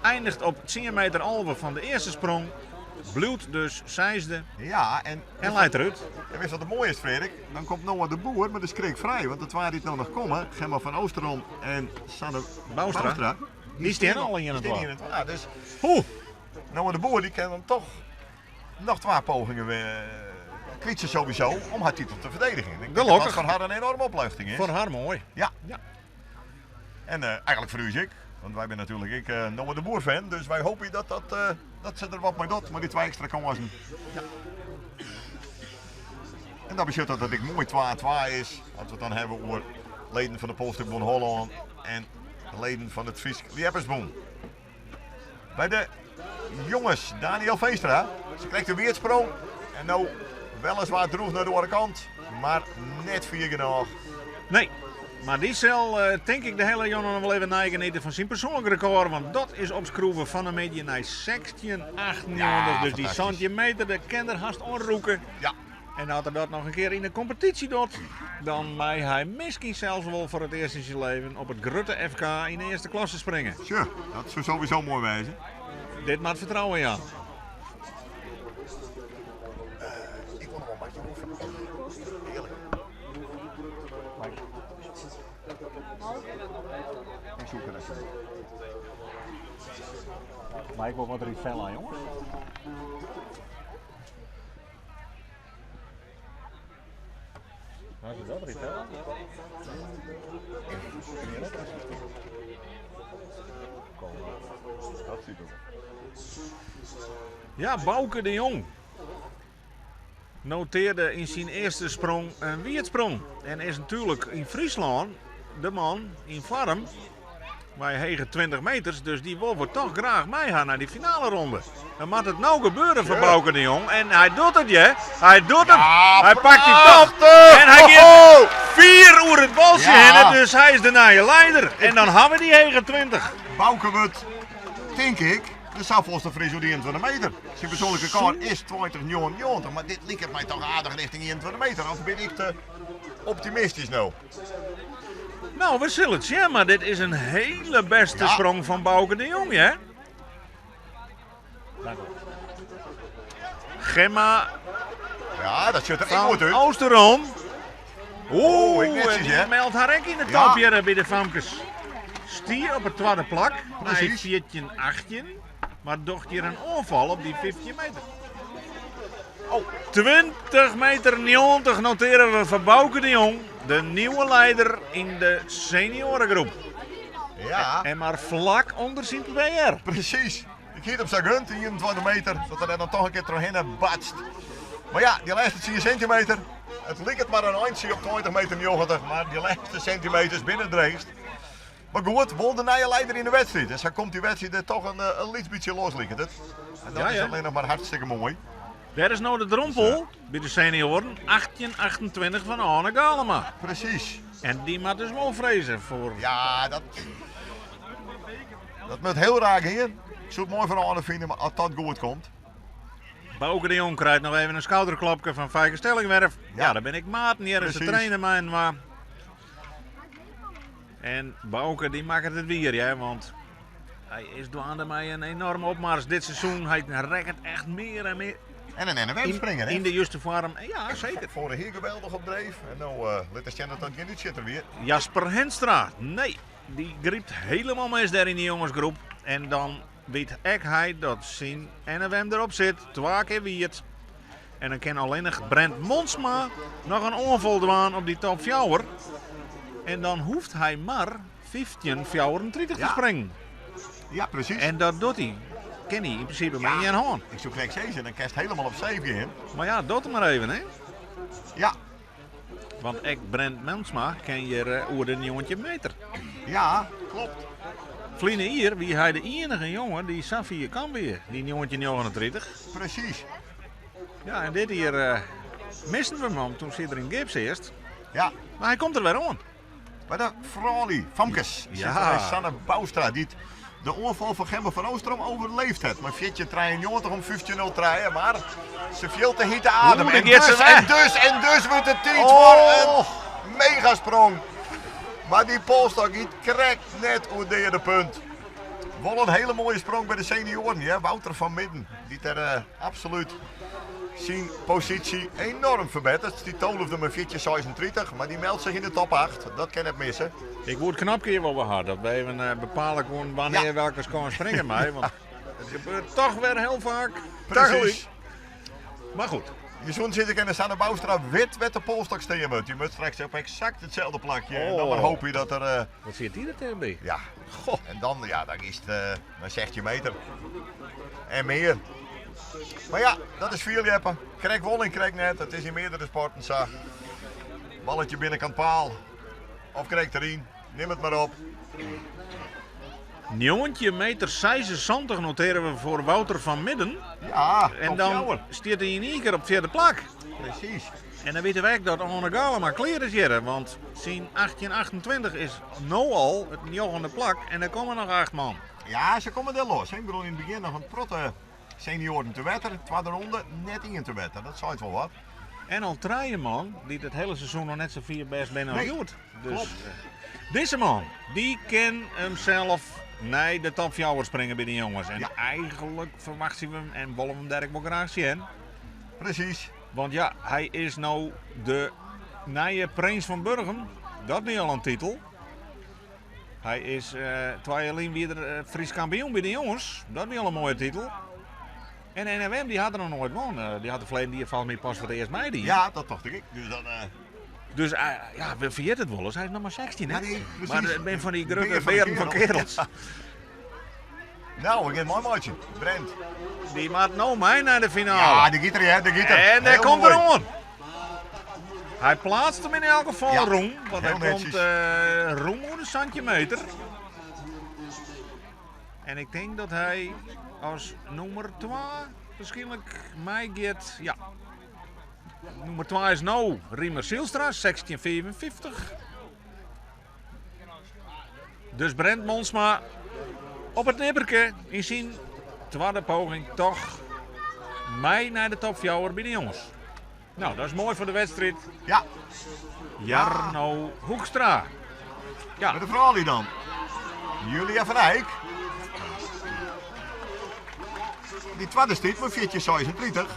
eindigt op 10 meter alve van de eerste sprong, bloedt dus zesde Ja, en, en leidt eruit. en weet je wat het mooie is, Frederik? Dan komt Noah de Boer met de schrik vrij. Want het waren die nou nog komen. Gemma van Oosterom en Sanne Bouwstra. Bouwstra. Die staan al in het Die staan water. in het water. Dus Oeh, Noah de Boer die kan dan toch nog twee pogingen weer kwietsen sowieso om haar titel te verdedigen. Ik denk dat Gelukkig. dat voor haar een enorme opluchting is. voor haar mooi. Ja. Ja. En eh, eigenlijk voor u is ik. Want wij zijn natuurlijk ik, eh Noah de Boer fan. Dus wij hopen dat, dat, eh, dat ze er wat mee doet. Maar die twee extra kansen. Ja. En dat betekent dat het ik mooi 2-2 is. Als we het dan hebben over leden van de Polstukbond Holland en leden van het Fries Lieppersbond. Bij de jongens, Daniel Veenstra. Ze krijgt een weerdsprong. En nou weliswaar droeg naar de andere kant. Maar net vier genoeg. Nee, maar die zal eh, denk ik de hele jongen nog wel even nagenieten van zijn persoonlijk record. Want dat is opschroeven van een beetje naar 16,98. Ja, dus die fantastisch. centimeter, de kan er haast onroeken. Ja, En als hij dat nog een keer in de competitie doet, dan mag hij misschien zelfs wel voor het eerst in zijn leven op het Grutte FK in de eerste klasse springen. Tja, dat zou sowieso mooi wezen. Dit maakt vertrouwen, ja. Ik wil nog wel een bakje koffie. Heerlijk. En zoeken alsjeblieft. Maar ik wil wat Rivella, jongens. Waar is dat, Rivella? Dat ziet er. Ja, Bouke de Jong noteerde in zijn eerste sprong een wierdsprong. En is natuurlijk in Friesland de man in vorm. Wij hegen 20 meters, dus die wil we toch graag meegaan naar die finale ronde. Dan moet het nou gebeuren voor Ja. Bouke de Jong. En hij doet het, je. Hij doet het. Ja, hij pakt die top. prachtig! En hij Ho, gaat vier uur het balsje Ja. heen. Dus hij is de nieuwe leider. En dan hebben we die hegen 20. Bouke wordt, denk ik, de zoveelste Fries op die 21 meter. Zijn persoonlijke record is 20,99, maar dit lijkt mij toch aardig richting 21 meter. Of ben ik te optimistisch nou? Nou, we zullen het zien, maar dit is een hele beste Ja. sprong van Bouke de Jong, hè? Gemma Ja, dat ziet er echt van goed uit. Oosterom. Oeh, Oeh, ik netjes, en die hè? meldt haar ook in de Ja. top hier bij de famkes. Stier op het tweede plak, Precies. 14, 18. Maar docht hier een onval op die 15 meter. Oh. 20 meter 90 noteren we van Bouke de Jong, de nieuwe leider in de seniorengroep. Ja, En maar vlak onder zijn PR. precies. Ik hield op zijn gunt, 21 meter, dat er dan toch een keer doorheen batst. Maar ja, die laatste 10 centimeter, het lijkt het maar een eindje op 20 meter 90, maar die laatste centimeters binnendreest. Maar goed, wol de nije leider yn de wedstriid. En sa komt dy wedstriid der toch in lyts bytsje los, liket it. En dat is allinnich mar hartstikke moai. Dêr is no de drompel by de senioaren, 18-28 fan Arne Galema. Presys. En dy moat dus wol freze foar. Ja, dat, dat moat hiel raar gean. Ik soe it moai fan Arne fine, mar as dat goed komt. Bauke de Jong krijt noch even in skouderklopke fan Feike Stellingwerf. Ja, dêr binne ek maten hjir se traine mei-inoar. En Bauke dy makket it wier, hear, want hy is dwaande mei in enorme opmars dit seizoen. Hy rekket echt mear en mear. En in NMM-springer, hè? Yn de juste foarm. Ja, seker. Foarich jier geweldich op dreef. En no uh, lit er sjen dat dat gjin útsjitter wie. Jasper Henstra, nee, dy grypt helemaal mis dêr yn de jongensgroep. En dan wit ek hy dat syn NFM derop sit. Twa kear wiet. En dan kin allinnich Brent Monsma noch in oanfal dwaan op dy top fjouwer. En dan hoecht hy mar 15,34 te springen. Ja, presys. En dat docht hy. Kin hy yn prinsipe mei ien hân. Ik soe krekt sizze, dan kinst helemaal op safe gean. Mar ja, docht er mar even, hè? Ja. Want ek Brent Monsma kin hjir oer de 19 meter. Ja, klopt. Ferline jier wie hy de iennige jonge dy't sa fier kaam wie, dy 1939. Presys. Ja, en dit jier uh, misten we hem, toen siet er yn gips earst. Ja. Mar hy komt der wer oan. By de froulju, famkes, ja. sit Sanne Bouwstra, dy't de oanfal fan Gemma van Oostrom overleefd hat. Mei 14,93 om 15,03, mar se fielt de hite adem. En dus, en dus, en dus wurdt it tiid oh. foar in megasprong. Mar dy polstok giet krekt net oer de punt. Wol in hiele moaie sprong by de senioaren, ja. Wouter van Midden, dy't der uh, absolút syn posysje enoarm ferbettert. Dy tolfde mei 14,36, mar dy meldt sich yn de top 8. Dat kin net misse. Ik woe it knopke hjir wol wer ha, dat we even eh, bepale koenen wannear ja. welke skâns springe mei. Want it gebeurt toch wer hiel faak Presys. Mar goed. Je soene sizze kinne, Sanne Bouwstra wit wêr't de polstok stean moat. Dy moat straks op eksakt itselde plakje. Oh. En dan mar hoopje dat er... Uh... Wat siet dy der tichtby? Ja. Goh. En dan, ja, dan is het uh, nei 16 meter. En mear. Mar ja, dat is fierljeppen. Krekt wol en krekt net. It is yn meardere sporten sa. Balletje binnenkant paal. Of krekt deryn. Nim it mar op. 19 meter 76 notearje we foar Wouter van Midden. Ja, En dan stiet hy yn ien kear op fjirde plak. Presys. En dan witte we ek dat Arne Galema klear is hjir, want syn 1828 is no al it njoggende plak en der komme noch acht man. Ja, se komme der los. Ik bedoel, yn it begjin noch in protte senioaren te wetter. Twadde ronde net ien te wetter. Dat seit wol wat. En al trije man dy't it hiele seizoen noch net sa fier bêst binne as Nee, hjoed. Dus, klopt. eh, dizze man, dy kin himself nei de top fjouwer springe by de jonges. En Ja. eigenlik ferwachtsje we him en wolle we him dêr ek wol graach sjen. Presys. Want ja, hy is no de nije prins fan Burgum. Dat wie al in titel. Hy is, eh, twa jier lyn wie er eh, Frysk kampioen by de jonges. Dat wie al in moaie titel. En NFM dy hat er noch noait wûn. Eh, dy hat de ferleden jier folgens my pas foar it earst meidien. Ja, dat tocht ik ek. Dus dan, eh, Dus eh, ja, we ferjitte it wolris. Hy is noch mar 16, hè? Ja, nee, presys. Mar it binne fan dy grutte Bear fan bearen fan kerel. kerels. Nou, we gean it meimeitsjen. Brent. Dy moat no mei nei de finale. Ja, dy giet der, hè. Dy giet der. En dêr Heel komt er moai. oan. Hy pleatst him yn elk gefal Ja, rûn, want hy heel komt netjes. eh rûn oer de 17 meter. En ik tink dat hy as nûmer 2 waarskynlik meigiet. Ja. Nûmer 2 is no Riemer Zylstra, 16,55. Dus Brent Monsma op it nipperke yn syn twadde poging toch mei nei de top fjouwer by de jonges. Nou, dat is moai foar de wedstriid. Ja. Jarno Hoekstra. Ja. Mei de froulju dan. Julia van Eyck. Dy twadde stiet mei 14,36.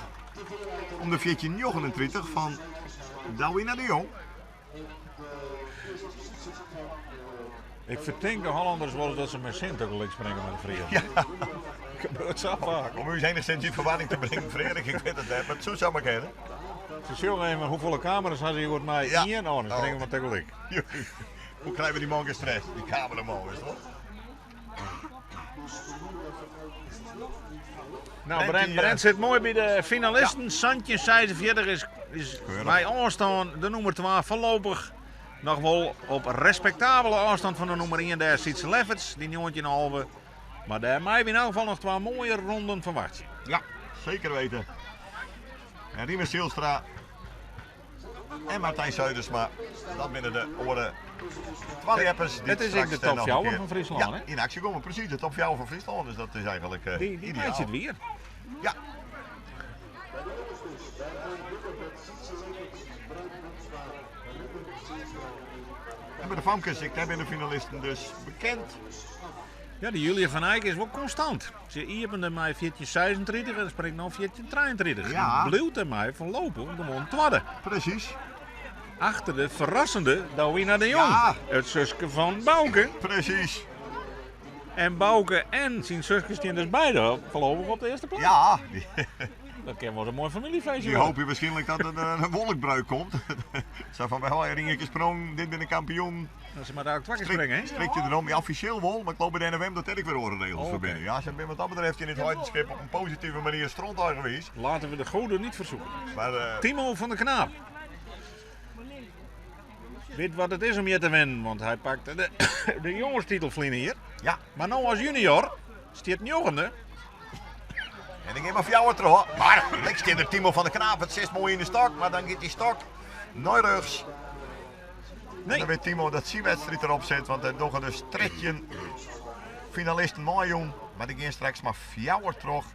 Om de 14,39 fan Douwina de Jong. Ik fertink de Hollanders wolris dat se mei sin tagelyk springe mei de Friezen. Ja. Gebeurt sa faak. Om ús enigszins yn ferwarring te bringen, Freark, ik wit it net, mar it soe samar kinne. Se sjogge even hoefolle kamera's ha se hjoed mei. Ja. Ien, oh, dan springe we mar tagelyk. Hoe krije we dy man gestrest, dy kameraman, witst wol? Nou, Brent, Brent, die, eh, Brent sit moai by de finalisten. 1746 is, is Keurig. mei ôfstân de nûmer 2 foarlopich. Noch wol op respektabele ôfstân fan de nûmer ien dêr, Sietse Lefferts, dy 19,5. Mar dêr meie we yn elk gefal noch twa moaie ronden ferwachtsje. Ja, zeker weten. En Riemer Zijlstra en Martijn Zuidersma, dat binne de oare twa ljeppers. Het is ek de top 4 fan Fryslân, ja, yn aksje komme. Precies, de top 4 fan Fryslân. Dus dat is eigenlijk Die, die ideaal. het weer. Ja. En by de famkes, ek dêr binne de finalisten dus bekend. Ja, de Julia van Eyck is wol konstant. Se iepene mei 1436 en springt no 1433. Ja. En bliuwt dêrmei foarlopich gewoan twadde. Presys. Achter de ferrassende Douwina de Jong. Ja. It suske fan Bauke. Presys. En Bauke en syn suske stean dus beide foarlopich op de earste plak. Ja, Dat kin wol in moai famyljefeestje die wurde. hoopje wierskynlik dat der in wolkbreuk komt. Sa fan, wy hawwe Rineke sprong, dit binne de kampioenen. Dat se mar ek twa kear springe, hè? Strikt je erom. Ja, offisjeel wol, mar ik leau by de NFM dat dêr ek wer oare regels foar Oké. binne. Ja, se binne wat dat betreft yn it heidenskip op in positive manier stronteigenwiis. Laten we de goden niet verzoeken. Mar Timo van der Knaap. Wit wat it is om hjir te winnen, want hy pakt de jongenstitel ferline jier. Ja. Mar no as junior stiet njoggende. En dan gean mar fjouwer troch. Mar links stiet der Timo van der Knaap. It sitst moai yn de stok, mar dan giet dy stok nei rjochts. Nee. En dan wit Timo dat syn wedstriid derop sit, want der dogge dus 13 finalisten mei jûn. Mar der gean straks mar fjouwer troch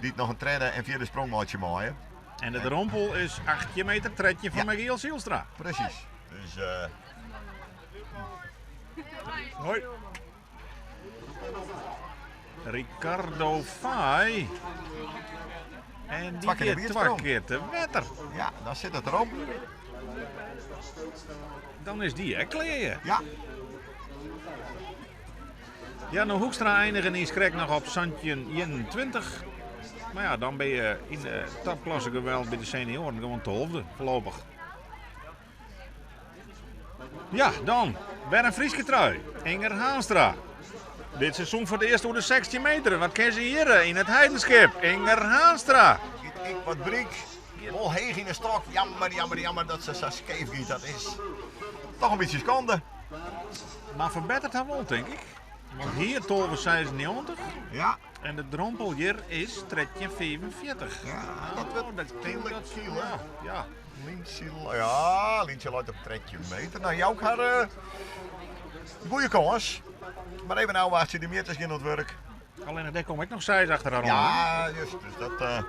dy't noch in tredde en fjirde sprong meitsje meie. En de drompel is 18 meter 13 fan Ja. Michiel Zijlstra. Presys. Dus Hoi. Ricardo Fay. En die Twa kear de keer twa wiersprong. kear te wetter. ja, dan sit it derop. Dan is dy ek klear. Ja, Jarno Hoekstra einige yn skrek noch op 17-21. Mar ja, dan binne je yn de topklasse geweld by de senioaren gewoan tolfde foarlopich. Ja, dan wer in Fryske trui. Inger Haanstra. Dit seizoen foar it earst oer de 16 meter. Wat kin se hjir yn it Heidenskip? Inger Haanstra. giet ek wat bryk. Wol heech yn de stok. Jammer, jammer, jammer dat se sa skeef giet. Dat is toch in bytsje skande. Mar ferbetteret har wol, tink ik. Want hjir 12,96 Ja, en de drompel hjir is 13,45. ja dat wurdt dat kille, dat- kille. Ja, ja. Lindsay, ja, Lindsay leit op 13 meter. Nou, Jouk har goede kâns. Mar even ôfwachtsje, de mjitters gean oan it wurk. Allinnich dêr kom ik noch seis achter har oan. Ja, just. Dus dat,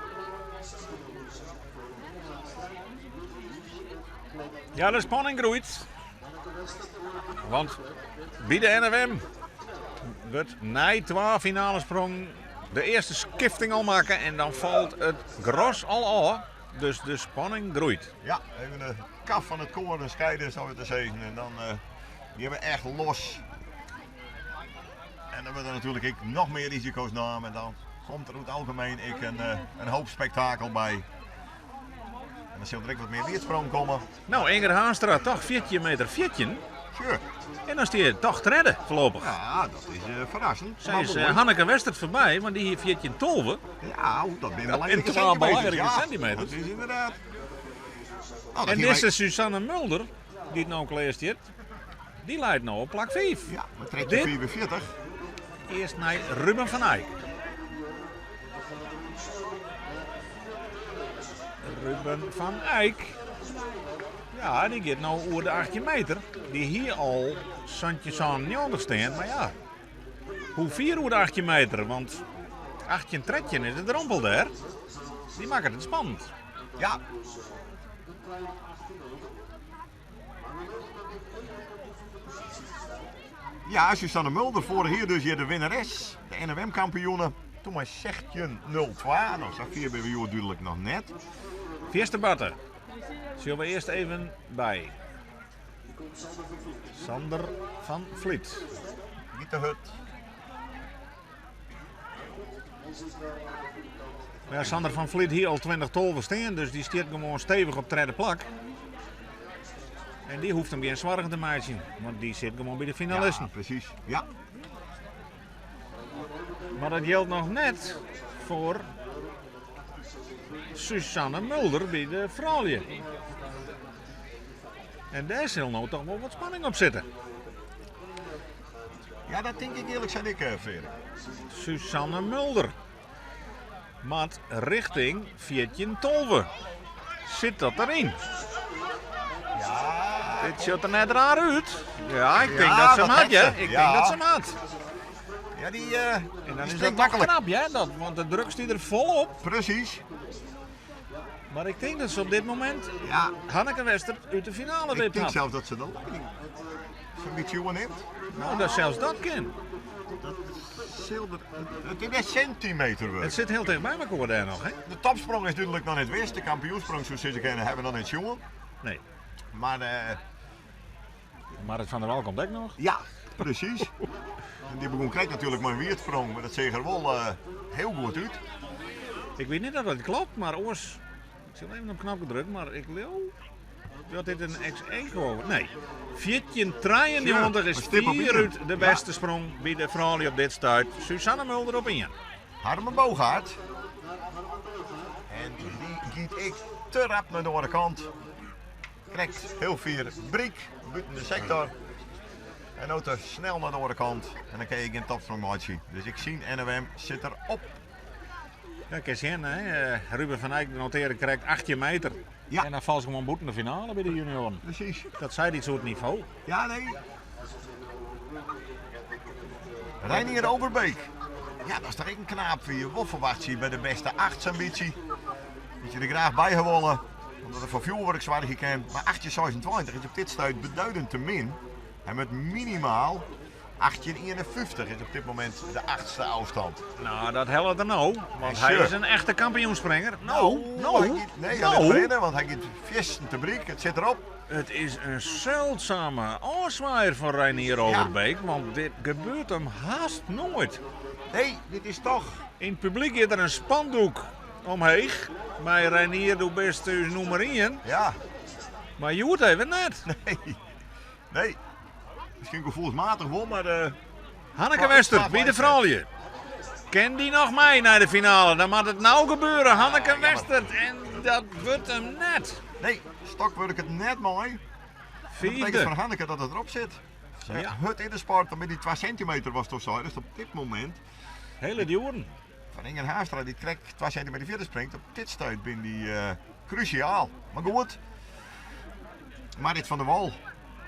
Ja, de spanning groeit. Want by de NFM wurdt nei twa finalesprongen de earste skifting al makke en dan falt it gros al ôf. Dus de spanning groeit. ja, even de kaf fan it koarn skeide, sa te sizzen. En dan die hawwe echt los. En dan wurde der natuerlik ek noch mear risiko's naam. En dan komt der oer it algemien ek in hoop spektakel by. En dan sil der ek wat mear wierdsprong komme. Nou, Inger Haanstra toch 14 meter 14. Sure. En dan stiet je toch tredde foarlopich. Ja, dat is ferrassend. Sy Maar is moai. Hanneke Westert foarby, want dy hie 14-12. Ja, oeh, dat binne belangrike twa centimeters. belangrike Ja, centimeters. Dat is ynderdaad. Nou, dat En hier wij- dizze Suzanne Mulder, dy't no klear stiet, dy leit no op plak 5. Ja, met trekje Dit- 44. Earst nei Ruben van Eyck. Ruben van Eyck. Ja, dy giet no oer de 18 meter. Dy hie al 1790 stean, mar ja. Hoe fier oer de 18 meter? Want 1813 is de drompel dêr. Dy makket it spannend. Ja. Ja, Suzanne Mulder vorig jaar dus hier de winnares, de NFM-kampioene. Toen maar 16.02. Nou, zo vier ben we hier duidelijk noch net. Eerste batten. Zullen we eerst even bij Sander van Vliet. Niet de hut. Ja, Sander van Vliet hier al 20 tolven staan, dus die stiet gewoon stevig op het derde plak. En die hoeft hem geen zorgen te maken, want die zit gewoon bij de finalisten. Ja, precies. Ja. Maar dat geldt nog net voor Suzanne Mulder bij de vrouwen. En dêr sil no toch wol wat spanning op sitte. Ja, dat tink ik earlik sein ek, Freark. Suzanne Mulder moat richting 14-12. Sit dat deryn? Ja. Dit sjocht der net raar út. Ja, ik tink Ja, dat se hem dat hat, hat ja. ze. Ik Ja. tink dat se hem hat. Ja, die, En dan die is dat springt toch makkelijk. knap, hè? Dat, want de druk stiet der folop. Precies. Maar ik denk dat ze op dit moment Ja, Hanneke Wester út de finale ik wipt denk hat. zelfs dat ze de leiding zo'n beetje neemt. Nou, dat zelfs dat kan. Zilder, het is net centimeter Het werk. zit heel dicht bij elkaar daar nog, hè? De topsprong is natuurlijk nog niet wist. De kampioensprong, zoals ze kennen, hebben we nog niet jongen. Nee. Maar Maar het Van der Wal komt ook nog. ja, precies. En die begon krijgt natuurlijk maar een wierdsprong, maar dat zag er wel heel goed uit. Ik weet niet of dat klopt, maar oors. Ik zal even op knop gedrukt, maar ik leeuw dat dit een ex-eco. Nee. 14-93 is een stip op 4 één. uit de beste sprong bij de vrouwen op dit stuit. Suzanne Mulder op 1. Harmen Boogaard. En die giet ik te rap naar de andere kant. Krijgt heel vier briek buiten de sector. En auto snel naar de andere kant. En dan krijg ik een topsprongmaatje. Dus ik zie NOM zit erop. Ja, kan je zien, hè? Ruben van Eyck noteerde correct 18 meter. Ja. En dan valt ze gewoon boet in de finale bij de junioren. Precies. Dat zei iets soort niveau. Ja, nee. Reinier Overbeek. Ja, dat is toch ook een knaap voor je. Wat verwacht je bij de beste achtsambitie? Dat je er graag bij gewonnen. Omdat het voor vuurwerk zwaar gekend. Maar 8,26 is op dit stuit beduidend te min. En met minimaal 18,51 is op dit moment de achtste afstand. Nou, dat helpt er nou. Want hij Sure. is een echte kampioenspringer. Nou, nou, hij gaat- nee, hij nou. ligt binnen, want hij gaat visten te briek. Het zit erop. Het is een zeldzame aanzwaaier van Reinier Overbeek. Want dit gebeurt hem haast nooit. Nee, dit is toch. In het publiek is er een spandoek omheen. Maar Reinier doet best dus nummer 1. Ja, Maar je hoort even net. nee. Nee. Misschien gevoelsmatig wel, maar. Hanneke Maar- Wester, maar- bij de vrouwen. Ken die nog mee naar de finale? Dan moet het nou gebeuren. Hanneke jammer. Wester. En dat wordt hem net. Nee, stok word ik het net mooi. Dat betekent Vierde. voor Hanneke dat het erop zit. Ze Ja. Het in de sport, dan met die 2 centimeter was toch zo. Dus op dit moment, Hele dioren. Van Ingen Haastra die trekt 2 centimeter verder springt, op dit stuit ben die cruciaal. Maar goed, Marit van der Wal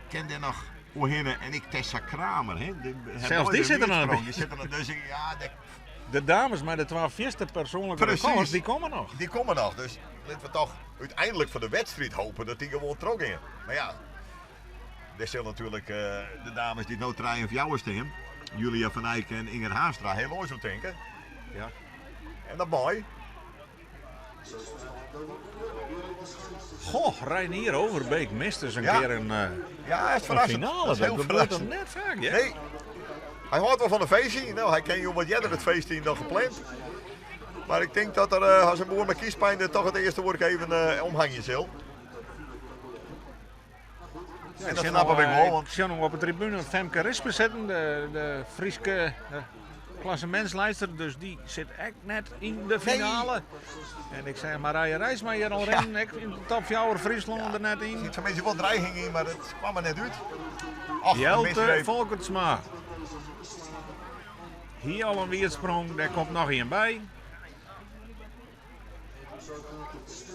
kent er nog Ohinne en ik Tessa Kramer. Hè? De, het Zelfs mooie die zitten er nog wiersprong, bij. Die zitten er dus ik- ja, de- De dames met de 12 eerste persoonlijke Precies. records, die komen nog. die komen nog. Dus laten we toch uiteindelijk voor de wedstrijd hopen dat die gewoon trok in. Maar ja, er zullen natuurlijk de dames die het nou draaien of jou staan. Julia van Eyck en Inger Haastra heel mooi zo denken. Ja. En dat mooi. Goh, Reinier Overbeek mist dus een Ja. keer een, Ja, hij is een verrassend. finale. Dat is Dat heel gebeurt dan verrassend. net vaak, hè? Nee, hij houdt wel van een feestje. Nou, hij kent joh wat jij het feestje dan gepland. Maar ik denk dat er als een boer met kiespijn er toch het eerste woord even omhangen zal. En dat Ik snap ik wel, want Ik zie nog op de tribune Femke Rispe zitten, de Frieske klassementsleider. Dus die zit echt net in de finale. En ik zei Marije Rijsma hier al rennen. Ik in de top 4 Friesland er net er in. zit zo'n beetje wat dreiging in, maar het kwam er net uit. Ach, een Jelte misgreep. Volkertsma. Hier al een weersprong, daar komt nog een bij.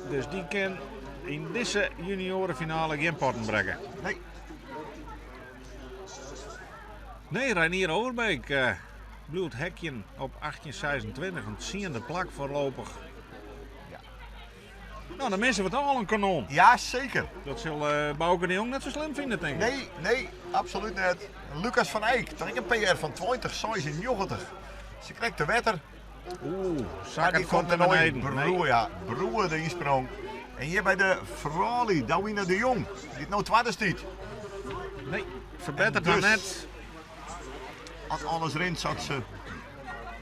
Dus die kan in deze juniorenfinale geen potten brengen. Nee, Nee, Reinier Overbeek bloedt hekje op 1826, een ziende plak voorlopig. Ja. Nou, dan missen we toch al een kanon. ja zeker. Dat zal Bouke de Jong net zo slim vinden, denk ik. Nee, nee, absoluut net. Lucas van Eyck, dat is een PR van 2096. Ze krijgt de wetter. Oeh, Maar zak die het komt kort er naar nooit. beneden. Nee. Broer, ja, broer de insprong. En hier bij de Frali, Dawina de Jong, die het nou tweede stiet. Nee, verbetert En haar dus- net. Als alles rint, zat ze.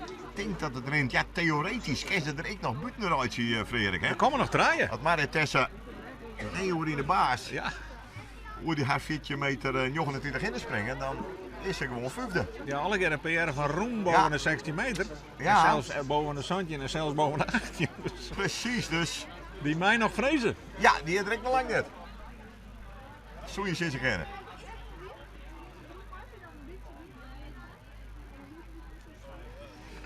Ik denk dat het rint. Ja, theoretisch kan ze er ik nog buiten uitje, Frederik. Hè? Er komen nog draaien. Had Marit Tessa nee hoor in de baas. Ja. Hoe die haar 14 meter 29 in springen, dan is ze gewoon vijfde. Ja, alle keer een PR van Roem boven Ja. de 16 meter. Ja. En zelfs boven de Santje en zelfs boven de 18. Dus Precies, dus die mij nog vrezen. ja, die heeft er ik nog lang net. Soe je sizze kinne.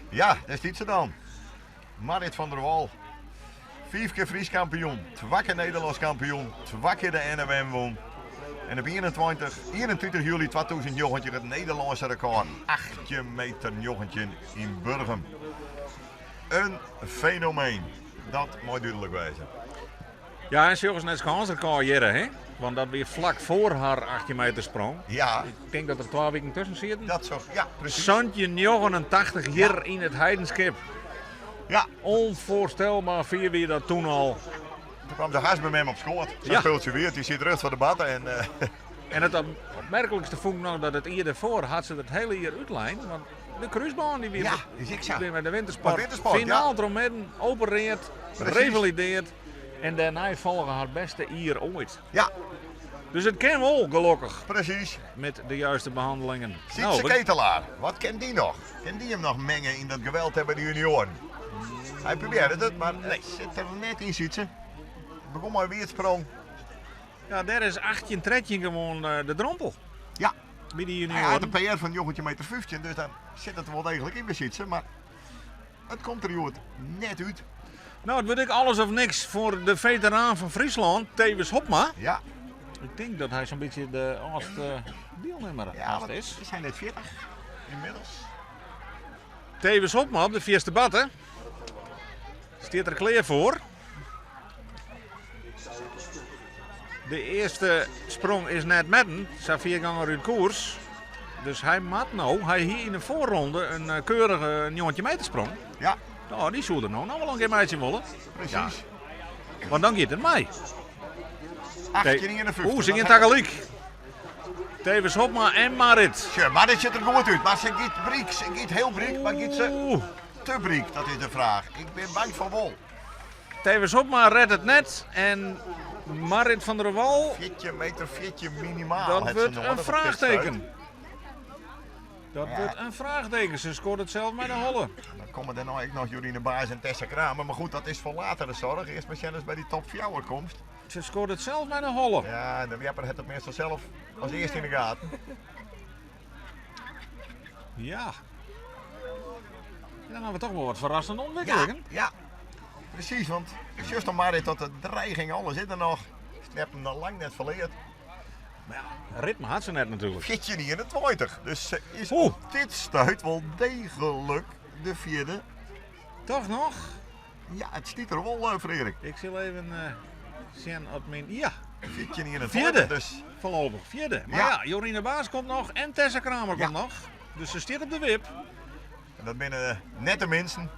Ja, dêr stiet se dan. Marrit van der Wal. Fiif kear Frysk kampioen, twa kear Nederlânsk kampioen, twa kear de NOM wûn. En op 21, 31 july 2019 it Nederlânske rekôr, 18 meter 19 yn Burgum. In fenomeen, dat mei dúdlik wêze. Ja, en sjoch ris nei it skânsrekôr hjir, hè? Want dat wie flak foar har 18 meter sprong. Ja. Ik tink dat der twa wiken tusken sieten. Dat zo, ja, precies. 1789 hjir yn it Heidenskip. Ja. Onvoorstelbaar fier wie dat toen al. Toen kwam de haast by mem op skoat. Sa'n Ja. spultsje wie it. Dy siet rjocht foar de batte en En it opmerklikste fûn ik noch dat it jier dêrfoar hat se it hiele jier útlein. Want de krúsbân dy wie Ja, is ek sa. wie mei de wintersport. Mei wintersport, ja. Finaal trochmidden, opereard, Precies. revalideerd. En dêrnei folge har bêste jier oait. Ja. Dus it kin wol, gelokkich. Precies. Met de juiste behandelingen. Sietse Nou, we- Ketelaar, wat kin dy noch? Kin dy him noch menge yn dat geweld by de junioaren? Hy probearre it, mar it sit der net yn, Sietse. Begûn mei wiidsprong. Ja, dêr is 18-13 gewoan de drompel. Ja. By de Hy hat junioaren. in PR fan njoggentjin meter fyftjin, dus dan sit it der wol deeglik yn by Sietse, mar it komt der hjoed net út. No, it wurdt ek alles of niks foar de feteraan fan Fryslân, Thewis Hobma. Ja. Ik tink dat hy sa'n bytsje de âldste dielnimmer Ja, hast want is. Is hy net 40 ynmiddels? Thewis Hobma op de fierste batte. Stiet der klear foar. De earste sprong is net metten, sa fier gong er út koers. Dus hy moat no, hy hie yn de foarronde in keurige 19 meter sprong. Ja. No, dy soe er no noch wol in kear meitsje wolle. Precies. Ja. Want dan giet it mei. 1851. Oeh, se gean tagelyk. Thewis Hobma en Marrit. Sjoch, Marrit sjocht der goed út, mar se giet bryk. Se giet hiel bryk, mar giet se te bryk? Dat is de fraach. Ik bin bang fan wol. Thewis Hobma redt it net en Marrit van der Wal. 14 meter 14 minimaal. Dat hat se wurdt noadich in op dit fraachteken. stuit. Dat Ja. wurdt in fraachteken. Se skoart it sels mei de holle. Dan komme dêrnei ek noch Jorine Baas en Tessa Kramer. Mar goed, dat is foar latere zorg. Earst mar sjen ast by dy top fjouwer komst. Se skoart it sels mei de holle. Ja, en de Wjepper hat it meastal sels as earste yn de gaten. Ja. Dan ha we toch wol wat ferrassende ûntwikkelingen. Ja, ja. Precies, want sjochst dan Marrit dat de dreiging alles is der noch. Ze him noch lang net ferleard. Mar ja, ritme hat se net natuerlik. 14,21. Dus se is Oeh. op dit stuit wol deeglik de fjirde. Toch noch? Ja, it stiet der wol, Frederik. Ik sil even sjen op myn... Ja. 14,21. Fjirde. Dus. Foarlopich fjirde. Mar Ja. ja, Jorine Baas komt noch en Tessa Kramer Ja. komt noch. Dus se stiet op de wip. En dat binne net de minsten.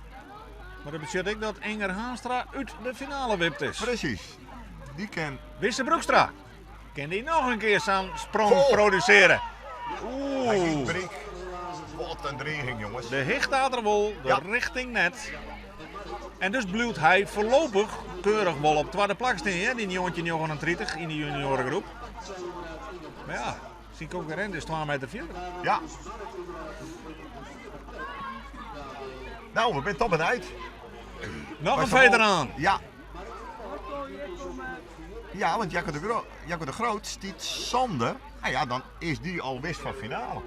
Mar dat betsjut ek dat Inger Haanstra út de finale wipt is. Precies. Dy kin. Wisse Broekstra. Kin dy noch in kear sa'n sprong Goh. produsearje? Hy giet Oeh. bryk. Wat in driging, jonges. De hichte hat er wol, de Ja. richting net. En dus bliuwt hy foarlopich keurich wol op twadde plak stean, hè, dy 1939 yn de juniorengroep. Mar ja, syn konkurrint is twa meter fierder. Ja. Nou, we binne toch benijd. Noch Maar in ze wol- veteraan. Ja. Ja, want Jacco de, Jacco de Groot stiet Sander. Nou ja, dan is die al wis van finale.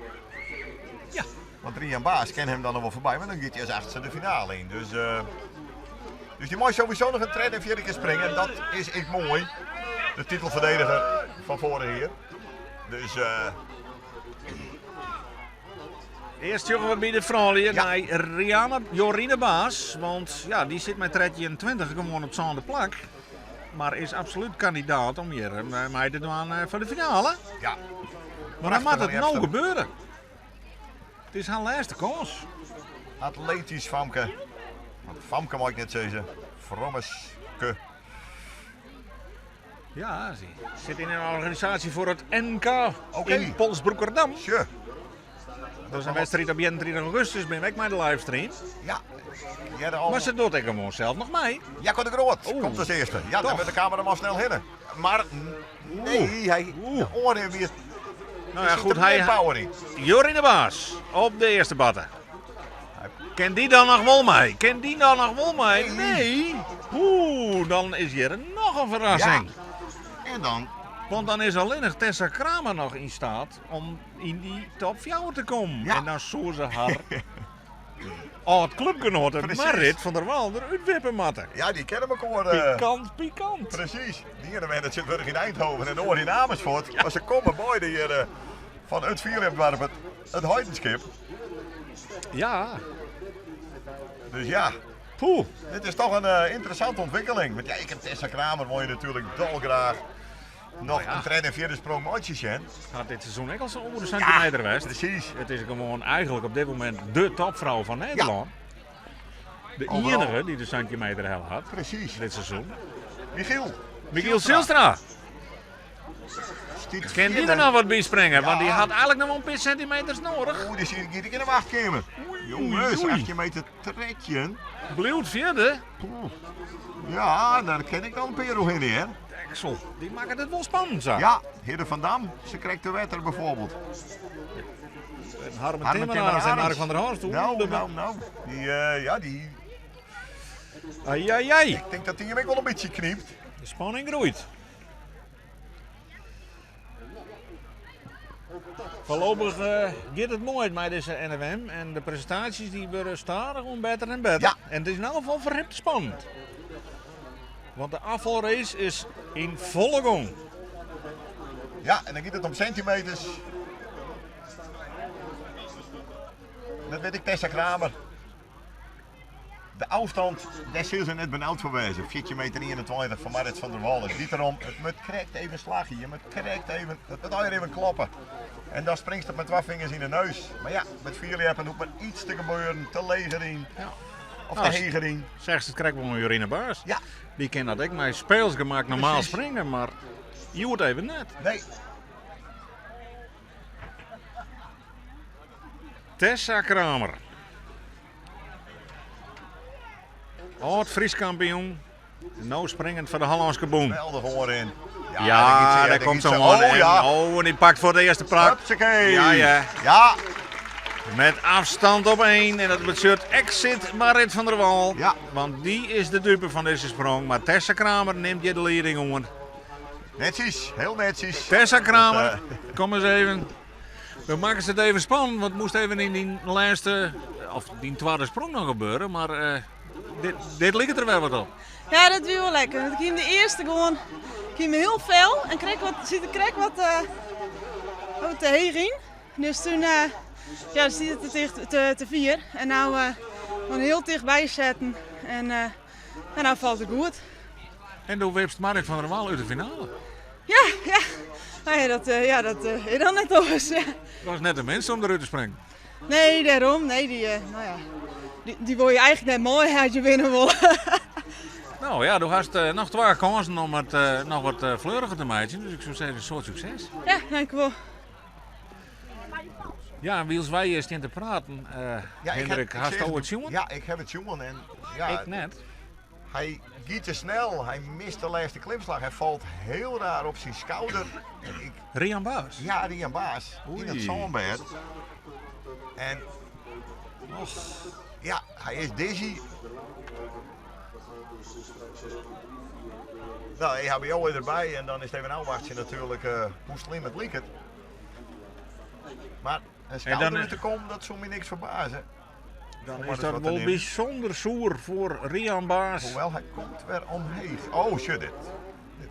Ja. Want Rian Baas ken hem dan nog wel foarby, mar dan giet hy as achtste de finale yn. Dus, dus dy mei sowieso noch in tredde en fjirde kear springe. En dat is ek moai. De titelferdediger fan foarich jier. Dus, Earst sjogge we by de froulju Ja. nei Rianne, Jorine Baas. Want ja, dy sit mei 23 gewoan op it sânde plak. Mar is absolút kandidaat om hjir mei te dwaan foar de finale. Ja. Mar dan moat it Prachtige no Jepster. gebeure. It is har lêste kâns. Atletisch famke. Want famke mei ik net sizze. Frommeske. Ja, se sit yn in organisaasje foar it NK Oké. yn Polsbroekerdam. Sure. Dat is in wedstriid op 31 augustus, bin ik mei de livestream. Ja. Ja, al... Mar se docht ek gewoan sels noch mei. Jacco de Groot Oeh. komt as earste. Ja, dan Toch. wurdt de kameraman snel hinne. Mar nee, hy Oeh. de oare wie Nou ja, goed, hy power yn. Jorine Baas op de earste batte. Kin dy dan noch wol mei? Kin dy dan noch wol mei? Nee. Oeh, dan is hjir noch in ferrassing. Ja. En dan? Want dan is allinnich Tessa Kramer noch yn steat om yn dy top fjouwer te kommen. Ja. En dan soe se har âld klubgenoate Precies. Marit van der Wal derút wippe moatte. Ja, die kennen elkaar. eh, Pikant, pikant. Precies. Die ene wennet tsjintwurdich yn Eindhoven en de oare yn Amersfoort. Maar se komme beide hjir eh, fan it fierljepdoarp, it, it Heidenskip. Ja, Dus ja, poeh. dit is toch een eh, interessante ontwikkeling. Want ja, ik heb Tessa Kramer wil je natuurlijk dolgraag nog ja. een tredde en vierde sprong maatjes zien. Had dit seizoen ook al zo'n over de centimeter geweest. Precies. Het is gewoon eigenlijk op dit moment de topvrouw van Nederland. De Overal. enige die de centimeter hel had Precies. dit seizoen. Michiel. Michiel Zijlstra. Stiet Kan die vierde. er nou wat bij springen? Want die Ja. had eigenlijk nog wel een paar centimeters nodig. Oeh, die zie ik niet in de wachtkamer. Jongens, oei. 18 meter trekje. Blijft vierde. Poeh. Ja, daar ken ik dan een perel in, hè? Deksel. Die maken het wel spannend, zo. Ja, Hidde van Dam, ze krijgt de wetter bijvoorbeeld. En Harmen Harmen Timmermans en Timmermans. Mark van der Horst. Oeh, Nou, de- nou, nou. Die, eh, ja, die, Ai, ai, ai. ik denk dat die hem ook wel een beetje kniept. De spanning groeit. Voorlopig eh, gaat het mooi met deze NFM. En de presentaties die worden stadig om beter en beter. Ja. En het is in elk geval verript spannend. Want de afvalrace is in volle gang. Ja, en dan gaat het om centimeters. Dat weet ik, Tessa Kramer. De afstand, daar zullen ze net benauwd voor wezen. 14 meter 21 van Marit van der Wal. Het gaat erom, het moet correct even slagen. Je moet correct even, het moet alweer even kloppen. En dan springt het met twee vingers in de neus. Maar ja, met vier hebben hoeft maar iets te gebeuren. Te leger in. Ja. Of Nou, te heger in. Zegt het krijgt wel een Jorine Baars. Ja. Die kan dat ik mijn speels gemaakt normaal Precies. springen, maar je wordt even net. Nee, Tessa Kramer. Oud Fries kampioen. Nou springend voor de Hollandse boom. geweldig hoor in. Ja, daar daar gaat komt iets- zo'n man. Oh en, ja. oh, en die pakt voor de eerste plak. Hupsakee. Ja, ja. Ja, Met afstand op één. En dat betekent exit Marit van der Wal. Ja. Want die is de dupe van deze sprong. Maar Tessa Kramer neemt je de leiding onder. netjes. Heel netjes. Tessa Kramer, Dat, kom eens even. We maken het even spannend, want het moest even in die laatste, of die tweede sprong nog gebeuren. Maar eh, dit, dit ligt er wel wat op. Ja, dat was wel lekker. Want ik ging de eerste gewoon ik ging me heel fel en kreeg wat, zit kreeg wat eh oh, te heeg in. Dus toen eh ja, zit het te, dicht, te, te vier. En nou eh, gewoon heel dichtbij zetten. En, eh en nou valt het goed. En toen wipst Marit van der Wal uit de finale. Ja, ja. Nou ja, dat, eh, ja, dat eh, is dan net anders. Ja. Dat was net de mens om eruit te springen. Nee, daarom. Nee, die, eh, nou ja, die, die wil je eigenlijk net mooi uit je binnen wil. Nou ja, du hast eh, nog twee kansen om het eh, nog wat eh, fleuriger te maken. Dus ik zou zeggen, een soort succes. Ja, dank u wel. Ja, en wiels wij eerst in te praten. eh Ja, ik Hendrik, heb- ik hast zeg du het- het jongen? Ja, ik heb het jongen. En, ja, Ik net. Hij giet te snel, hij mist de laatste klimslag. Hij valt heel raar op zijn schouder. En ik, Rian Baas. ja, Rian Baas Oei. in het zandbed. En ja, hij is dizzy. Nou, EHBO is erbij en dan is het even afwachten natuurlijk eh, hoe slim het liep het. Maar een schouder dan- uit te komen, dat zou me niks verbazen. Dan Om maar is eens dat wat te wel nemen. bijzonder zoer voor Rian Baas. Hoewel, hij komt weer omheeg. Oh shit, dit. dit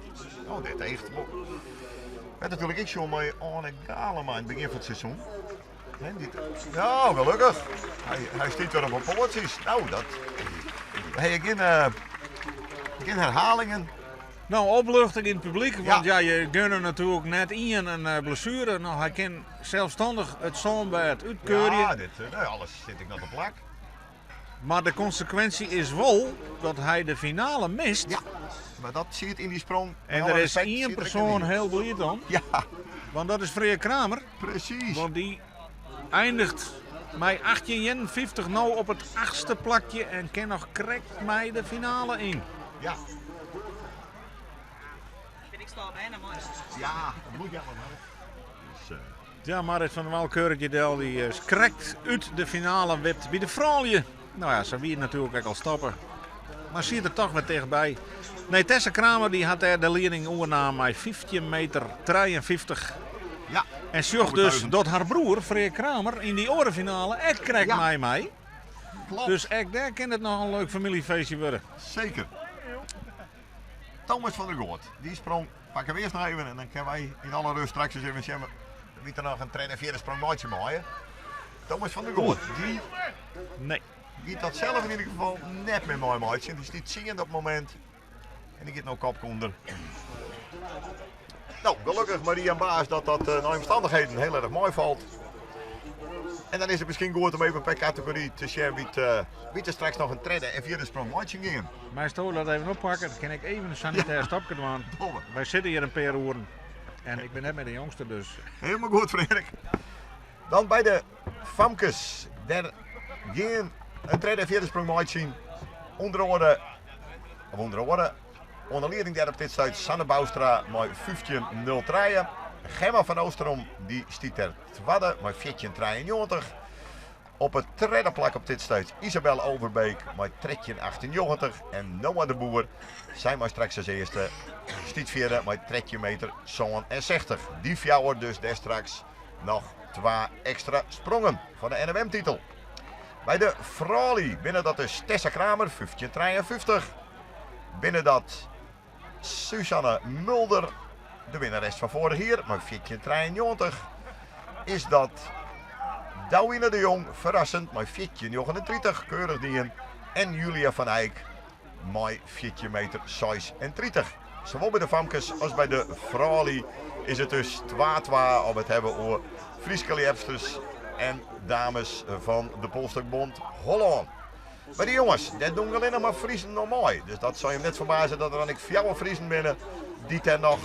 oh, dit echt. Met natuurlijk ik zo mee Arne Galema in het begin van het seizoen. Hè, dit, nou, gelukkig. Hij, hij stiet weer op een poortjes. Nou, dat. Hey, geen, eh, geen herhalingen. Nou, opluchting in het publiek, want ja, Ja. je gunt hem natuurlijk net in een eh, blessure. Nou, hij kan zelfstandig het zandbed uitkeuren. Ja, dit, eh, nou, alles zit ik nog te plak. Maar de consequentie is wel dat hij de finale mist. Ja, maar dat zie je in die sprong. En Met alle er is respect, één zit er persoon in. heel blij om, Ja, want dat is Freya Kramer. precies. Want die eindigt met 18,51 nou op het achtste plakje en kan nog correct mij de finale in. Ja, Ik sta bijna mooi. ja, dat moet jammer, man. Dus, eh, Ja, Marit van der Wal, Keurtje Del, die eh, skrekt uit de finale wipt bij de vrouwen. Nou ja, ze wie natuurlijk ook al stappen. Mar siet der toch wer tichtby. Nee, Tessa Kramer dy hat dêr de lieding oernaam mei 15 meter 53. Ja, En sjocht dus dat har broer Freark Kramer yn dy oare finale ek krekt Ja. mei mei. Klopt. Dus ek dêr kin it noch in leuk famyljefeestje wurde. Zeker. Thomas van der Goort, die sprong pakken we eerst nog even en dan kunnen wij in alle rust straks eens even zien wie er nog een tweede en vierde sprong maatje maaien. Thomas van der Goort, die Nee. giet dat zelf in ieder geval net meer mooi maatje. Die stiet zingend op het moment. En die gaat nou kop onder. Nou, gelukkig Maria Baas dat dat eh, naar omstandigheden heel erg mooi valt. En dan is het misschien goed om even per categorie te zien wie, het, eh, wie er straks nog een tweede en vierde sprong maatje gaan. Mijn stoel laat even oppakken. Dan kan ik even een sanitair stapje doen. Domme. Wij zitten hier een paar uren. En ik ben net met de jongste, dus. Helemaal goed, Frederik. Dan bij de famkes. Daar geen een tweede en vierde sprong maatje zien. Onder andere, of onder andere, onder leiding daar op dit stuit Sanne Bouwstra met 15.03. Gemma van Oosterom die stiet ter tweede met 14.93. Op het derde plak op dit stuit Isabel Overbeek met 13.98. En Noah de Boer, zij maar straks als eerste, stiet vierde met 13 meter 60. Die fjouwer dus daar straks nog twee extra sprongen van de NMM-titel. Bij de Frali binnen dat is Tessa Kramer, 15.53. Binnen dat Susanne Mulder, de winnares van vorig jaar, maar 14.93. Is dat Douwine de Jong, verrassend, maar 14.39, keurig dien. En Julia van Eyck, mooi 14 meter 36. Zowel bij de famkes als bij de Frali is het dus 2-2 om het hebben over Frieske liefsters en dames van de Polstokbond Holland. Maar die jongens, dat doen alleen nog maar Friesen nog mooi. Dus dat zou je hem net verbazen dat er dan ik fjouwer Friesen binnen die ten nog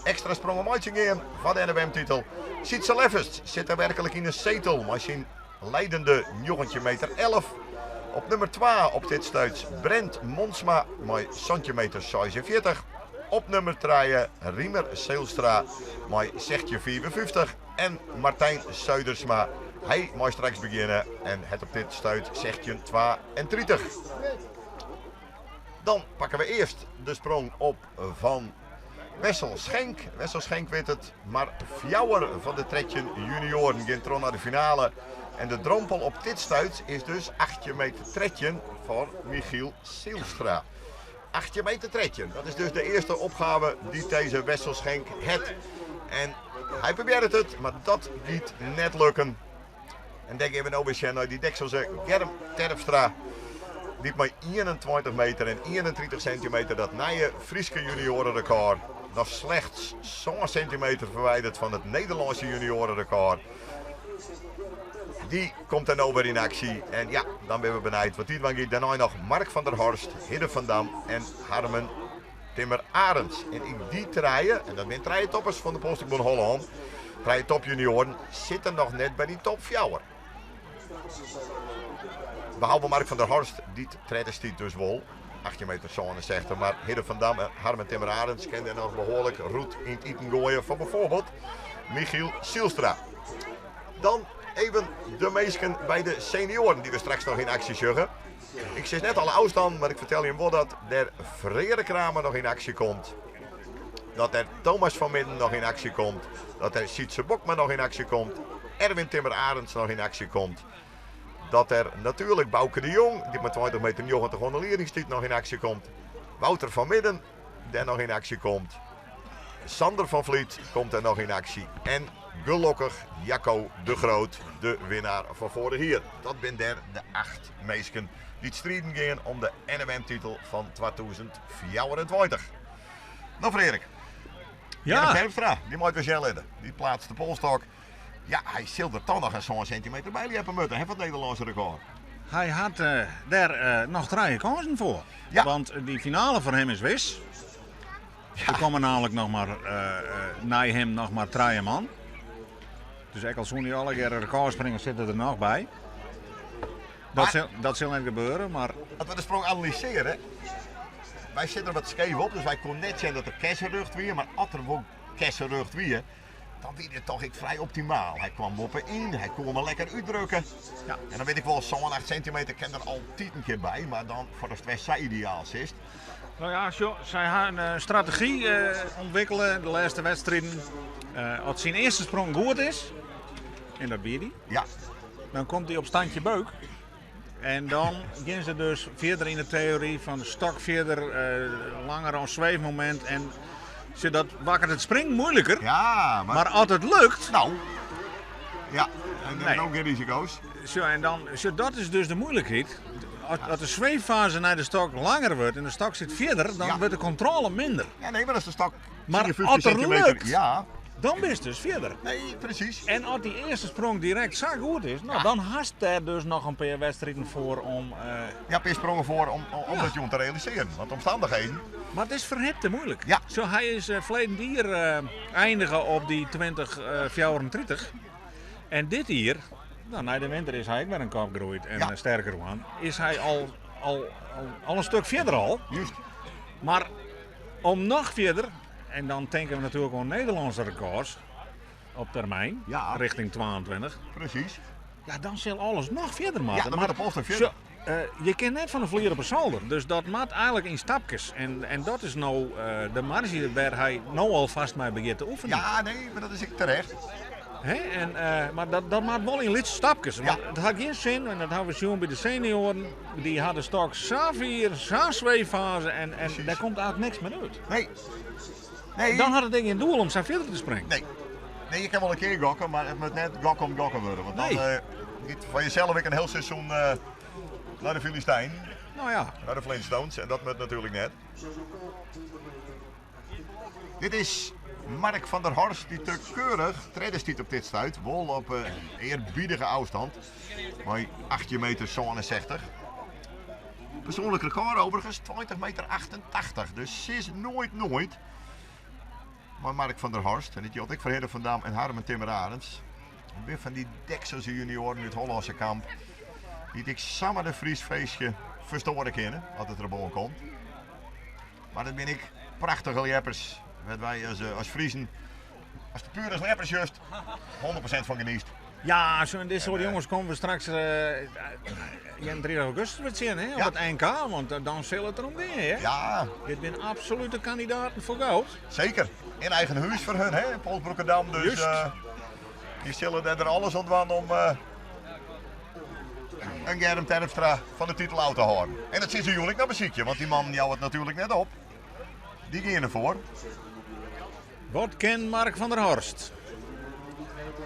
extra sprongen maatje gaan van de NWM-titel. Sietse Leffers zit er werkelijk in een zetel, maar zijn leidende 9 meter 11. Op nummer 2 op dit stuit Brent Monsma met centimeter 46. Op nummer 3 Riemer Seelstra met 1654. En Martijn Zuidersma. Hij mag straks beginnen en het op dit stuit 1632. Dan pakken we eerst de sprong op van Wessel Schenk. Wessel Schenk weet het, maar fjouwer van de trekje junioren gaat tron naar de finale. En de drompel op dit stuit is dus 8 meter trekje voor Michiel Seelstra. 8 meter trekje, dat is dus de eerste opgave die deze Wessel Schenk het. En hij probeert het, maar dat liet net lukken. En denk even over naar die dekselse Germ Terpstra. Die met 21 meter en 31 centimeter dat nieuwe Frieske juniorenrecord. Nog slechts zo'n centimeter verwijderd van het Nederlandse juniorenrecord. Die komt dan over in actie. En ja, dan ben we benieuwd. Want die gaat daarna nog Mark van der Horst, Hidde van Dam en Harmen Timmer Arends. En in die treien, en dat zijn treien toppers van de Polstekbond Holland, treien top junioren, zitten nog net bij die top 4. Behalve Mark van der Horst, die treedt stiet dus wel. 18 meter 67, maar Hidde van Dam en Harmen Timmer Arends kenden nog behoorlijk roet in het eten gooien van bijvoorbeeld Michiel Sielstra. Dan even de meesken bij de senioren die we straks nog in actie zullen. Ik zit net al afstand, maar ik vertel je wel dat der Frere Kramer nog in actie komt. Dat er Thomas van Midden nog in actie komt. Dat er Sietse Bokma nog in actie komt. Erwin Timmer Arends nog in actie komt. Dat er natuurlijk Bouke de Jong, die met 20 meter 90 onder nog in actie komt. Wouter van Midden, die nog in actie komt. Sander van Vliet komt er nog in actie. En gelukkig Jacco de Groot, de winnaar van vorig jaar. Dat zijn daar de acht meesken die het strijden gaan om de NMM-titel van 2024. Nou Frederik, Ja, Terpstra, die moet weer zelf letten. Die plaatst de polstok. Ja, hij zil er toch nog een zo'n centimeter bij. Die hebben mutten, hè, van het Nederlandse record. hij had eh, daar eh, nog drie kansen voor. Ja. Want die finale voor hem is wis. Er komen namelijk nog maar, eh eh, na hem nog maar drie man. Dus ik al zo'n die alle keer recordspringers zitten er nog bij. Dat Maar- zal, dat zal niet gebeuren, maar Als we de sprong analyseren, wij zitten er wat scheef op, dus wij konden net zien dat er kersenrucht weer, maar als er wel kersenrucht weer, Dan wie dit toch ek frij optimaal. Hy kwam boppe yn, hy koe him lekker útdrukke. Ja. En dan wit ik wol, sân, 8 sintimeter kin der altyd in kear by, mar dan foar de stress sa ideaal sitst. No ja, sjoch, sy ha in strategy ûntwikkele de lêste wedstriden. As syn earste sprong goed is, en dat wie dy, Ja. dan komt hy op standje beuk. En dan gean se dus fierder yn de teory fan de stok fierder, langer oan sweefmomint. En sjoch, dat makket it springen moeiliker. Ja, maar Maar as it lukt, Nou, ja, en Nee. dan ook geen risico's. Zo, en dan, zo, dat is dus de moeilijkheid. Als de zweeffase naar de stok langer wordt en de stok zit verder, dan Ja. wordt de controle minder. Ja, nee, maar dat is de stok Maar 54 als er centimeter. lukt- Ja, Dan ben je dus verder. nee, precies. En als die eerste sprong direct zo goed is, nou, dan hast daar dus nog een paar wedstrijden voor om. Ja, paar sprongen voor om Ja. dat jong te realiseren. Want omstandigheden. Maar het is voor hem te moeilijk. Ja. Zo, hij is verleden dier eindigen op die 20, 34. En dit hier, nou, na de winter is hij ook weer een kop gegroeid en Ja. sterker geworden. Is hij al een stuk verder al. Juist. Maar om nog verder, en dan denken we natuurlijk aan Nederlandse records op termijn, Ja. richting 22. Precies. Ja, dan zal alles nog verder maken. Ja, dan moet de polstok verder. Zo, je kunt net van de vlier op een zolder. Dus dat maakt eigenlijk in stapjes. En dat is nou de marge waar hij nou al vast mee begint te oefenen. Ja, nee, maar dat is ik terecht. Hè? En, maar dat maakt wel in litse stapjes. Want Ja. het had geen zin, en dat hadden we zien bij de senioren. Die hadden stok zo vier, zo zweeffase en Precies. daar komt eigenlijk niks meer uit. Nee. Nee. Dan had het denk ik een doel om zo verder te springen. Nee. Nee, je kan wel een keer gokken, maar het moet net gokken om gokken worden. Want dan Nee. niet van jezelf ik een heel seizoen naar de Filistijn, Nou ja, naar de Flintstones. En dat moet natuurlijk net. Dit is Mark van der Horst, die te keurig tredde stiet op dit stuit. Wol op eerbiedige afstand. Maar 18 meter 67. Persoonlijk record overigens 20 meter 88. Dus ze is nooit nooit. Maar Mark van der Horst, en die had ik van Hidde van Dam en Harmen Timmer Arends. Weer van die dekselse junioren uit het Hollandse kamp. Die ik samen de Fries feestje verstoren kennen, als het erboven komt. Maar dat ben ik prachtige leppers. Wat wij als Friesen, als de pure leppers juist, 100% van geniest. Ja, zo, en dit soort jongens komen we straks 31 augustus weer zien, hè, op Ja. het NK, want dan zal het erom gaan. Hè? Ja, Dit zijn absolute kandidaten voor goud. zeker. In eigen huis voor hun, hè, in Polsbroekerdam. Dus Juist. die zullen er alles aan doen om een Germ Terpstra van de titel uit te houden. En dat zit zo ik naar muziekje, want die man jou het natuurlijk net op. Die ging ervoor. Wat ken Mark van der Horst?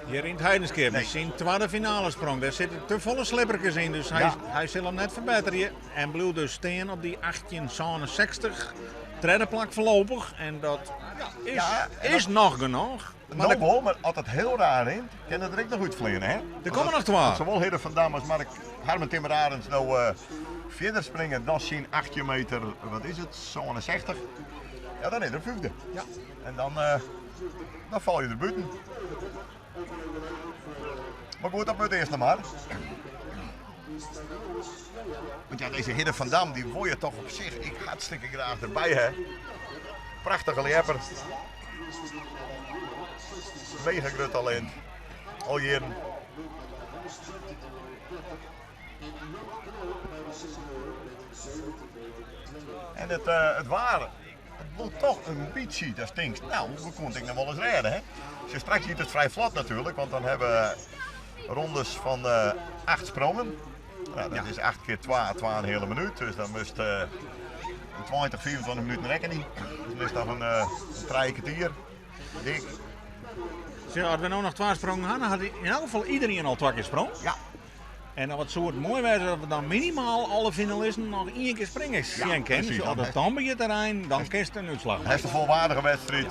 Hier in het Heidenskip. Nee. Zijn tweede finale sprong. Daar zitten te volle slippertjes in, dus hij, Ja. hij zal hem net verbeteren. En bleef dus staan op die 1867. Derde plak voorlopig. En dat ja, is, Ja, en is nog genoeg. Maar Nou er, wel, maar altijd heel raar in. Kan het direct nog goed vliegen, hè? er komen nog twee. Zowel Hidde van Dam als Mark Harmen Timmer Arends nou verder springen dan zien 18 meter, wat is het, 67. Ja, dan is er vijfde. Ja. En dan val je er buiten. Maar goed, dat moet eerst nog maar. Want ja, deze Hidde van Dam, die word je toch op zich ik hartstikke graag erbij, hè? Prachtige lepper. Mega groot talent. Al jaren. En het ware, het moet toch een beetje, dat stinkt. Nou, hoe kon ik nog wel eens redden, hè? Dus straks ziet het vrij vlot natuurlijk, want dan hebben we rondes van 8 sprongen. Nou, dat is 8 keer 2, 2 een hele minuut. Dus dan moest 20, 24 minuten rekken niet. Dus dan is dat een drie kwartier. Dik. Zo, als we nou nog 2 sprongen hadden, had in elk geval iedereen al 2 keer sprong. Ja. En dan wat zou het mooi zijn dat we dan minimaal alle finalisten nog 1 keer springen zien Ja, kennen. precies. Zo, Dan dat dan begint terrein, dan kist een uitslag. Hij is de volwaardige wedstrijd.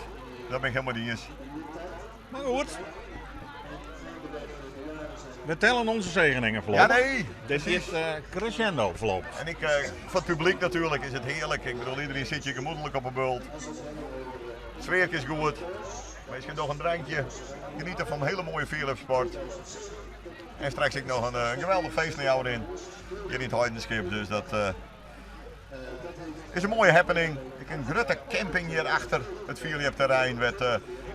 Daar ben ik helemaal niet eens. Maar goed. We tellen onze zegeningen voorlopig. Ja, nee. Dit Precies. is crescendo voorlopig. En voor het publiek natuurlijk is het heerlijk. Ik bedoel, iedereen zit hier gemoedelijk op een bult. Het sfeer is goed. Misschien nog een drankje. Genieten van een hele mooie fierlipsport. En straks ik nog een geweldig feest naar jou in. Hier in het Heidenskip, dus dat Is in moaie happening. Ek in grutte camping hjir achter it fierljepterrein wêr't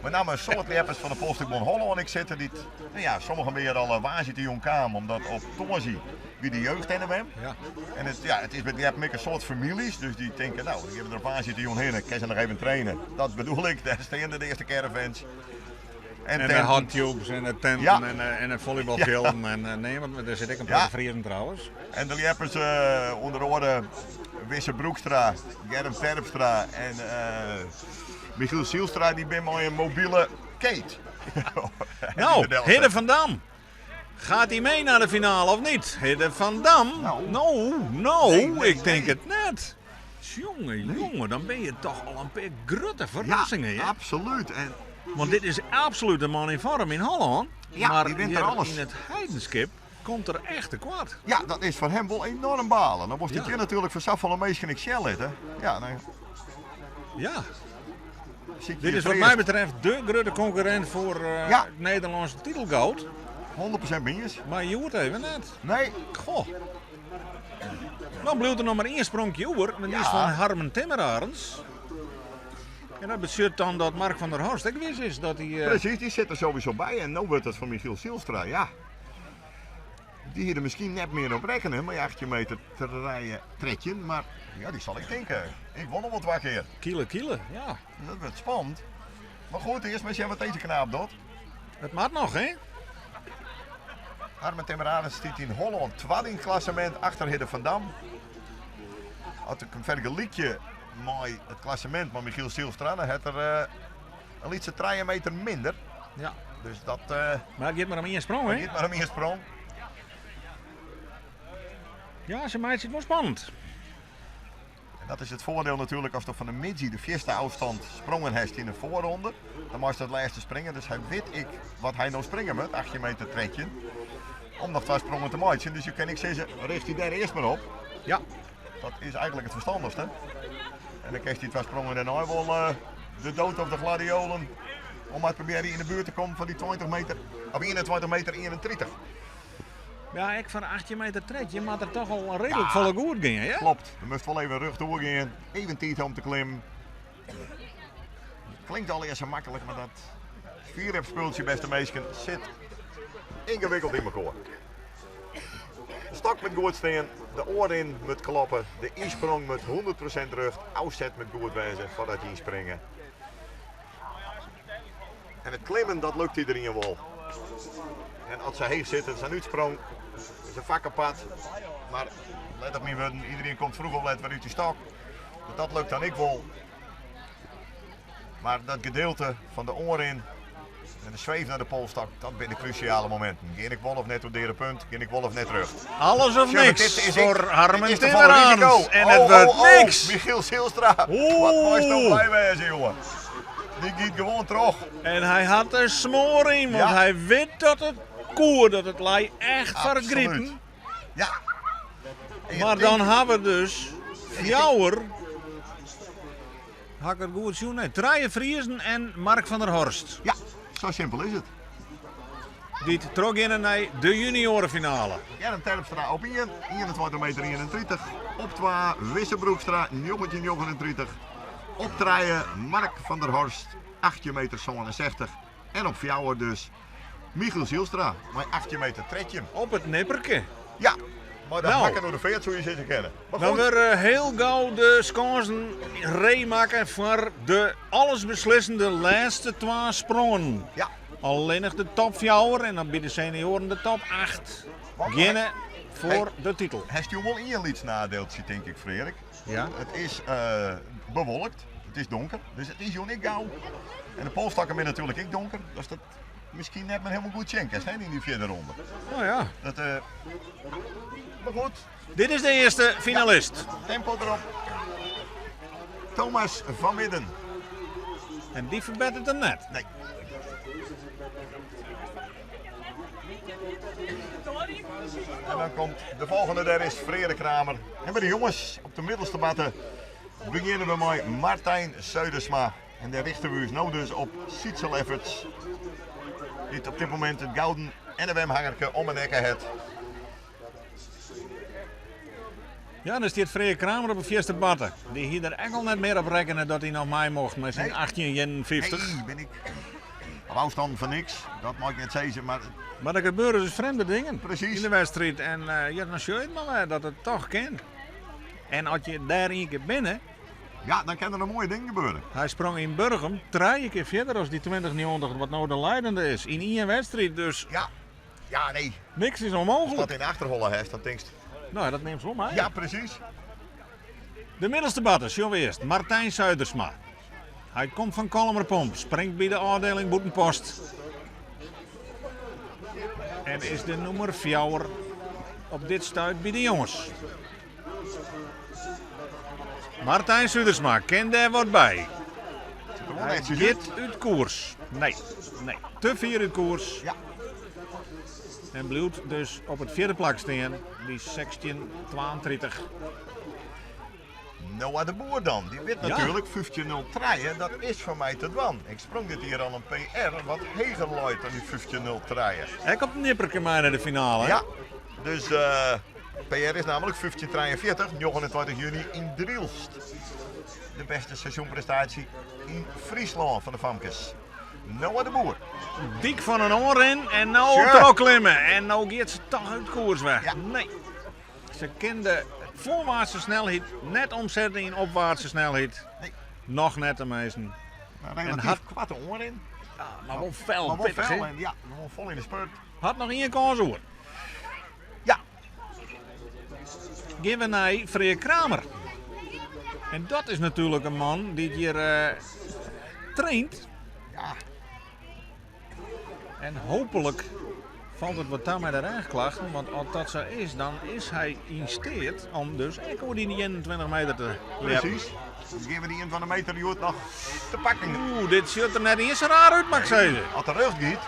met name in soad ljeppers fan de Polstokbond Hollân ek sitte dy't, no ja, sommigen binne hjir al woansdeitejûn kaam omdat op tongersdei wie de jeugd NOM. Ja. En it, ja, it is met ljeppen ek in soad famyljes, dus dy tinke no, dan gean we der op woansdeitejûn hinne, kinne se noch even traine. Dat bedoel ik, dêr stean de earste caravans. En, en de hot tubes en de tenten ja. en, en de volleybalfjilden ja. en nee, want der sit ek in protte ja. Friezen trouwens. En de ljeppers ûnder oare Wisse Broekstra, Germ Terpstra en Michiel Zylstra, dy binne mei in mobile keet. Nou, Hidde van Dam. Gaat hij mee naar de finale of niet? Hidde van Dam? Nou, no, no, nee, nee, ik denk nee. het net. Jonge, jonge, dan ben je toch al in pear grutte ferrassingen. Ja, absoluut. En Want dit is absoluut de man yn foarm yn Hollân. Ja, mar die wint hjir er alles. yn it Heidenskip komt er echt tekoart. Ja, dat is foar him wol enorm balen. Dan moast Ja. it hjir natuerlik foar safolle minsken ek sjen litte. Ja, dan Ja, sit je dit is wat freest mij betreft de grutte konkurrint foar Ja. it Nederlânske titelgoud. 100% minus. Mar hjoed even net. Nee. Goh. Dan bliuwt der noch mar ien spronkje oer. En dy is Ja. fan Harmen Timmerarends. En dat betsjut dan dat Mark van der Horst ek wis is dat hy... Presys, dy sit der sowieso by. En no wurdt it foar Michiel Zylstra, ja. Dy hie der miskien net mear op rekkene mei 18 meter trije, 13, mar ja, dy sal ek tinke, ik wol noch wol twa kear. Kiele, kiele, ja. Dat wurdt spannend. Mar goed, earst mar sjen wat dizze knaap docht. It moat noch, hè? Harmen Timmerarends stiet yn Hollân twadde yn it klassemint achter Hidde van Dam. As ik him fergelykje mei it klassemint mei Michiel Zylstra, dan hat er in lytse trije meter minder. Ja. Dus dat. Mar it giet mar om ien sprong, hè? It giet mar om ien sprong. Ja, se meitsje it wol spannend. En dat is it foardiel natuerlik ast fan 'e middei de fierste ôfstân sprongen hast yn de foarronde. Dan meist it lêste springe, dus hy wit ek wat hy no springe moat, 18 meter 13, om noch twa sprongen te meitsjen. Dus jo kin ek sizze, richt dy dêr earst mar op. Ja. Dat is eigentlik it ferstannichste. En dan kinst dy twa sprongen dêrnei wol eh, de dood of de gladiolen om mar te probearjen yn de buert te kommen fan dy 20 meter, of 21 meter 31. Ja, ek foar 18 meter 13 moat der toch al reedlik folle goed gean, hè? Klopt, der moast wol even rjochtoer gean, even tiid om te klimmen. Klinkt allegear sa maklik, mar dat fierljepspultsje, bêste minsken, sit yngewikkeld yn mekoar. De stok moat goed stean, de oanrin moat kloppe, de ynsprong moat 100% rjocht, ôfset moat goed wêze foardat je ynspringe. En it klimmen, dat lukt iderien wol. En as se heech sitte, sa'n útsprong is in fak apart. Mar let op myn wurden, iderien komt froech of let wer út de stok. Dus dat lukt dan ek wol. Mar dat gedeelte fan de oanrin en de sweef nei de polstok, dat binne de krúsjale mominten. Gean ik wol of net oer deade punt, gean ik wol of net rjocht. Alles of Sjoch, niks dit is foar ek- Harmen dit is te folle Timmerarends. risiko. En Oh, it wurdt oh, oh, niks. Michiel Zylstra, wat moatst no blij wêze, jonge. Dy giet gewoan troch. En hy hat der smoar yn, want Ja. hy wit dat it koe, dat it lei echt foar it Absoluut. gripen. Ja. En je Mar dan tinkt- ha we dus fjouwer. Ha ik it goed sjoen? Nee, trije Friezen en Mark van der Horst. Ja, sa simpel is it. Dy't trochgeane nei de juniorenfinale. Germ Terpstra op ien, 21 meter 31. Op twa, Wisse Broekstra, 1939. Op trije, Mark van der Horst, 18 meter 67. En op fjouwer dus Michiel Zylstra, mei 18 meter 13. Op it nipperke. Ja, mar dat Nou. hakken oer de feart soe je sizze kinne. Maar Dan goed, wurde hiel gau de skânsen ree makke foar de allesbeslissende lêste twa sprongen. Ja. Allinnich de top fjouwer en dan by de senioaren de top acht Want geane foar Hey. de titel. Hast jo wol ien lyts nadeeltsje, tink ik, Freark. Ja. It is bewolkt, it is donker, dus it is jûn ek gau. En de polsstokken binne natuerlik ek donker, dus dat miskien net mear hielendal goed sjen kinst, hè, yn dy fjirde ronde. Nou ja. Dat, mar goed. Dit is de earste finalist. Ja, tempo derop. Thomas van Midden. En dy ferbetteret him net. Nee. En dan komt de folgjende, dêr is Freark Kramer. En by de jonges op de middelste matte begjinne we mei Martijn Zuidersma. En dêr richte we ús no dus op Sietse Lefferts. Dy't op dit momint it gouden NWM-hangerke om 'e nekke hat. Ja, dan stiet Freark Kramer op de fierste batte. Dy hie der ek al net mear op rekkene dat hy noch mei mocht mei syn 1851. Nee, bin ik op ôfstân fan niks. Dat mei ik net sizze, mar... Mar der gebeure dus frjemde dingen Presys. yn de wedstriid. En ja, dan sjoch je it mar wer dat it toch kin. En as je dêr ien kear binne... Ja, dan kin der noch moaie dingen gebeure. Hy sprong yn Burgum trije kear fierder as dy 2090, wat no de leidende is. Yn ien wedstriid, dus... Ja. Ja, nee. Niks is onmogelijk. As dat yn de achterholle hast, dan tinkst... Nou, dat neemt ze wol mei. Ja, presys. De middelste batter, sjogge we earst. Martijn Zuidersma. Hy komt fan Kollumerpomp, springt by de ôfdieling Bûtenpost. En is de nûmer fjouwer op dit stuit by de jonges. Martijn Zuidersma kin dêr wat by. Hy giet út koers. Nee, nee. Te fier út koers. Ja. En bliuwt dus op it fjirde plak stean, dy 16:32. Noah de Boer dan, dy wit natuerlik 15:03, dat is foar my te dwaan. Ik sprong dit jier al in PR wat heger leit dan dy 15:03. Ek op nipperke mei nei de finale. Ja, dus PR is namelijk 15:43, 29 juny yn Drylst. De bêste seizoenprestaasje yn Fryslân fan de famkes. Noah de Boer. Dyk fan in oanrin en no trochklimme. En no giet se toch út koers weg. Ja. Nee. Se kin de foarwaartse snelheid net omsette yn opwaartse snelheid. Nee. Noch net teminsten. Maar relatief hat- koarte oanrin. Ja, mar wol fel, Maar wol pittich, fel hè? en ja, wol fol yn de spurt. Hat noch ien kâns oer. Ja. Gean we nei Freark Kramer. En dat is natuerlik in man dy't hjir traint. Ja. En hooplik falt it wat ta mei de rêchklachten, want as dat sa is, dan is hy yn steat om dus ek oer dy 21 meter te ljeppen. Presys. Dus gean we dy 21 meter hjoed noch te pakken. Oeh, dit sjocht der net iens sa raar út, moat ik sizze. As de rjocht giet.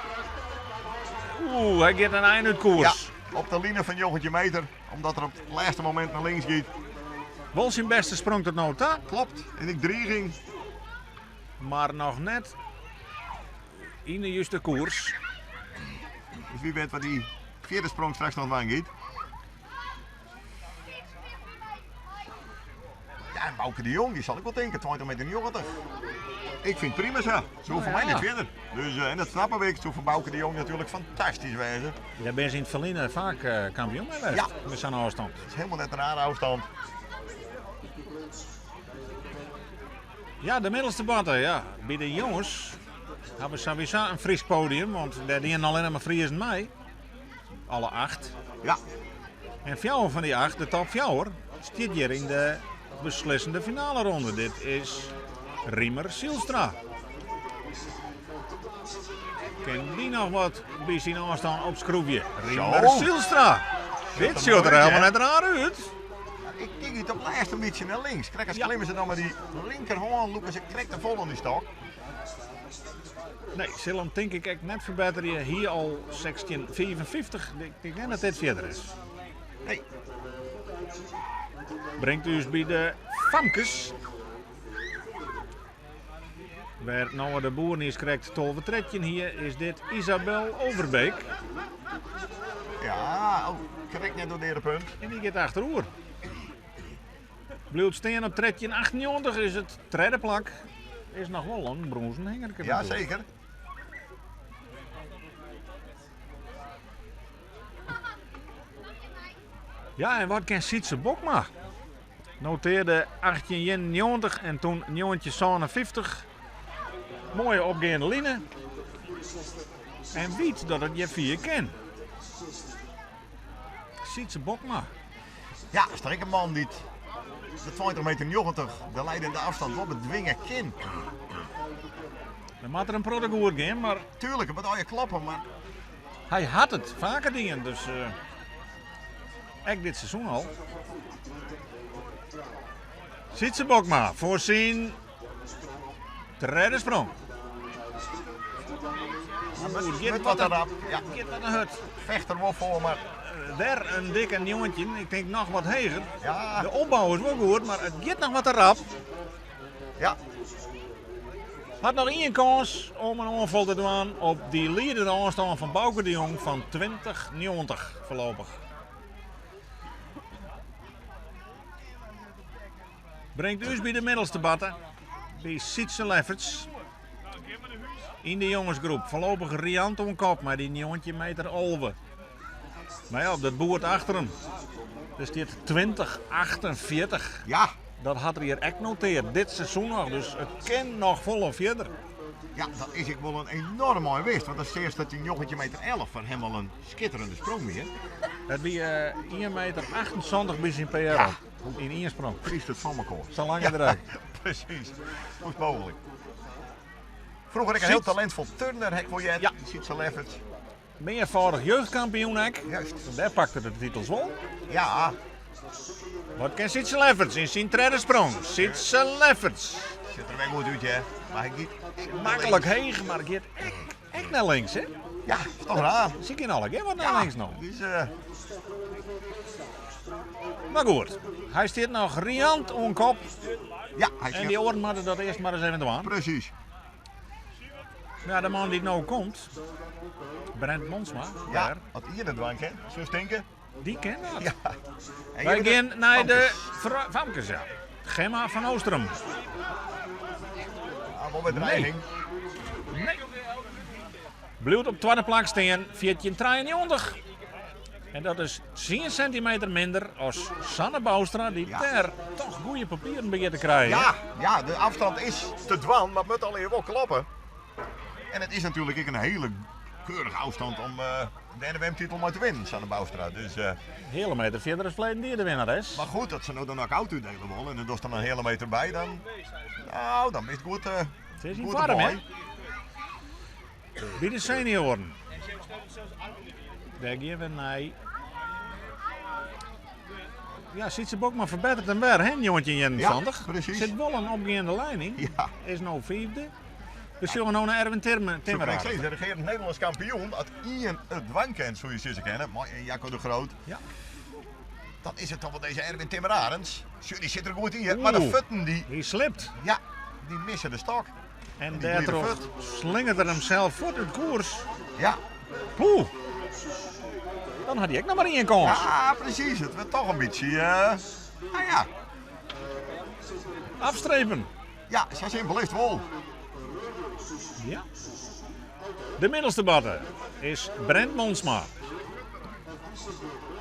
Oeh, hy giet in ein út koers. Ja, op de line fan 19 meter, omdat er op it lêste momint nei links giet. Wol syn bêste sprong tot no ta. Klopt, en ek driging. Mar noch net yn de juste koers. Dus wie wit wat dy fjirde sprong straks noch dwaan giet. Ja, en Bauke de Jong, dy sil ek wol tinke, 20 meter 90. Ik fyn it prima sa. Soe foar my net fierder. Dus, en dat snappe we ek, soe foar Bauke de Jong natuerlik fantastysk wêze. Dêr binne se yn it ferline faak kampioen mei west, Ja. met sa'n ôfstân. Dat is helemaal net in rare ôfstân. Ja, de middelste batte, ja. By de jonges hawwe we sawiesa in Frysk podium, want dêr dienen allinnich mar Friezen mei. Alle acht. Ja. En fjouwer fan dy acht, de top fjouwer, stiet hjir yn de beslissende finaleronde. Dit is Riemer Zylstra. Kin dy noch wat by syn ôfstân opskroevje? Riemer Zo. Zylstra. Dit er sjocht der moai út, helemaal hè? net raar út. Ik tink it op lêst in bytsje nei links. Krekt as klimmen se dan mei dy linkerhân, lûke se krekt te fol oan dy stok. Nee, sil him tink ik ek net ferbetterje. Hie al 16,55. Ik tink net dat dit fierder is. Nee. Bringt ús by de famkes. Wêr't Noah de Boer niis krekt 12-13 hie, is dit Isabel Overbeek. Ja, oh, krekt net oer de earepunt. En dy giet achteroer. Bliuwt stean op 13,98 is it tredde plak. Is noch wol in brûnzen hingerke Ja, natuerlik. seker. Ja, en wat kin Sytse Bokma? Notearde 1891 en toen 1957. Moaie opgeande line. En wyt dat it hjir fier kin. Sytse Bokma. Ja, is der ek in man dy't de 20 meter 90, de leidende afstand, wol bedwinge kin. Dan moat der in protte goed gean, mar... Tuurlijk, it moat allegear kloppen, mar... Hy hat it faker dien, dus ek dit seizoen al. Sytse Bokma foar syn tredde sprong. Oeh, giet wat rap. Ja. Giet wat in hurd. Fecht der wol foar, mar... Wer in dikke 19, ik tink noch wat heger. Ja. De opbou is wol goed, mar it giet noch wat te rap. Ja. Hat noch ien kâns om in oanfal te dwaan op dy liedende ôfstân fan Bauke de Jong fan 20-90 foarlopich. Bringt ús by de middelste batte, by Sietse Lefferts. Yn de jongesgroep foarlopich riant oan kop mei dy 19 meter 11. Mar ja, op dat boerd achter him, der stiet 2048. Ja. Dat hat er hjir ek noteard, dit seizoen noch, dus it kin noch folle fierder. Ja, dat is ek wol in enorm moai wist, want dan seachst dat dy 19 meter 11 foar him al in skitterende sprong wie. Dat wie 1 meter 78 by syn PR Ja. yn ien sprong. Priest it fan mekoar. Sa lang is er ek. Precies. Hoe is het mogelijk? Vroeger ek in hiel talentfol turner, ha ik wol heard. Ja. Sietse Lefferts. Mearfâldich jeugdkampioen ek. Juist. Dêr pakte er de titels wol. Ja. Wat kin Sietse Lefferts yn syn tredde sprong? Sietse Lefferts. Sjocht der wer goed út, hè? Mar hy giet Maklik heech, mar giet ek, ek nei links, hè? Ja, is toch raar. Se kin allegear wat nei links no. Dus, eh, Mar goed, hy stiet noch riant oan kop. Ja, hy En dy oaren moatte dat earst mar ris even dwaan. Precies. Ja, de man dy't no komt, Brent Monsma, Ja, dêr, as ien it dwaan kin, soest tinke. dy kin dat. Ja. En Wy hjir de gean nei de famkes. famkes, ja. Gemma van Oostrum. Ja, wol wer dreiging. Nee. Bliuwt op twadde plak stean, 14,93. En dat is 10 sintimeter minder as Sanne Bouwstra, dy't Ja. dêr toch goede papieren begjint te krijen. Ja, ja, de afstand is te dwaan, mar it moat allegear wol kloppe. En it is natuerlik ek in hiele keurige ôfstân om de NWM-titel mei te winnen, Sanne Bouwstra. Dus, Heale meter fierder as ferleden jier de winner is. mar goed, as se no de knock-out útdiele wolle en der dochst dan in heale meter by, dan, nou, dan is it goed, It is yn goed foarm, hè? derby. By de senioaren. Dêr gean we nei. Ja, Sietse Bokma ferbetteret him wer, hè, 1921. Ja, precies. Sit wol in opgeande lijn yn. Ja. Is no fiifde. We sjogge no nei Erwin Timmer. Ik sis, de regearend Nederlânsk kampioen, as ien it dwaan kin, soe je sizze kinne, mei en Jacco de Groot. Ja. Dan is it toch wol dizze Erwin Timmerarends. Sjoch, dy sit der goed yn, mar de Oeh. fuotten dy, Hy slipt. ja, dy misse de stok. En En dy bliede dêrtroch fuort. slingert er himsels fuort út koers. Ja. Poeh. Dan hat hy ek noch mar ien kâns. Ja, precies. It wurdt toch in bytsje, nou ja. Afstrepen. Ja, sa simpel is it wol. Ja. De middelste batte is Brent Monsma.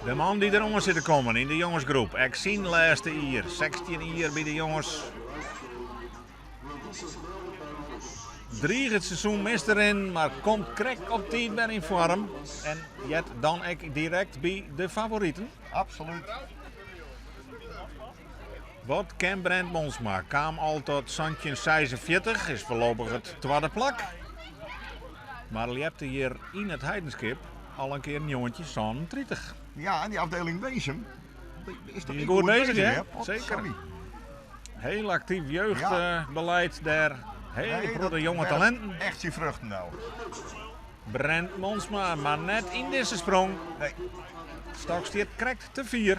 De man dy't deroan sit te kommen yn de jongesgroep. Ek syn lêste jier, 16 jier by de jonges. Driget seizoen mis te rinnen, mar komt krekt op tiid wer yn foarm. En heart dan ek direkt by de favoriten. Absoluut. Wat kin Brent Monsma? Kaam al tot 1746, is foarlopich it twadde plak. Mar ljepte hjir yn It Heidenskip al in kear 1937. Ja, en dy afdeling Weezum is toch Die is ek goed goed bezig, bezig, hè? hè? Pot, Zeker. sorry. Heel actief jeugdbeleid dêr. Hele Nee, protte dat jonge werpt talenten. Echt syn fruchten no. Brent Monsma, mar net yn dizze sprong. Nee. Stok stiet krekt te fier.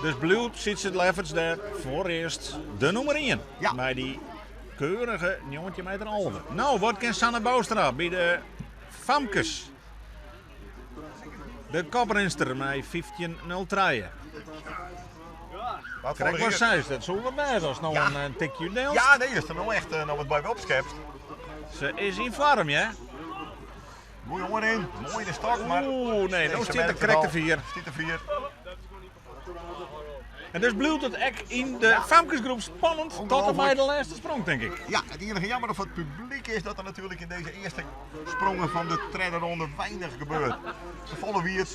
Dus bliuwt Sietse Lefferts dêr foarearst de nûmer 1. Ja. Mei dy keurige 19 meter 11. No, wat kin Sanne Bouwstra by de famkes? De koprinster mei 15.03. Wat Krekt vorig wat jaar- seis, dat soe wat wêze as no Ja. in tikje útdielst. Ja, nee, is der no echt noch wat by opskept. Se is yn foarm, hè? Moai oanrin, moai de stok, mar Oeh, nee, no Deze stiet er merkt het krekt al. te fier. Stiet te fier. En dus bliuwt it ek yn de famkesgroep spannend tot en Ongelooflijk. mei de lêste sprong, tink ik. Ja, it iennige jammer foar it publyk is dat der natuerlik yn dizze earste sprongen fan de tredde ronde weinich gebeurt. De folle wiert.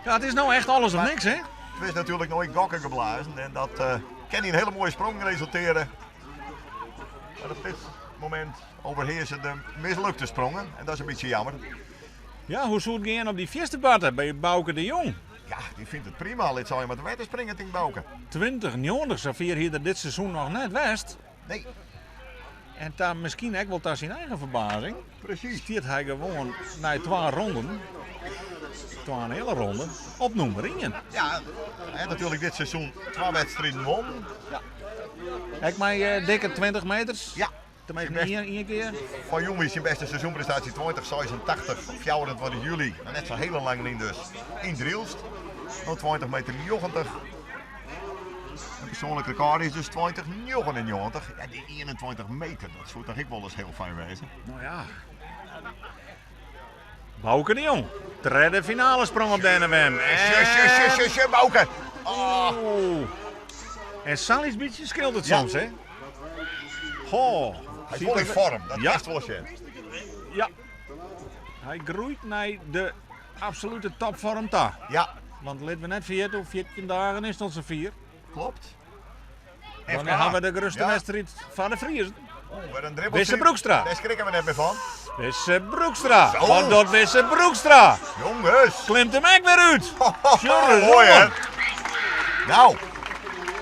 Ja, it is no echt alles of niks, hè? It is natuerlik noait gokken geblazen en dat kin yn in hiele moaie sprong resultearje. Mar op dit momint oerhearse de mislukte sprongen en dat is in bytsje jammer. Ja, hoe soe it gean op dy fierste batte by Bauke de Jong? Ja, dy fynt it prima. Lit sy mar te wetter springe, tinkt Bauke. 2090, safier hie er dit seizoen noch net west. Nee. En ta miskien ek wol ta syn eigen ferbazing. Precies. Stiet hy gewoan nei twa ronden, twa en in heale ronde, op nûmer ien. Ja, hy hat natuerlik dit seizoen twa wedstriden wûn. Ja. Ek mei dikke 20 meters. Ja. Tenminste, Syn bêste ien kear. Fan jûn wie syn bêste seizoenprestaasje 2086, 24 july. Nou, net sa hiele lang lyn dus. Yn Drylst. No 20 meter 90. Een persoonlijk record is dus 20,99. Ja, die 21 meter, dat soe toch ek wol ris hiel fijn wêze. Nou ja. Bauke de Jong. Tredde finalesprong op de NFM. Sje, sje, sje, sje, sje, Bauke. Oh. Oeh. En sa'n lyts bytsje skeelt it Ja. soms, hè? Goh. Hy is wol yn foarm, dat Ja. kinst wol sjen. Ja. Hy groeit nei de absolute topfoarm ta. Ja, Want litte we net ferjitte, oer 14 dagen is it al safier. klopt. Dan FK. ha we de grutste Ja. wedstriid fan de Friezen. Oh, wer in dribbeltsje. Wisse Broekstra. Dêr skrikke we net mear fan. Wisse Broekstra. Zo. Wat docht Wisse Broekstra? Jongens. Klimt him ek wer út. Sjorre, Moai hè. Nou,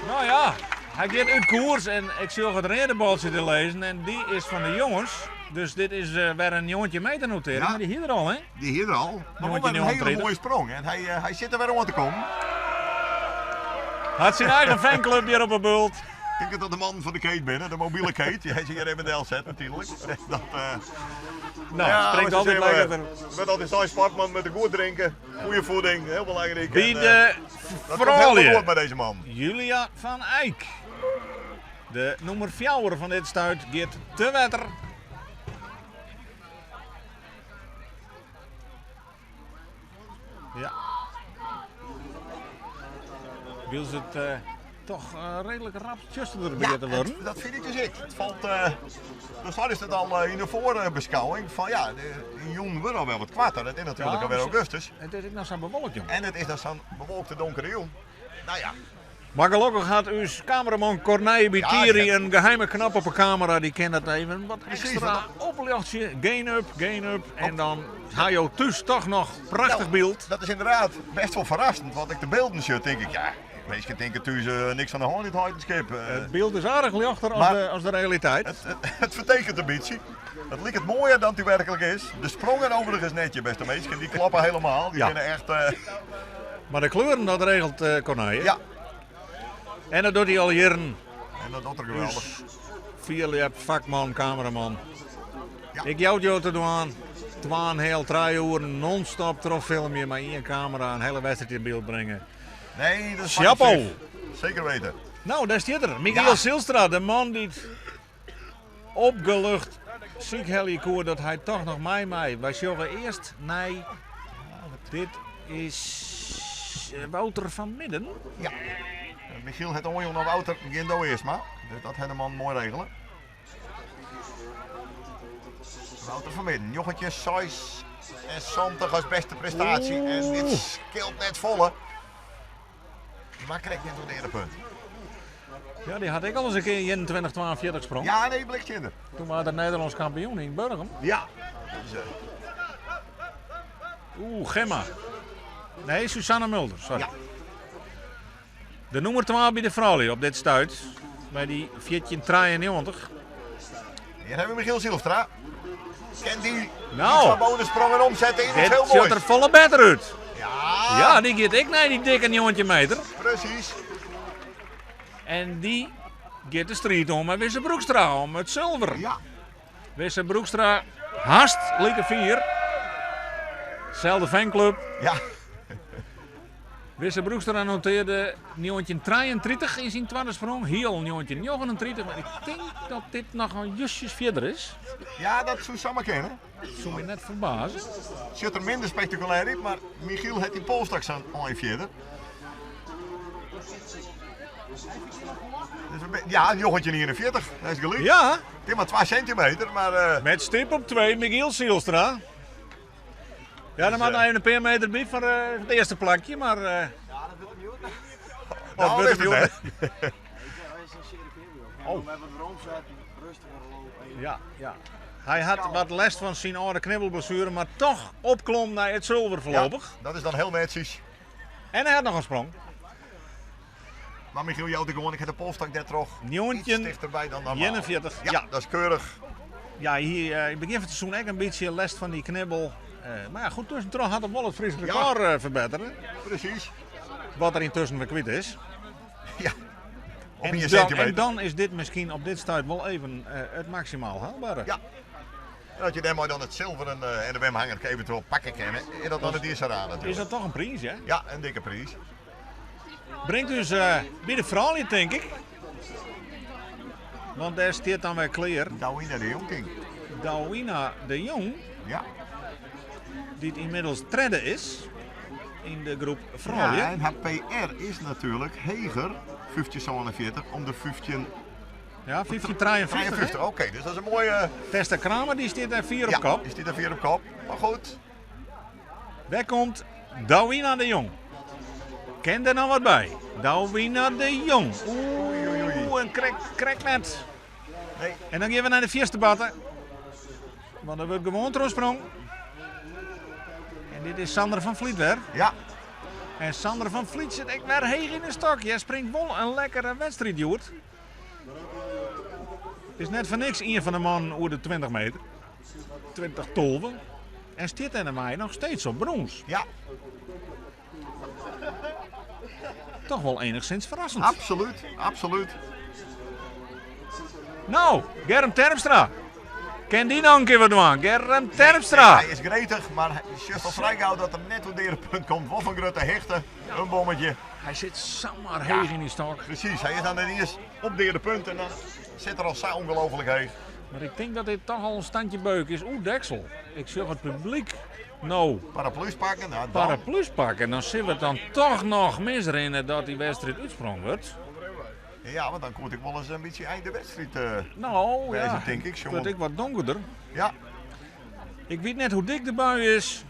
Nou ja, hy giet út koers en ik sjoch it reade boltsje te lizzen en dy is fan de jonges. Dus dit is eh, wer in 19 meter notering, Ja. mar dy hie er al, hè? die hier al. Maar wel weer een hele 1939. mooie sprong. En hij, eh, hij zit er weer aan te komen. Had zijn eigen fanclub hier op de bult. Ik denk dat de man van de keet binnen, de mobiele keet. Die hij hier even in de zet natuurlijk. Dat, eh, Nou, ja, springt maar ze altijd zijn, lekker. eh, Met altijd zo'n sportman met de goed drinken, goede voeding, heel belangrijk. Bij En, eh, de dat komt helemaal vrouwen. goed met deze man. Julia van Eyck. De nummer 4 van dit stuit gaat te wetter. Ja. Wil ze het eh, toch eh, redelijk rap tjusterder begint te worden? het- dat vind ik dus ik. Het valt, eh dus dan is het al eh, in de voorbeschouwing van ja, de, in juni wordt al wel wat kwarter. Het is natuurlijk Ja, alweer maar ze- augustus. Het is ook nog zo'n bewolkt, jong. En het is dan zo'n bewolkte donkere jong. Nou ja, Maar gelukkig had uw cameraman Corneille Bitiri Ja, een geheime knop op de camera. Die kent dat even wat Precies, extra oplichtje. Gain up, gain up. En dan haal je thuis toch nog prachtig Nou, beeld. Dat is inderdaad best wel verrassend. Want ik de beelden zie, denk ik, ja, mensen denken thuis eh, niks aan de hand in het heidenschip. Eh, Het beeld is aardig lichter als, Maar- de, als de realiteit. het, het, het vertekent een beetje. Het lijkt het mooier dan het werkelijk is. De sprongen overigens netje, beste mensen. Die klappen helemaal. Die Ja. kunnen echt... eh, Maar de kleuren, dat regelt eh Corneille. ja, En dat doet hij al jaren. en dat doet er geweldig. Dus Philip, vakman, cameraman. Ja. Ik jou jou te doen. Twaan heel, drie uur non-stop erop filmen maar één camera een hele wedstrijd in beeld brengen. Nee, dat is Chapeau. magnifiek. Zeker weten. Nou, daar zit er. Michiel Ja. Zijlstra, de man die het opgelucht ziek koer dat hij toch nog mij mij. Wij zorgen eerst naar. Dit is eh, Wouter van Midden. Ja. Michiel, het onjong naar Wouter, Gindo eerst maar. Dus dat heeft de man mooi regelen. Wouter van Midden, jochetje, 6 en 70 als beste prestatie. En dit scheelt net volle. Maar krijgt net een erepunt. Ja, die had ik al eens een keer in 21-42 sprong. Ja, nee, blikkinder. Toen waren de Nederlands kampioen in Burgum. Ja. Dus, eh, Oeh, Gemma. Nee, Susanne Mulder, sorry. Ja. De nummer 12 bij de vrouwen op dit stuit. Bij die 1493. hier hebben we Michiel Zijlstra. Kent die Nou. iets van bonussprongen omzetten in iets Dit heel ziet moois. er volle beter uit. Ja, Ja, die gaat ik naar die dikke jongetje meter. precies. En die gaat de strijd om met Wisse Broekstra om het zilver. Ja. Wisse Broekstra haast lieke vier. Zelfde fanclub. Ja. Wisse Broekstra noteerde 1933 in zijn tweede sprong. Heel 1939. Maar ik denk dat dit nog een justjes verder is. ja, dat zou samen kennen. Dat zou me net verbazen. Zit er minder spectaculair in, maar Michiel heeft die pool straks aan een verder. Dus een be- ja, een jochetje 49, dat is gelijk. Ja, Het is maar 2 centimeter, maar eh, met stip op 2, Michiel Zijlstra. Ja, dan mag nog even een paar meter bij voor eh, het eerste plakje, maar... eh nou, wordt is het hem net. Oh. We hebben het omzetten, rustiger lopen. Ja, ja. Hij had wat last van zijn oude knibbelblessure, maar toch opklom naar het zilver voorlopig. Ja, dat is dan heel netjes. En hij had nog een sprong. Maar Michiel, jou gewoon, ik heb de polstak net terug. Njontje Iets dichterbij dan normaal. 41. Ja, Ja. dat is keurig. Ja, hier eh, in het begin van het seizoen echt een beetje last van die knibbel. Eh, maar ja, goed, tussendoor had hij wel het Fries record eh, verbeteren. Precies. Wat er intussen weer kwijt is. Ja. Op En een dan, centimeter. en dan is dit misschien op dit stuit wel even eh, het maximaal haalbare. Ja. En dat je daar maar dan het zilveren eh, en de wemhanger eventueel pakken kennen. En dat dan het eerste raad natuurlijk. Is dat toch een prijs, hè? Ja, een dikke prijs. Bringt ús by de froulju, tink ik. Want dêr stiet dan wer klear. Douwina de Jong, tink ik. Douwina de Jong. Ja. Dy't ynmiddels tredde is yn de groep froulju. Ja, en har PR is natuerlik heger, 1547, om de 15... Ja, 1553. 53, oké, dus dat is in moaie... Tessa Kramer die stiet dêr fier op kop. Ja, die stiet dêr fier op kop. Maar goed. Dêr komt Douwina de Jong. Kin der noch wat by? Douwina de Jong. Oeh, en krekt, krekt net. Nee. En dan gean we nei de fierste batte. Want der wurdt gewoan trochsprong. En dit is Sander van Vliet wer. Ja. En Sander van Vliet sit ek wer heech yn de stok. Hy springt wol in lekkere wedstriid hjoed. Is net foar niks ien fan de mannen oer de 20 meter. 2012. En stiet dêrmei noch steeds op brûns. Ja. Toch wol enigszins ferrassend. Absoluut, absoluut. No, Germ Terpstra. Kin dy noch in kear wat dwaan? Germ Terpstra. Nee, hy is gretich, mar sjochst al frij gau dat er net oer de punt komt. Wol fan grutte hichte, in bommetje. Hy sit samar heech yn dy stok. Precies, hy is dan net iens op de punt en dan sit er al sa ongelooflijk heech. Mar ik tink dat dit toch al in standje beuk is. Oeh, deksel. Ik sjoch it publyk no. Paraplu's pakken, nou dan. Paraplu's pakken. Dan sille it dan toch noch misrinne dat dy wedstriid útsprong wurdt. Ja, want dan komt ik wol ris in bytsje ein de wedstriid No, wêze, ja. tink ik. It wurdt ek wat donkerder. Ja. Ik wit net hoe dik de bui is.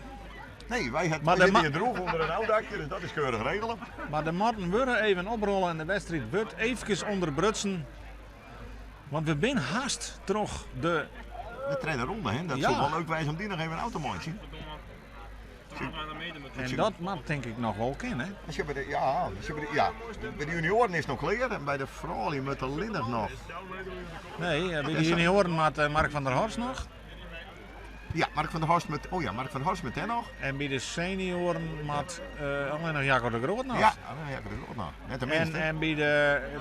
Nee, wy ha Maar de sitte hjir droech ûnder in ôfdakje, dus dat is keurich regele. Mar de matten wurde even oprolle en de wedstriid wurdt eefkes ûnderbrutsen. Want we binne hast troch de... De tredde ronde, hè? Dat Ja. soe wol leuk wêze om dy noch even ôf te meitsjen. En dat moat tink ik noch wol kinne. Als je bij de, ja, als je bij de, ja, bij de junioren is het nog klear en bij de froulju moat allinnich noch. Nee, by de junioren moat Mark van der Horst noch. Ja, Mark van der Horst met, oh ja, Mark van der Horst met den noch. En by de senioren moat allinnich Jacco de Groot noch. Ja, allinnich Jacco de Groot noch. Net de En, minste. en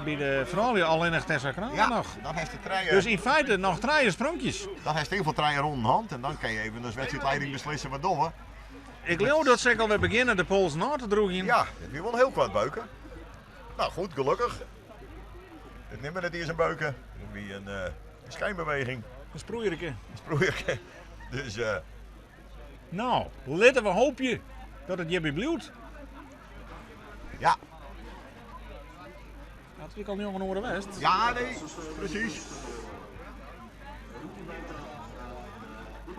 by de froulju allinnich Tessa Kramer ja, noch. dan hast de trije. Dus yn feite noch trije spronkjes. Dan hast heel veel trije ronden hand en dan kan je even als wedstrijdleiding beslissen wat doen we. Ik leau dat se alwer begjinne de pols nei te droegjen. Ja, dat wie wol hiel koart beuken. Nou goed, gelokkich. It nimme net iens in beuken. Dat wie in skynbeweging. In sproeierke. In sproeierke. Dus, No, litte we hoopje dat it hjirby bliuwt. Ja. Dat wie al njoggen oere west. Ja, nee, precies.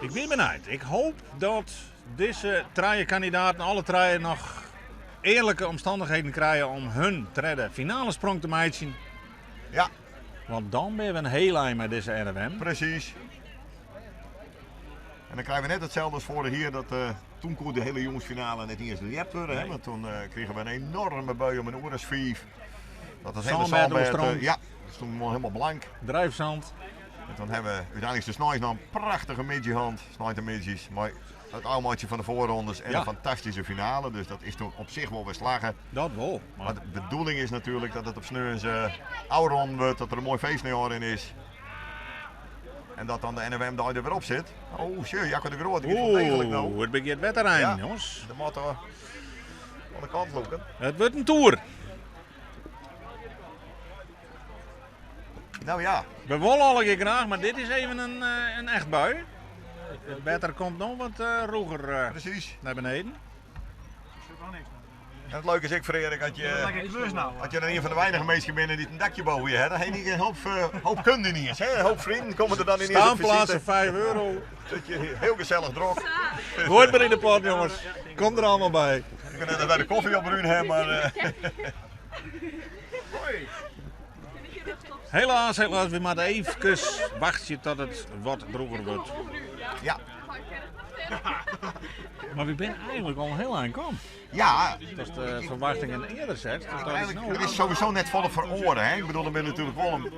Ik bin benijd. Ik hoop dat dizze trije kandidaten alle trije noch earlike omstannichheden krije om hun tredde finale sprong te meitsjen. Ja. Want dan binne we in hiel ein mei dizze NFM. Precies. En dan krije we net itselde as foarich jier, dat toen koe de hiele jûnsfinale net iens ljept wurde. Hè? Nee. Want toen krigen we in enoarme bui om in oer as fiif. Dat het hele Sânbêd sânbêd, oerstroomd. ja, dat stond helemaal blank. Drijfzand. En toen hebben we uiteindelijk de sneins nog een prachtige middei hân, sneintemiddeis, mei it ôfmeitsjen fan de foarrondes en Ja. een fantastyske finale. Dus dat is toen op sich wol wer slagge. Dat wol. Maar de bedoeling is natuerlik dat it op sneons ôfrûn wurdt, dat der in moai feest nei ôfrin is. En dat dan de NFM dei der wer op sit. Oh, sjoch, Jacco de Groot, dy giet wol degelijk no. Oeh, it begjint wer te reinen, Ja. jongens. De moatte oan de kant lûken. It wurdt in toer. Nou ja. We wolle allegear graach, mar dit is even in echt bui. It wetter komt no wat rûger Precies. nei beneden. En it leuke is ek, Frederik, dat je, Lekker klus nou. dat je dan een van de weinige minsken binnen dy't in dakje boven je hebben, dan heb je een hoop kunde niet eens. Hè? Een hoop vrienden komen er dan ineens op Staanplaatsen visite. 5 euro. Dat je heel gezellig drok. Gooi het maar in de pot, jongens. Kom er allemaal bij. We kunnen het bij de koffie op Ruun hebben, maar... Helaas, helaas, we moeten even wachten tot het wat droger wordt. Ja. Maar we zijn eigenlijk al heel eind kom. Ja. Dat is de verwachtingen eerder zet. Dat is Eigenlijk, nou er is sowieso net volle voor oren. Hè? Ik bedoel, er ben natuurlijk wel een,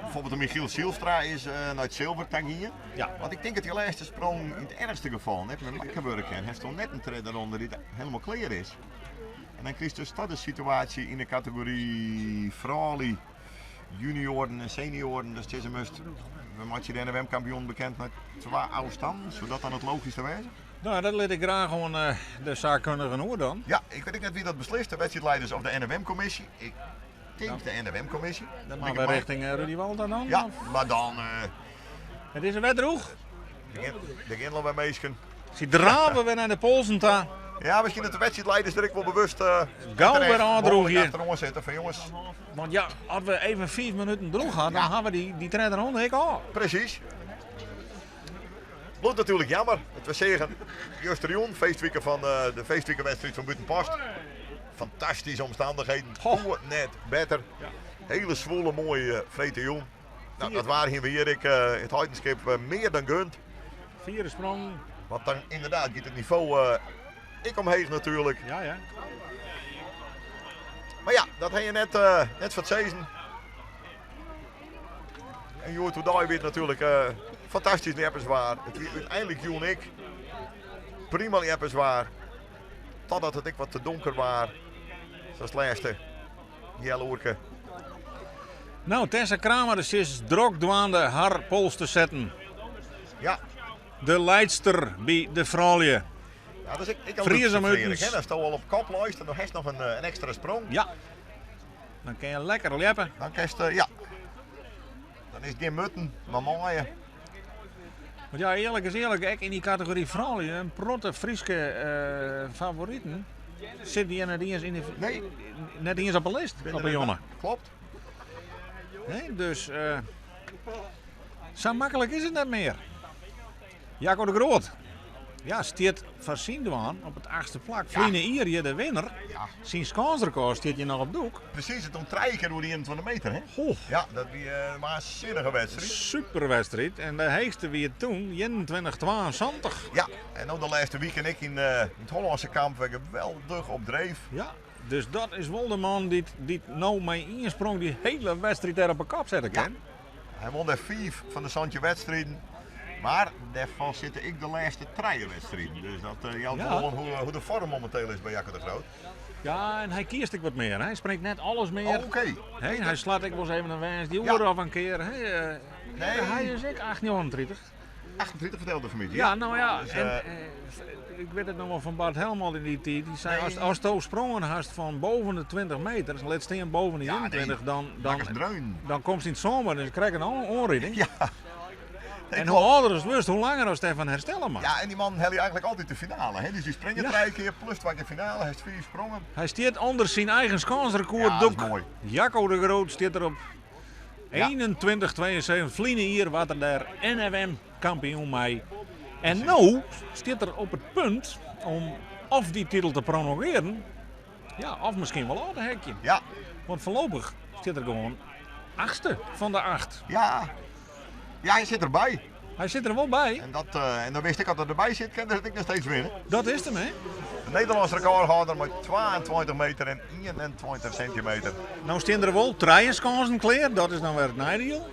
bijvoorbeeld de Michiel Zielstra is naar het zilvertang hier. Ja. Want ik denk dat die laatste sprong in het ergste geval net met Makkenburg en hij stond net een trede eronder die helemaal clear is. En dan krijg je dus dat de situatie in de categorie Frali. Junioaren en senioaren, dus sizze moast, we meitsje de NWM-kampioen bekend nei twa ôfstannen. Soe dat dan it logyske wêze? Nou, dat lit ik graach oan de saakkundigen oer dan. Ja, ik wit ek net wie dat beslist, de wedstriidleiders of de NWM-kommisje. Ik tink de NWM-kommisje. Dan moatte we richting Rudy Walda dan? Ja, mar dan... It is wer droech. Der gean al wer minsken. Sy drave wer nei de polsen ta. Ja, miskien dat de wedstriidleiders der ek wol bewust uh, Gau wer ôfdroegje. achteroan sitte fan jonges. Want ja, as we even 5 minuten droech ha, dan ha we dy, dy tredde ronde ek ôf. Presys. Bliuwt natuerlik jammer dat we seagen justerjûn, feestwike fan eh, de feestwikewedstriid fan Butenpost. Fantastyske omstannichheden, koe net better. Hele swoele moaie eh, freedtejûn. Nou, dat waar hiene we hjir ek eh, it Heidenskip mear dan gund. Fiere sprong. Want dan ynderdaad giet it nivo ek omheech natuerlik. Ja, ja. Mar ja, dat ha je net, net foar it sizzen. En hjoed oerdei wie it natuerlik fantastysk ljepperswaar. It wie úteinlik jûn ek prima ljepperswaar. Totdat it ek wat te donker waar. Sa as it lêste healoerke. Nou, Tessa Kramer is drok dwaande har pols te setten. Ja. De leidster by de froulju. Ja, dat is ek, ek al Friezen hè? Ast al op kop leist en dan hast noch in, in ekstra sprong. Ja. Dan kin je lekker ljeppe. Dan kinst, ja. Dan is it gjin mutten, mar maaie. Want ja, earlik is earlik, ek yn dy kategory froulju, in protte Fryske uh, favoriten sit hjir net iens yn de, nee. net iens op de list, op de jonne. Klopt. Nee, dus uh, sa maklik is it net mear. Jacco de Groot. Ja, stiet foar syn dwaan op it achtste plak. Ferline jier hjir de winner. Ja. Syn skânsrekôr stiet hjir noch op doek. Presys, it om trije kear oer de 21 meter, hè? Ho. Ja, dat wie in waansinnige wedstriid. Super wedstriid. En de heechste wie it toen, 21,72. Ja, en no de lêste wiken ek yn it Hollânske kamp wer geweldich op dreef. Ja, dus dat is wol de man dy't, dy't no mei ien sprong dy hiele wedstriid dêr op 'e kop sette kin. Ja. Hy won dêr fiif fan de 17 wedstriden. Mar dêrfan sitte ek de lêste trije wedstriden. Dus dat eh, jout wol oan hoe, hoe de foarm mominteel is by Jacco de Groot. Ja, en hy kiest ek wat mear. Hy springt net alles mear. Oh, Oké. Hey, hy slacht ek wolris even in woansdei oer of in kear. Hey, eh, Nee. Hy is ek 38. 38 fertelde familie. Ja, nou ja. Dus, en, eh, eh, ik wit it noch wol fan Bart Helmholt yn dy tiid. Dy sei, Nee. as, asto sprongen hast fan boven de 20 meter, lit stean boven de Ja, nee. 21, dan, dan, Makkest dreun. dan komst yn it zomer en krijg in oanriding. Ja. En hoe âlder ast wurdst, hoe langer ast dêrfan herstelle moatst. Ja, en dy man helje eigentlik altyd de finale. Hè? Dus dy springe Ja. trije kear, plus twa kear finale, hy hat fiif sprongen. Hy stiet ûnder syn eigen skânsrekôr. Ja, dat is moai. Jacco de Groot stiet der op Ja. 21,72. Ferline jier waard er dêr NFM kampioen mei. En no stiet er op it punt om of dy titel te prolongearen, ja, of miskien wol ôf te heakjen. Ja. Want foarlopich stiet er gewoan achtste fan de acht. Ja. Ja, hy sit derby. Hy sit der wol by. En, dat, eh, en dan wist ik dat er derby sit, kin er it ek noch steeds winne. Dat is 'm, hè? De Nederlânske rekôrhâlder mei 22 meter en 21 sintimeter. No stean der wol trije skânsen klear, dat is dan wer it neidiel.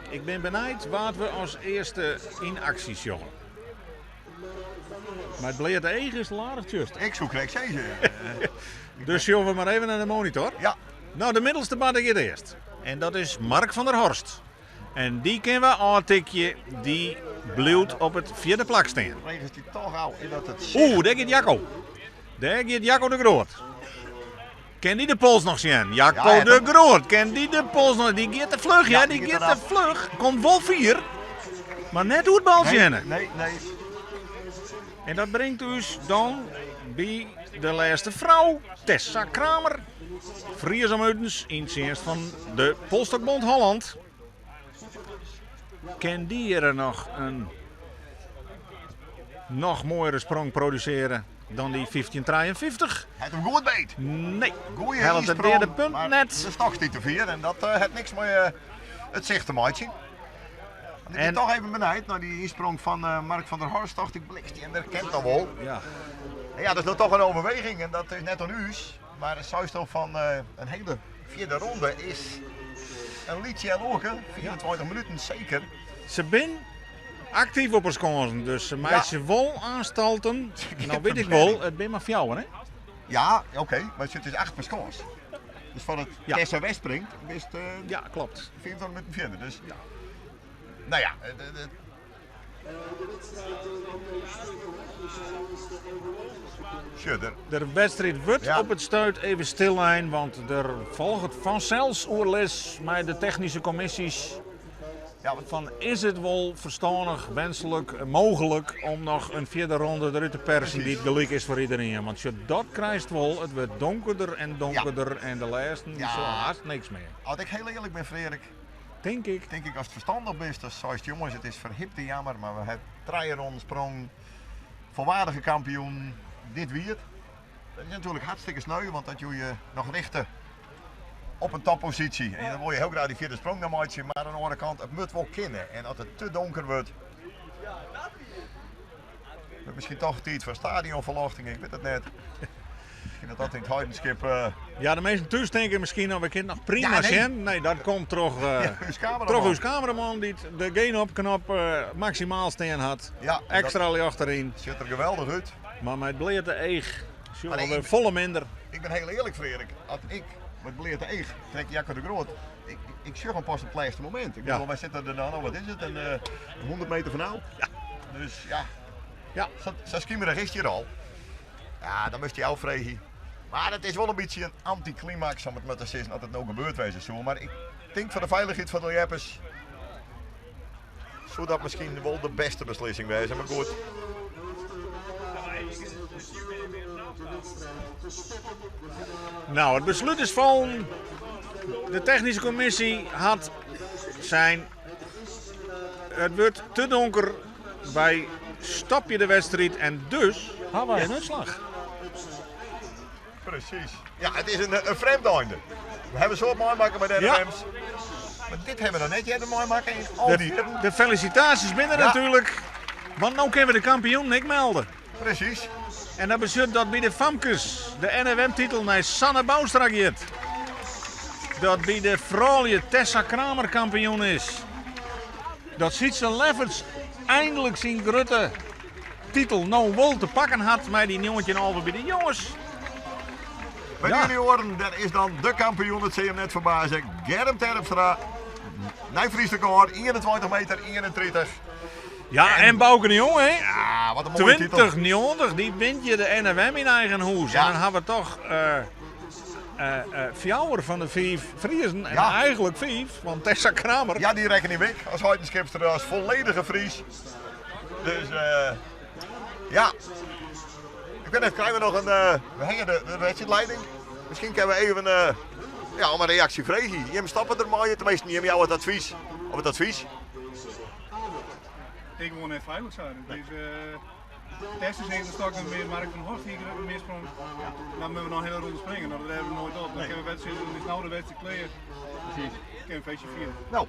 Ik bin benijd wa't we as earste yn aksje sjogge. Mei it bleate each is it aardich tsjuster. Ik soe krekt sizze. Dus sjogge we mar even nei de monitor. Ja. No, de middelste badde giet earst. En dat is Mark van der Horst. En dy kinne we ôftikje, dy bliuwt op it fjirde plak stean. Regest dy toch ôf yn dat it Oeh, dêr giet Jacco. Dêr giet Jacco de Groot. Kin dy de pols noch sjen? Jacco Ja, ja, de dat- Groot, kin dy de pols noch... Dy giet te fluch, Ja, hè? dy Dy giet giet te eraf. fluch. Komt wol fier, mar net oer it baltsje Nee, hinne. nee, nee. En dat bringt ús dan by de lêste frou, Tessa Kramer. Fries om utens yn tsjinst fan de Polstokbond Holland. Kin dy hjir noch in noch moaiere sprong produsearje dan dy 1553? Hat him goed beet. Nee, Goeie hellet it ynsprong, deade punt mar net. De stok stiet te fier en dat eh, hat niks mei eh, it sicht te meitsjen. Want ik En- bin toch even benijd nei dy ynsprong fan eh, Mark van der Horst. Tocht ik, bliksem, dat kin toch wol. Ja. En ja, dat is no toch in overweging en dat is net oan ús. Mar de seistal fan eh, in hiele fjirde ronde is in lyts healoerke, 24 minuten seker. Se binne aktyf op 'e skânsen, dus se meitsje wol oanstalten. No wit ik wol, it binne mar fjouwer, hè? Ja, oké, mar it is acht per skâns. Dus foar it Ja. Tessa West springt, bist Ja, klopt. 25 minuten fierder. Dus, nou ja, Sjoch, De wedstriid wurdt Ja. op it stuit even stillein, want der folget fansels oerlis mei de technyske kommisjes. Ja, want Fan is it wol ferstannich, wenslik, mooglik om noch in fjirde ronde derút te persen Precies. dy't gelyk is foar iderien? Want sjoch, dat krijst wol. It wurdt donkerder en donkerder en de lêsten dy Ja. sjogge hast niks mear. As ik hiel earlik bin, Freark, Tink ik. tink ik ast ferstannich bist, dan seist jonges, it is ferhipte jammer, mar we hawwe trije ronden sprongen, folwaardige kampioen, dit wie it. Dat is natuerlik hartstikke sneu, want dat joe je noch richte op in topposysje. En dan wol je hiel graach dy fjirde sprong noch meitsje, mar oan de oare kant, it moat wol kinne. En as it te donker wurdt, wurdt miskien toch tiid foar stadionferljochting, ik wit it net. Miskien dat dat yn it Heidenskip... Ja, de minsken thús tinke miskien, no, we kinne noch prima Ja, nee. sjen. Nee, dat komt troch, Ja, ús kameraman. troch ús kameraman dy't de gain-op-knop maksimaal stean hat. Ja, en dat Ekstra ljocht deryn. sjocht der geweldich út. Mar mei it bleate each sjogge Maar we ik- folle minder. Ik bin hiel earlik, Freark. As ik mei it bleate each trek Jacco de Groot, ik sjoch him pas op it lêste momint. Ik Ja. bedoel, wy sitte der dan, wat is it, in 100 meter fan ôf. Ja. Dus ja. Ja. Sa skimerich is it hjir al. Ja, dan moatst dy ôffreegje. Mar it is wol in bytsje in anticlimax om it mar te sizzen, as it no gebeurd wêze soe. Mar ik tink foar de feilichheid fan de ljeppers soe dat miskien wol de bêste beslissing wêze. Mar goed. No, it beslút is fallen. De technyske kommisje hat sein, it wurdt te donker, wy stopje de wedstriid en dus ha wy in útslach. Presys. Ja, it is in frjemd einde. We hawwe in soad meimakke mei de Ja. NFM's. Mar dit hawwe we noch net earder meimakke yn al dy De, jierren. de felisitaasjes binne der Ja. natuerlik, want no kinne we de kampioen ek melde. Presys. En dat betsjut dat by de famkes de NFM-titel nei Sanne Bouwstra giet. Dat by de froulju Tessa Kramer kampioen is. Dat Sietse Lefferts einlik syn grutte titel no wol te pakken hat mei dy 1911 by de jonges. By de Ja. junioaren, dêr is dan de kampioen, it sil jim net ferbaze, Germ Terpstra. Nij Frysk rekôr, 21 meter 31. Ja, en Bauke de Jong, hè? Ja, wat in moaie titel. 2090, dy wint hjir de NFM yn eigen hûs. Ja. En dan hawwe we toch fjouwer fan de fiif Friezen. En Ja. eigentlik fiif, want Tessa Kramer. Ja, dy rekken ik as Heidenskipster, as folledige Fries. Dus ja. Ik wit net, krije we noch in. We hawwe de wedstriidlieding. Miskien kinne we even ja, om in reaksje freegje. Jim stappe dermei, teminsten jim jouwe it advys. Of it advys. Ik wol net feilich sein. Dus Tess is even stokken weer Mark van Horst hier meer sprong. Dan moeten we nog een hele ronde springen. Nou, dat hebben we nooit op. Dan kunnen we wedstrijd, dan is nou de wedstrijd klaar. Precies. Kunnen we een feestje vieren. Nou,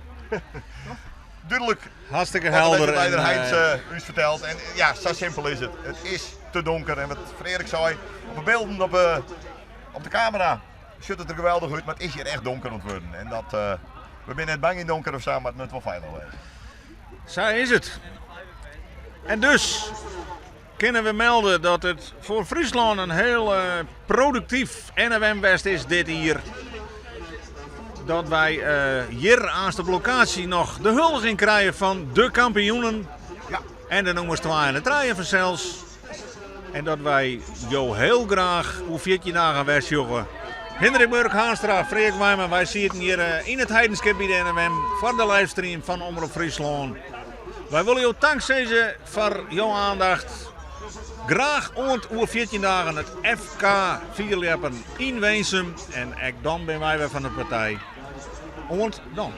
dúdlik. Hartstikke Wat de helder. wedstrijdleider En, Heinz ús fertelt. En ja, sa simpel is it. It is te donker. En wat Freark sei, op de bylden, op de kamera, sjocht it der geweldich út. Mar it is hjir echt donker oan it wurden. En dat, we binne net bang yn donker of sa, mar it moat wol feilich wêze. Sa is it. En dus kinne we melde dat it foar Fryslân in hiel produktyf NFM west is dit jier. Dat wy hjir aanst op lokaasje noch de huldiging krije fan de kampioenen. Ja. En de nûmers 2 en de 3 fansels. En dat wy jo hiel graach oer 14 dagen wer sjogge. Hindrik Murk Haanstra, Freark Wijma, wy sieten hjir yn it Heidenskip by de NFM foar de livestream fan Omrop Fryslân. Wy wolle jo tank sizze foar jo oandacht. Graach oant oer 14 dagen it FK fierljeppen yn Winsum. En ek dan binne wy wer fan de partij. Oant dan.